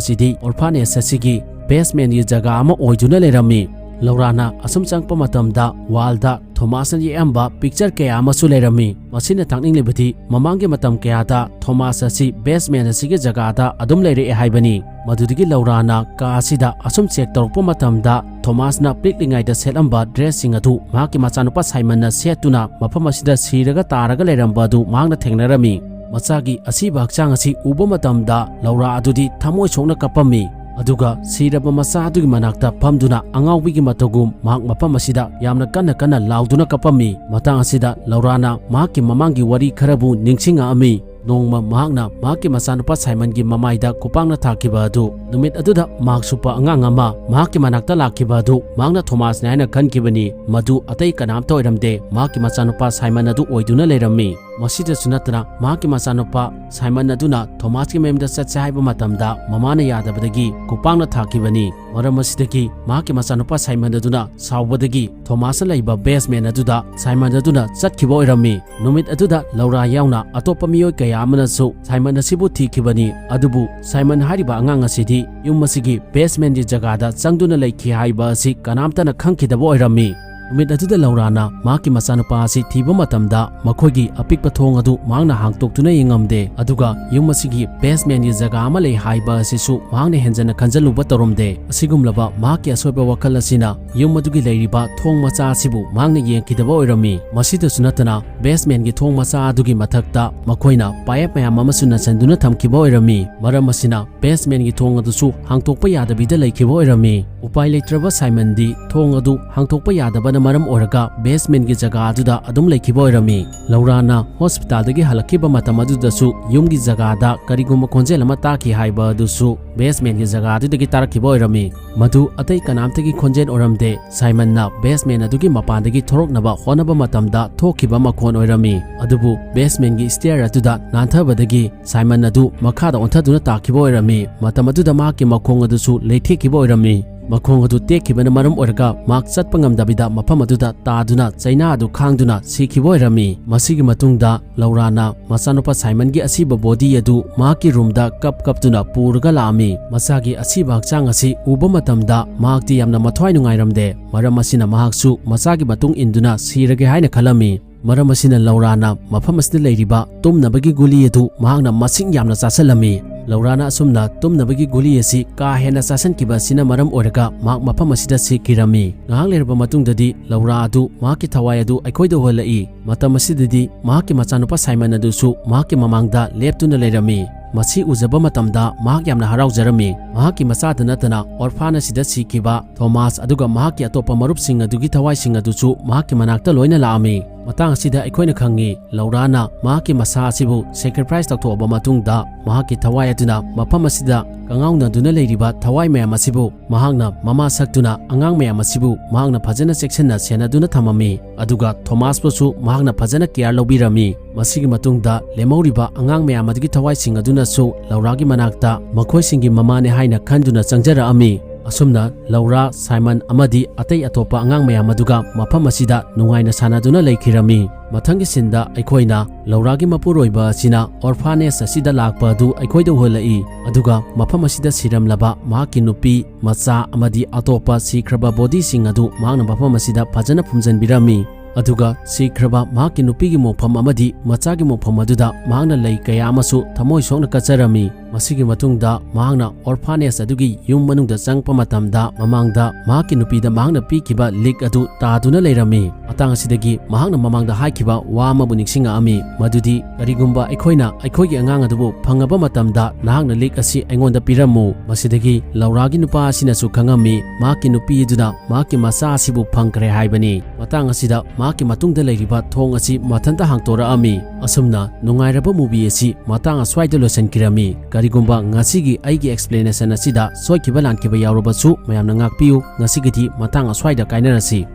ꯑꯁꯤꯗꯤ orphanage ꯑꯁꯤꯒꯤ basementꯀꯤ ꯖꯒꯥ ꯑꯃ ꯑꯣꯏꯗꯨꯅ ꯂꯩꯔꯝꯃꯤ꯫ ꯂꯧꯔꯥꯅ ꯑꯁꯨꯝ ꯆꯪꯂꯛꯄ ꯃꯇꯝꯗ wallꯗ ꯊꯣꯃꯥꯁꯅ ꯌꯦꯛꯂꯝꯕ picture ꯀꯌꯥ ꯑꯃꯁꯨ ꯂꯩꯔꯝꯃꯤ꯫ ꯃꯁꯤꯅ ꯇꯥꯛꯅꯤꯡꯂꯤꯕꯗꯤ ꯃꯃꯥꯡꯒꯤ ꯃꯇꯝ ꯀꯌꯥꯗ ꯊꯣꯃꯥꯁ ꯑꯁꯤ basement ꯑꯁꯤꯒꯤ ꯖꯒꯥꯗ ꯑꯗꯨꯝ ꯂꯩꯔꯛꯑꯦ ꯍꯥꯏꯕꯅꯤ꯫ ꯃꯗꯨꯗꯒꯤ ꯂꯧꯔꯥꯅ ꯀꯥ ꯑꯁꯤꯗ ꯑꯁꯨꯝ ꯆꯦꯛ ꯇꯧꯔꯛꯄ ꯃꯇꯝꯗ ꯊꯣꯃꯥꯁꯅ ꯄꯤꯛꯂꯤꯉꯩꯗ ꯁꯦꯠꯂꯝꯕ dressꯁꯤꯡ ꯑꯗꯨ ꯃꯍꯥꯛꯀꯤ ꯃꯆꯥꯅꯨꯄꯥ ꯁꯥꯏꯃꯟꯅ ꯁꯦꯠꯇꯨꯅ ꯃꯐꯝ ꯑꯁꯤꯗ ꯁꯤꯔꯒ ꯇꯥꯔꯒ ꯂꯩꯔꯝꯕ ꯑꯗꯨ ꯃꯍꯥꯛꯅ ꯊꯦꯡꯅꯔꯝꯃꯤ꯫ ꯃꯆꯥꯒꯤ ꯑꯁꯤꯕ ꯍꯛꯆꯥꯡ ꯑꯁꯤ ꯎꯕ ꯃꯇꯝꯗ ꯂꯧꯔꯥ ꯑꯗꯨꯗꯤ ꯊꯃꯣꯏ ꯁꯣꯛꯅ ꯀꯞꯄꯝꯃꯤ꯫ ꯑꯗꯨꯒ ꯁꯤꯔꯕ ꯃꯆꯥ ꯑꯗꯨꯒꯤ ꯃꯅꯥꯛꯇ ꯐꯝꯗꯨꯅ ꯑꯉꯥꯎꯕꯤꯒꯤ ꯃꯇꯧꯒꯨꯝ ꯃꯍꯥꯛ ꯃꯐꯝ ꯑꯁꯤꯗ ꯌꯥꯝꯅ ꯀꯟꯅ ꯀꯟꯅ ꯂꯥꯎꯗꯨꯅ ꯀꯞꯄꯝꯃꯤ꯫ ꯃꯇꯥꯡ ꯑꯁꯤꯗ ꯂꯧꯔꯥꯅ ꯃꯍꯥꯛꯀꯤ ꯃꯃꯥꯡꯒꯤ ꯋꯥꯔꯤ ꯈꯔꯕꯨ ꯅꯤꯡꯁꯤꯡꯉꯛꯑꯝꯃꯤ꯫ ꯅꯣꯡꯃ ꯃꯍꯥꯛꯅ ꯃꯍꯥꯛꯀꯤ ꯃꯆꯥꯅꯨꯄꯥ ꯁꯥꯏꯃꯟꯒꯤ ꯃꯃꯥꯏꯗ ꯈꯨꯄꯥꯛꯅ ꯊꯥꯈꯤꯕ ꯑꯗꯨ ꯅꯨꯃꯤꯠ ꯑꯗꯨꯗ ꯃꯍꯥꯛ ꯁꯨꯞꯄ ꯑꯉꯥꯡ ꯑꯃ ꯃꯍꯥꯛꯀꯤ ꯃꯅꯥꯛꯇ ꯂꯥꯛꯈꯤꯕ ꯑꯗꯨ ꯃꯍꯥꯛꯅ ꯊꯣꯃꯥꯁꯅꯤ ꯍꯥꯏꯅ ꯈꯟꯈꯤꯕꯅꯤ꯫ ꯃꯗꯨ ꯑꯇꯩ ꯀꯅꯥꯝꯇ ꯑꯣꯏꯔꯝꯗꯦ, ꯃꯍꯥꯛꯀꯤ ꯃꯆꯥꯅꯨꯄꯥ ꯁꯥꯏꯃꯟ ꯑꯗꯨ ꯑꯣꯏꯗꯨꯅ ꯂꯩꯔꯝꯃꯤ꯫ ꯃꯁꯤꯗꯁꯨ ꯅꯠꯇꯅ ꯃꯍꯥꯛꯀꯤ ꯃꯆꯥꯅꯨꯄꯥ ꯁꯥꯏꯃꯟ ꯑꯗꯨꯅ ꯊꯣꯃꯥꯁꯀꯤ ꯃꯌꯨꯝꯗ ꯆꯠꯁꯦ ꯍꯥꯏꯕ ꯃꯇꯝꯗ ꯃꯃꯥꯅ ꯌꯥꯗꯕꯗꯒꯤ ꯈꯨꯄꯥꯛꯅ ꯊꯥꯈꯤꯕꯅꯤ꯫ ꯃꯔꯝ ꯑꯁꯤꯗꯒꯤ ꯃꯍꯥꯛꯀꯤ ꯃꯆꯥꯅꯨꯄꯥ ꯁꯥꯏꯃꯟ ꯑꯗꯨꯅ ꯁꯥꯎꯕꯗꯒꯤ ꯊꯣꯃꯥꯁꯅ ꯂꯩꯕ basement ꯑꯗꯨꯗ ꯁꯥꯏꯃꯟ ꯑꯗꯨꯅ ꯆꯠꯈꯤꯕ ꯑꯣꯏꯔꯝꯃꯤ꯫ ꯅꯨꯃꯤꯠ ꯑꯗꯨꯗ ꯂꯧꯔꯥ ꯌꯥꯎꯅ ꯑꯇꯣꯞꯄ ꯃꯤꯑꯣꯏ ꯀꯌꯥ ꯑꯃꯅꯁꯨ ꯁꯥꯏꯃꯟ ꯑꯁꯤꯕꯨ ꯊꯤꯈꯤꯕꯅꯤ꯫ ꯑꯗꯨꯕꯨ ꯁꯥꯏꯃꯟ ꯍꯥꯏꯔꯤꯕ ꯑꯉꯥꯡ ꯑꯁꯤꯗꯤ ꯌꯨꯝ ꯑꯁꯤꯒꯤ basementꯀꯤ ꯖꯒꯥꯗ ꯆꯪꯗꯨꯅ ꯂꯩꯈꯤ ꯍꯥꯏꯕ ꯑꯁꯤ ꯀꯅꯥꯝꯇꯅ ꯈꯪꯈꯤꯗꯕ ꯑꯣꯏꯔꯝꯃꯤ꯫ ꯅꯨꯃꯤꯠ ꯑꯗꯨꯗ ꯂꯧꯔꯥꯅ ꯃꯍꯥꯛꯀꯤ ꯃꯆꯥꯅꯨꯄꯥ ꯑꯁꯤ ꯊꯤꯕ ꯃꯇꯝꯗ ꯃꯈꯣꯏꯒꯤ ꯑꯄꯤꯛꯄ ꯊꯣꯡ ꯑꯗꯨ ꯃꯍꯥꯛꯅ ꯍꯥꯡꯇꯣꯛꯇꯨꯅ ꯌꯦꯡꯉꯝꯗꯦ, ꯑꯗꯨꯒ ꯌꯨꯝ ꯑꯁꯤꯒꯤ basementꯀꯤ ꯖꯒꯥ ꯑꯃ ꯂꯩ ꯍꯥꯏꯕ ꯑꯁꯤꯁꯨ ꯃꯍꯥꯛꯅ ꯍꯦꯟꯖꯟꯅ ꯈꯟꯖꯜꯂꯨꯕ ꯇꯧꯔꯝꯗꯦ꯫ ꯑꯁꯤꯒꯨꯝꯂꯕ ꯃꯍꯥꯛꯀꯤ ꯑꯁꯣꯏꯕ ꯋꯥꯈꯜ ꯑꯁꯤꯅ ꯌꯨꯝ ꯑꯗꯨꯒꯤ ꯂꯩꯔꯤꯕ ꯊꯣꯡ ꯃꯆꯥ ꯑꯁꯤꯕꯨ ꯃꯍꯥꯛꯅ ꯌꯦꯡꯈꯤꯗꯕ ꯑꯣꯏꯔꯝꯃꯤ꯫ ꯃꯁꯤꯗꯁꯨ ꯅꯠꯇꯅ, basementꯀꯤ ꯊꯣꯡ ꯃꯆꯥ ꯑꯗꯨꯒꯤ ꯃꯊꯛꯇ ꯃꯈꯣꯏꯅ ꯄꯥꯌꯦꯞ ꯃꯌꯥꯝ ꯑꯃꯁꯨ ꯅꯟꯁꯤꯟꯗꯨꯅ ꯊꯝꯈꯤꯕ ꯑꯣꯏꯔꯝꯃꯤ꯫ ꯃꯔꯝ ꯑꯁꯤꯅ basementꯀꯤ ꯊꯣꯡ ꯑꯗꯨꯁꯨ ꯍꯥꯡꯇꯣꯛꯄ ꯌꯥꯗꯕꯤꯗ ꯂꯩꯈꯤꯕ ꯑꯣꯏꯔꯝꯃꯤ꯫ ꯎꯄꯥꯏ ꯂꯩꯇ꯭ꯔꯕ ꯁꯥꯏꯃꯟꯗꯤ ꯊꯣꯡ ꯑꯗꯨ ꯍꯥꯡꯇꯣꯛꯄ ꯌꯥꯗꯕꯅ ꯃꯔꯝ ꯑꯣꯏꯔꯒ basementꯀꯤ ꯖꯒꯥ ꯑꯗꯨꯗ ꯑꯗꯨꯝ ꯂꯩꯈꯤꯕ ꯑꯣꯏꯔꯝꯃꯤ꯫ ꯂꯧꯔꯥꯅ hospitalꯗꯒꯤ ꯍꯜꯂꯛꯈꯤꯕ ꯃꯇꯝ ꯑꯗꯨꯗꯁꯨ ꯌꯨꯝꯒꯤ ꯖꯒꯥꯗ ꯀꯔꯤꯒꯨꯝꯕ ꯈꯣꯟꯖꯦꯜ ꯑꯃ ꯇꯥꯈꯤ ꯍꯥꯏꯕ ꯑꯗꯨꯁꯨ basementꯀꯤ ꯖꯒꯥ ꯑꯗꯨꯗꯒꯤ ꯇꯥꯔꯛꯈꯤꯕ ꯑꯣꯏꯔꯝꯃꯤ꯫ ꯃꯗꯨ ꯑꯇꯩ ꯀꯅꯥꯝꯇꯒꯤ ꯈꯣꯟꯖꯦꯜ ꯑꯣꯏꯔꯝꯗꯦ꯫ ꯁꯥꯏꯃꯟꯅ basement ꯑꯗꯨꯒꯤ ꯃꯄꯥꯟꯗꯒꯤ ꯊꯣꯔꯛꯅꯕ ꯍꯣꯠꯅꯕ ꯃꯇꯝꯗ ꯊꯣꯛꯈꯤꯕ ꯃꯈꯣꯟ ꯑꯣꯏꯔꯝꯃꯤ꯫ ꯑꯗꯨꯕꯨ basementꯀꯤ stair ꯑꯗꯨꯗ ꯅꯥꯟꯊꯕꯗꯒꯤ ꯁꯥꯏꯃꯟ ꯑꯗꯨ ꯃꯈꯥꯗ ꯑꯣꯟꯊꯗꯨꯅ ꯇꯥꯈꯤꯕ ꯑꯣꯏꯔꯝꯃꯤ꯫ ꯃꯇꯝ ꯑꯗꯨꯗ ꯃꯍꯥꯛꯀꯤ ꯃꯈꯣꯡ ꯑꯗꯨꯁꯨ ꯂꯩꯊꯦꯛꯈꯤꯕ ꯑꯣꯏꯔꯝꯃꯤ꯫ ꯃꯈꯣꯡ ꯑꯗꯨ ꯇꯦꯛꯈꯤꯕꯅ ꯃꯔꯝ ꯑꯣꯏꯔꯒ ꯃꯍꯥꯛ ꯆꯠꯄ ꯉꯝꯗꯕꯤꯗ ꯃꯐꯝ ꯑꯗꯨꯗ ꯇꯥꯗꯨꯅ ꯆꯩꯅꯥ ꯑꯗꯨ ꯈꯥꯡꯗꯨꯅ ꯁꯤꯈꯤꯕ ꯑꯣꯏꯔꯝꯃꯤ꯫ ꯃꯁꯤꯒꯤ ꯃꯇꯨꯡꯗ ꯂꯧꯔꯥꯅ ꯃꯆꯥꯅꯨꯄꯥ ꯁꯥꯏꯃꯟꯒꯤ ꯑꯁꯤꯕ body ꯑꯗꯨ ꯃꯍꯥꯛꯀꯤ roomꯗ ꯀꯞ ꯀꯞꯇꯨꯅ ꯄꯨꯔꯒ ꯂꯥꯛꯑꯝꯃꯤ꯫ ꯃꯆꯥꯒꯤ ꯑꯁꯤꯕ ꯍꯛꯆꯥꯡ ꯑꯁꯤ ꯎꯕ ꯃꯇꯝꯗ ꯃꯍꯥꯛꯇꯤ ꯌꯥꯝꯅ ꯃꯊ꯭ꯋꯥꯏ ꯅꯨꯡꯉꯥꯏꯔꯝꯗꯦ꯫ ꯃꯔꯝ ꯑꯁꯤꯅ ꯃꯍꯥꯛꯁꯨ ꯃꯆꯥꯒꯤ ꯃꯇꯨꯡ ꯏꯟꯗꯨꯅ ꯁꯤꯔꯒꯦ ꯍꯥꯏꯅ ꯈꯜꯂꯝꯃꯤ꯫ ꯃꯔꯝ ꯑꯁꯤꯅ ꯂꯧꯔꯥꯅ ꯃꯐꯝ ꯑꯁꯤꯗ ꯂꯩꯔꯤꯕ ꯇꯨꯝꯅꯕꯒꯤ ꯒꯨꯂꯤ ꯑꯗꯨ ꯃꯍꯥꯛꯅ ꯃꯁꯤꯡ ꯌꯥꯝꯅ ꯆꯥꯁꯤꯜꯂꯝꯃꯤ꯫ ꯂꯧꯔꯥꯅ ꯑꯁꯨꯝꯅ ꯇꯨꯝꯅꯕꯒꯤ ꯒꯨꯂꯤ ꯑꯁꯤ ꯀꯥ ꯍꯦꯟꯅ ꯆꯥꯁꯤꯟꯈꯤꯕ ꯑꯁꯤꯅ ꯃꯔꯝ ꯑꯣꯏꯔꯒ ꯃꯍꯥꯛ ꯃꯐꯝ ꯑꯁꯤꯗ ꯁꯤꯈꯤꯔꯝꯃꯤ꯫ ꯉꯥꯏꯍꯥꯛ ꯂꯩꯔꯕ ꯃꯇꯨꯡꯗꯗꯤ ꯂꯧꯔꯥ ꯑꯗꯨ ꯃꯍꯥꯛꯀꯤ ꯊꯋꯥꯏ ꯑꯗꯨ ꯑꯩꯈꯣꯏꯗ ꯎꯍꯜꯂꯛꯏ꯫ ꯃꯇꯝ ꯑꯁꯤꯗꯗꯤ ꯃꯍꯥꯛꯀꯤ ꯃꯆꯥꯅꯨꯄꯥ ꯁꯥꯏꯃꯟ ꯑꯗꯨꯁꯨ ꯃꯍꯥꯛꯀꯤ ꯃꯃꯥꯡꯗ ꯂꯦꯞꯇꯨꯅ ꯂꯩꯔꯝꯃꯤ꯫ ꯃꯁꯤ ꯎꯖꯕ ꯃꯇꯝꯗ ꯃꯍꯥꯛ ꯌꯥꯝꯅ ꯍꯔꯥꯎꯖꯔꯝꯃꯤ꯫ ꯃꯍꯥꯛꯀꯤ ꯃꯆꯥꯗ ꯅꯠꯇꯅ orphan ꯑꯁꯤꯗ ꯁꯤꯈꯤꯕ ꯊꯣꯃꯥꯁ ꯑꯗꯨꯒ ꯃꯍꯥꯛꯀꯤ ꯑꯇꯣꯞꯄ ꯃꯔꯨꯞꯁꯤꯡ ꯑꯗꯨꯒꯤ ꯊꯋꯥꯏꯁꯤꯡ ꯑꯗꯨꯁꯨ ꯃꯍꯥꯛꯀꯤ ꯃꯅꯥꯛꯇ ꯂꯣꯏꯅ ꯂꯥꯛꯑꯝꯃꯤ꯫ ꯃꯇꯥꯡ ꯑꯁꯤꯗ ꯑꯩꯈꯣꯏꯅ ꯈꯪꯉꯤ, ꯂꯧꯔꯥꯅ ꯃꯍꯥꯛꯀꯤ ꯃꯁꯥ ꯑꯁꯤꯕꯨ sacrifice ꯇꯧꯊꯣꯛꯑꯕ ꯃꯇꯨꯡꯗ, ꯃꯍꯥꯛꯀꯤ ꯊꯋꯥꯏ ꯑꯗꯨꯅ ꯃꯐꯝ ꯑꯁꯤꯗ ꯀꯉꯥꯎꯅꯗꯨꯅ ꯂꯩꯔꯤꯕ ꯊꯋꯥꯏ ꯃꯌꯥꯝ ꯑꯁꯤꯕꯨ ꯃꯍꯥꯛꯅ ꯃꯃꯥ ꯁꯛꯇꯨꯅ ꯑꯉꯥꯡ ꯃꯌꯥꯝ ꯑꯁꯤꯕꯨ ꯃꯍꯥꯛꯅ ꯐꯖꯅ ꯆꯦꯛꯁꯤꯟꯅ ꯁꯦꯟꯅꯗꯨꯅ ꯊꯝꯃꯝꯃꯤ꯫ ꯑꯗꯨꯒ ꯊꯣꯃꯥꯁꯄꯨꯁꯨ ꯃꯍꯥꯛꯅ ꯐꯖꯅ care ꯂꯧꯕꯤꯔꯝꯃꯤ꯫ ꯃꯁꯤꯒꯤ ꯃꯇꯨꯡꯗ ꯂꯦꯝꯍꯧꯔꯤꯕ ꯑꯉꯥꯡ ꯃꯌꯥꯝ ꯑꯗꯨꯒꯤ ꯊꯋꯥꯏꯁꯤꯡ ꯑꯗꯨꯅꯁꯨ ꯂꯧꯔꯥꯒꯤ ꯃꯅꯥꯛꯇ ꯃꯈꯣꯏꯁꯤꯡꯒꯤ ꯃꯃꯥꯅꯦ ꯍꯥꯏꯅ ꯈꯟꯗꯨꯅ ꯆꯪꯖꯔꯛꯑꯝꯃꯤ꯫ ꯑꯁꯨꯝꯅ ꯂꯧꯔꯥ, ꯁꯥꯏꯃꯟ ꯑꯃꯗꯤ ꯑꯇꯩ ꯑꯇꯣꯞꯄ ꯑꯉꯥꯡ ꯃꯌꯥꯝ ꯑꯗꯨꯒ ꯃꯐꯝ ꯑꯁꯤꯗ ꯅꯨꯡꯉꯥꯏꯅ ꯁꯥꯟꯅꯗꯨꯅ ꯂꯩꯈꯤꯔꯝꯃꯤ꯫ ꯃꯊꯪꯒꯤ ꯁꯤꯟꯗ ꯑꯩꯈꯣꯏꯅ ꯂꯧꯔꯥꯒꯤ ꯃꯄꯨꯔꯣꯏꯕ ꯑꯁꯤꯅ ꯑꯣꯔꯐꯥꯅꯦꯖ ꯑꯁꯤꯗ ꯂꯥꯛꯄ ꯑꯗꯨ ꯑꯩꯈꯣꯏꯗ ꯎꯍꯜꯂꯛꯏ, ꯑꯗꯨꯒ ꯃꯐꯝ ꯑꯁꯤꯗ ꯁꯤꯔꯝꯂꯕ ꯃꯍꯥꯛꯀꯤ ꯅꯨꯄꯤ, ꯃꯆꯥ ꯑꯃꯗꯤ ꯑꯇꯣꯞꯄ ꯁꯤꯈ꯭ꯔꯕ ꯕꯣꯗꯤꯁꯤꯡ ꯑꯗꯨ ꯃꯍꯥꯛꯅ ꯃꯐꯝ ꯑꯁꯤꯗ ꯐꯖꯅ ꯐꯨꯝꯖꯤꯟꯕꯤꯔꯝꯃꯤ꯫ ꯑꯗꯨꯒ ꯁꯤꯈ꯭ꯔꯕ ꯃꯍꯥꯛꯀꯤ ꯅꯨꯄꯤꯒꯤ ꯃꯣꯡꯐꯝ ꯑꯃꯗꯤ ꯃꯆꯥꯒꯤ ꯃꯣꯡꯐꯝ ꯑꯗꯨꯗ ꯃꯍꯥꯛꯅ ꯂꯩ ꯀꯌꯥ ꯑꯃꯁꯨ ꯊꯃꯣꯏ ꯁꯣꯛꯅ ꯀꯠꯆꯔꯝꯃꯤ꯫ ꯃꯁꯤꯒꯤ ꯃꯇꯨꯡꯗ ꯃꯍꯥꯛꯅ ꯑꯣꯔꯐꯥꯅꯦꯖ ꯑꯗꯨꯒꯤ ꯌꯨꯝ ꯃꯅꯨꯡꯗ ꯆꯪꯂꯛꯄ ꯃꯇꯝꯗ, ꯃꯃꯥꯡꯗ ꯃꯍꯥꯛꯀꯤ ꯅꯨꯄꯤꯗ ꯃꯍꯥꯛꯅ ꯄꯤꯈꯤꯕ ꯂꯤꯛ ꯑꯗꯨ ꯇꯥꯗꯨꯅ ꯂꯩꯔꯝꯃꯤ꯫ ꯃꯇꯥꯡ ꯑꯁꯤꯗꯒꯤ ꯃꯍꯥꯛꯅ ꯃꯃꯥꯡꯗ ꯍꯥꯏꯈꯤꯕ ꯋꯥ ꯑꯃꯕꯨ ꯅꯤꯡꯁꯤꯡꯂꯛꯂꯝꯃꯤ, ꯃꯗꯨꯗꯤ ꯀꯔꯤꯒꯨꯝꯕ ꯑꯩꯈꯣꯏꯅ ꯑꯩꯈꯣꯏꯒꯤ ꯑꯉꯥꯡ ꯑꯗꯨꯕꯨ ꯐꯪꯂꯕ ꯃꯇꯝꯗ ꯅꯍꯥꯛꯅ ꯂꯤꯛ ꯑꯁꯤ ꯑꯩꯉꯣꯟꯗ ꯄꯤꯔꯝꯃꯨ꯫ ꯃꯁꯤꯗꯒꯤ ꯂꯧꯔꯥꯒꯤ ꯅꯨꯄꯥ ꯑꯁꯤꯅꯁꯨ ꯈꯪꯂꯝꯃꯤ, ꯃꯍꯥꯛꯀꯤ ꯅꯨꯄꯤ ꯑꯗꯨꯅ ꯃꯍꯥꯛꯀꯤ ꯃꯆꯥ ꯑꯁꯤꯕꯨ ꯐꯪꯈ꯭ꯔꯦ ꯍꯥꯏꯕꯅꯤ꯫ ꯃꯇꯥꯡ ꯑꯁꯤꯗ ꯃꯍꯥꯛꯀꯤ ꯃꯇꯨꯡꯗ ꯂꯩꯔꯤꯕ ꯊꯣꯡ ꯑꯁꯤ ꯃꯊꯟꯇ ꯍꯥꯡꯗꯣꯔꯛꯂꯝꯃꯤ꯫ ꯑꯁꯨꯝꯅ ꯅꯨꯡꯉꯥꯏꯔꯕ movie ꯑꯁꯤ ꯃꯇꯥꯡ ꯑꯁ꯭ꯋꯥꯏꯗ ꯂꯣꯏꯁꯤꯟꯈꯤꯔꯝꯃꯤ꯫ ꯀꯔꯤꯒꯨꯝꯕ ꯉꯁꯤꯒꯤ ꯑꯩꯒꯤ explanation ꯑꯁꯤꯗ ꯁꯣꯏꯈꯤꯕ ꯂꯥꯟꯈꯤꯕ ꯌꯥꯎꯔꯕꯁꯨ ꯃꯌꯥꯝꯅ ꯉꯥꯛꯄꯤꯌꯨ꯫ ꯉꯁꯤꯒꯤꯗꯤ ꯃꯇꯥꯡ ꯑꯁ꯭ꯋꯥꯏꯗ ꯀꯥꯏꯅꯔꯁꯤ꯫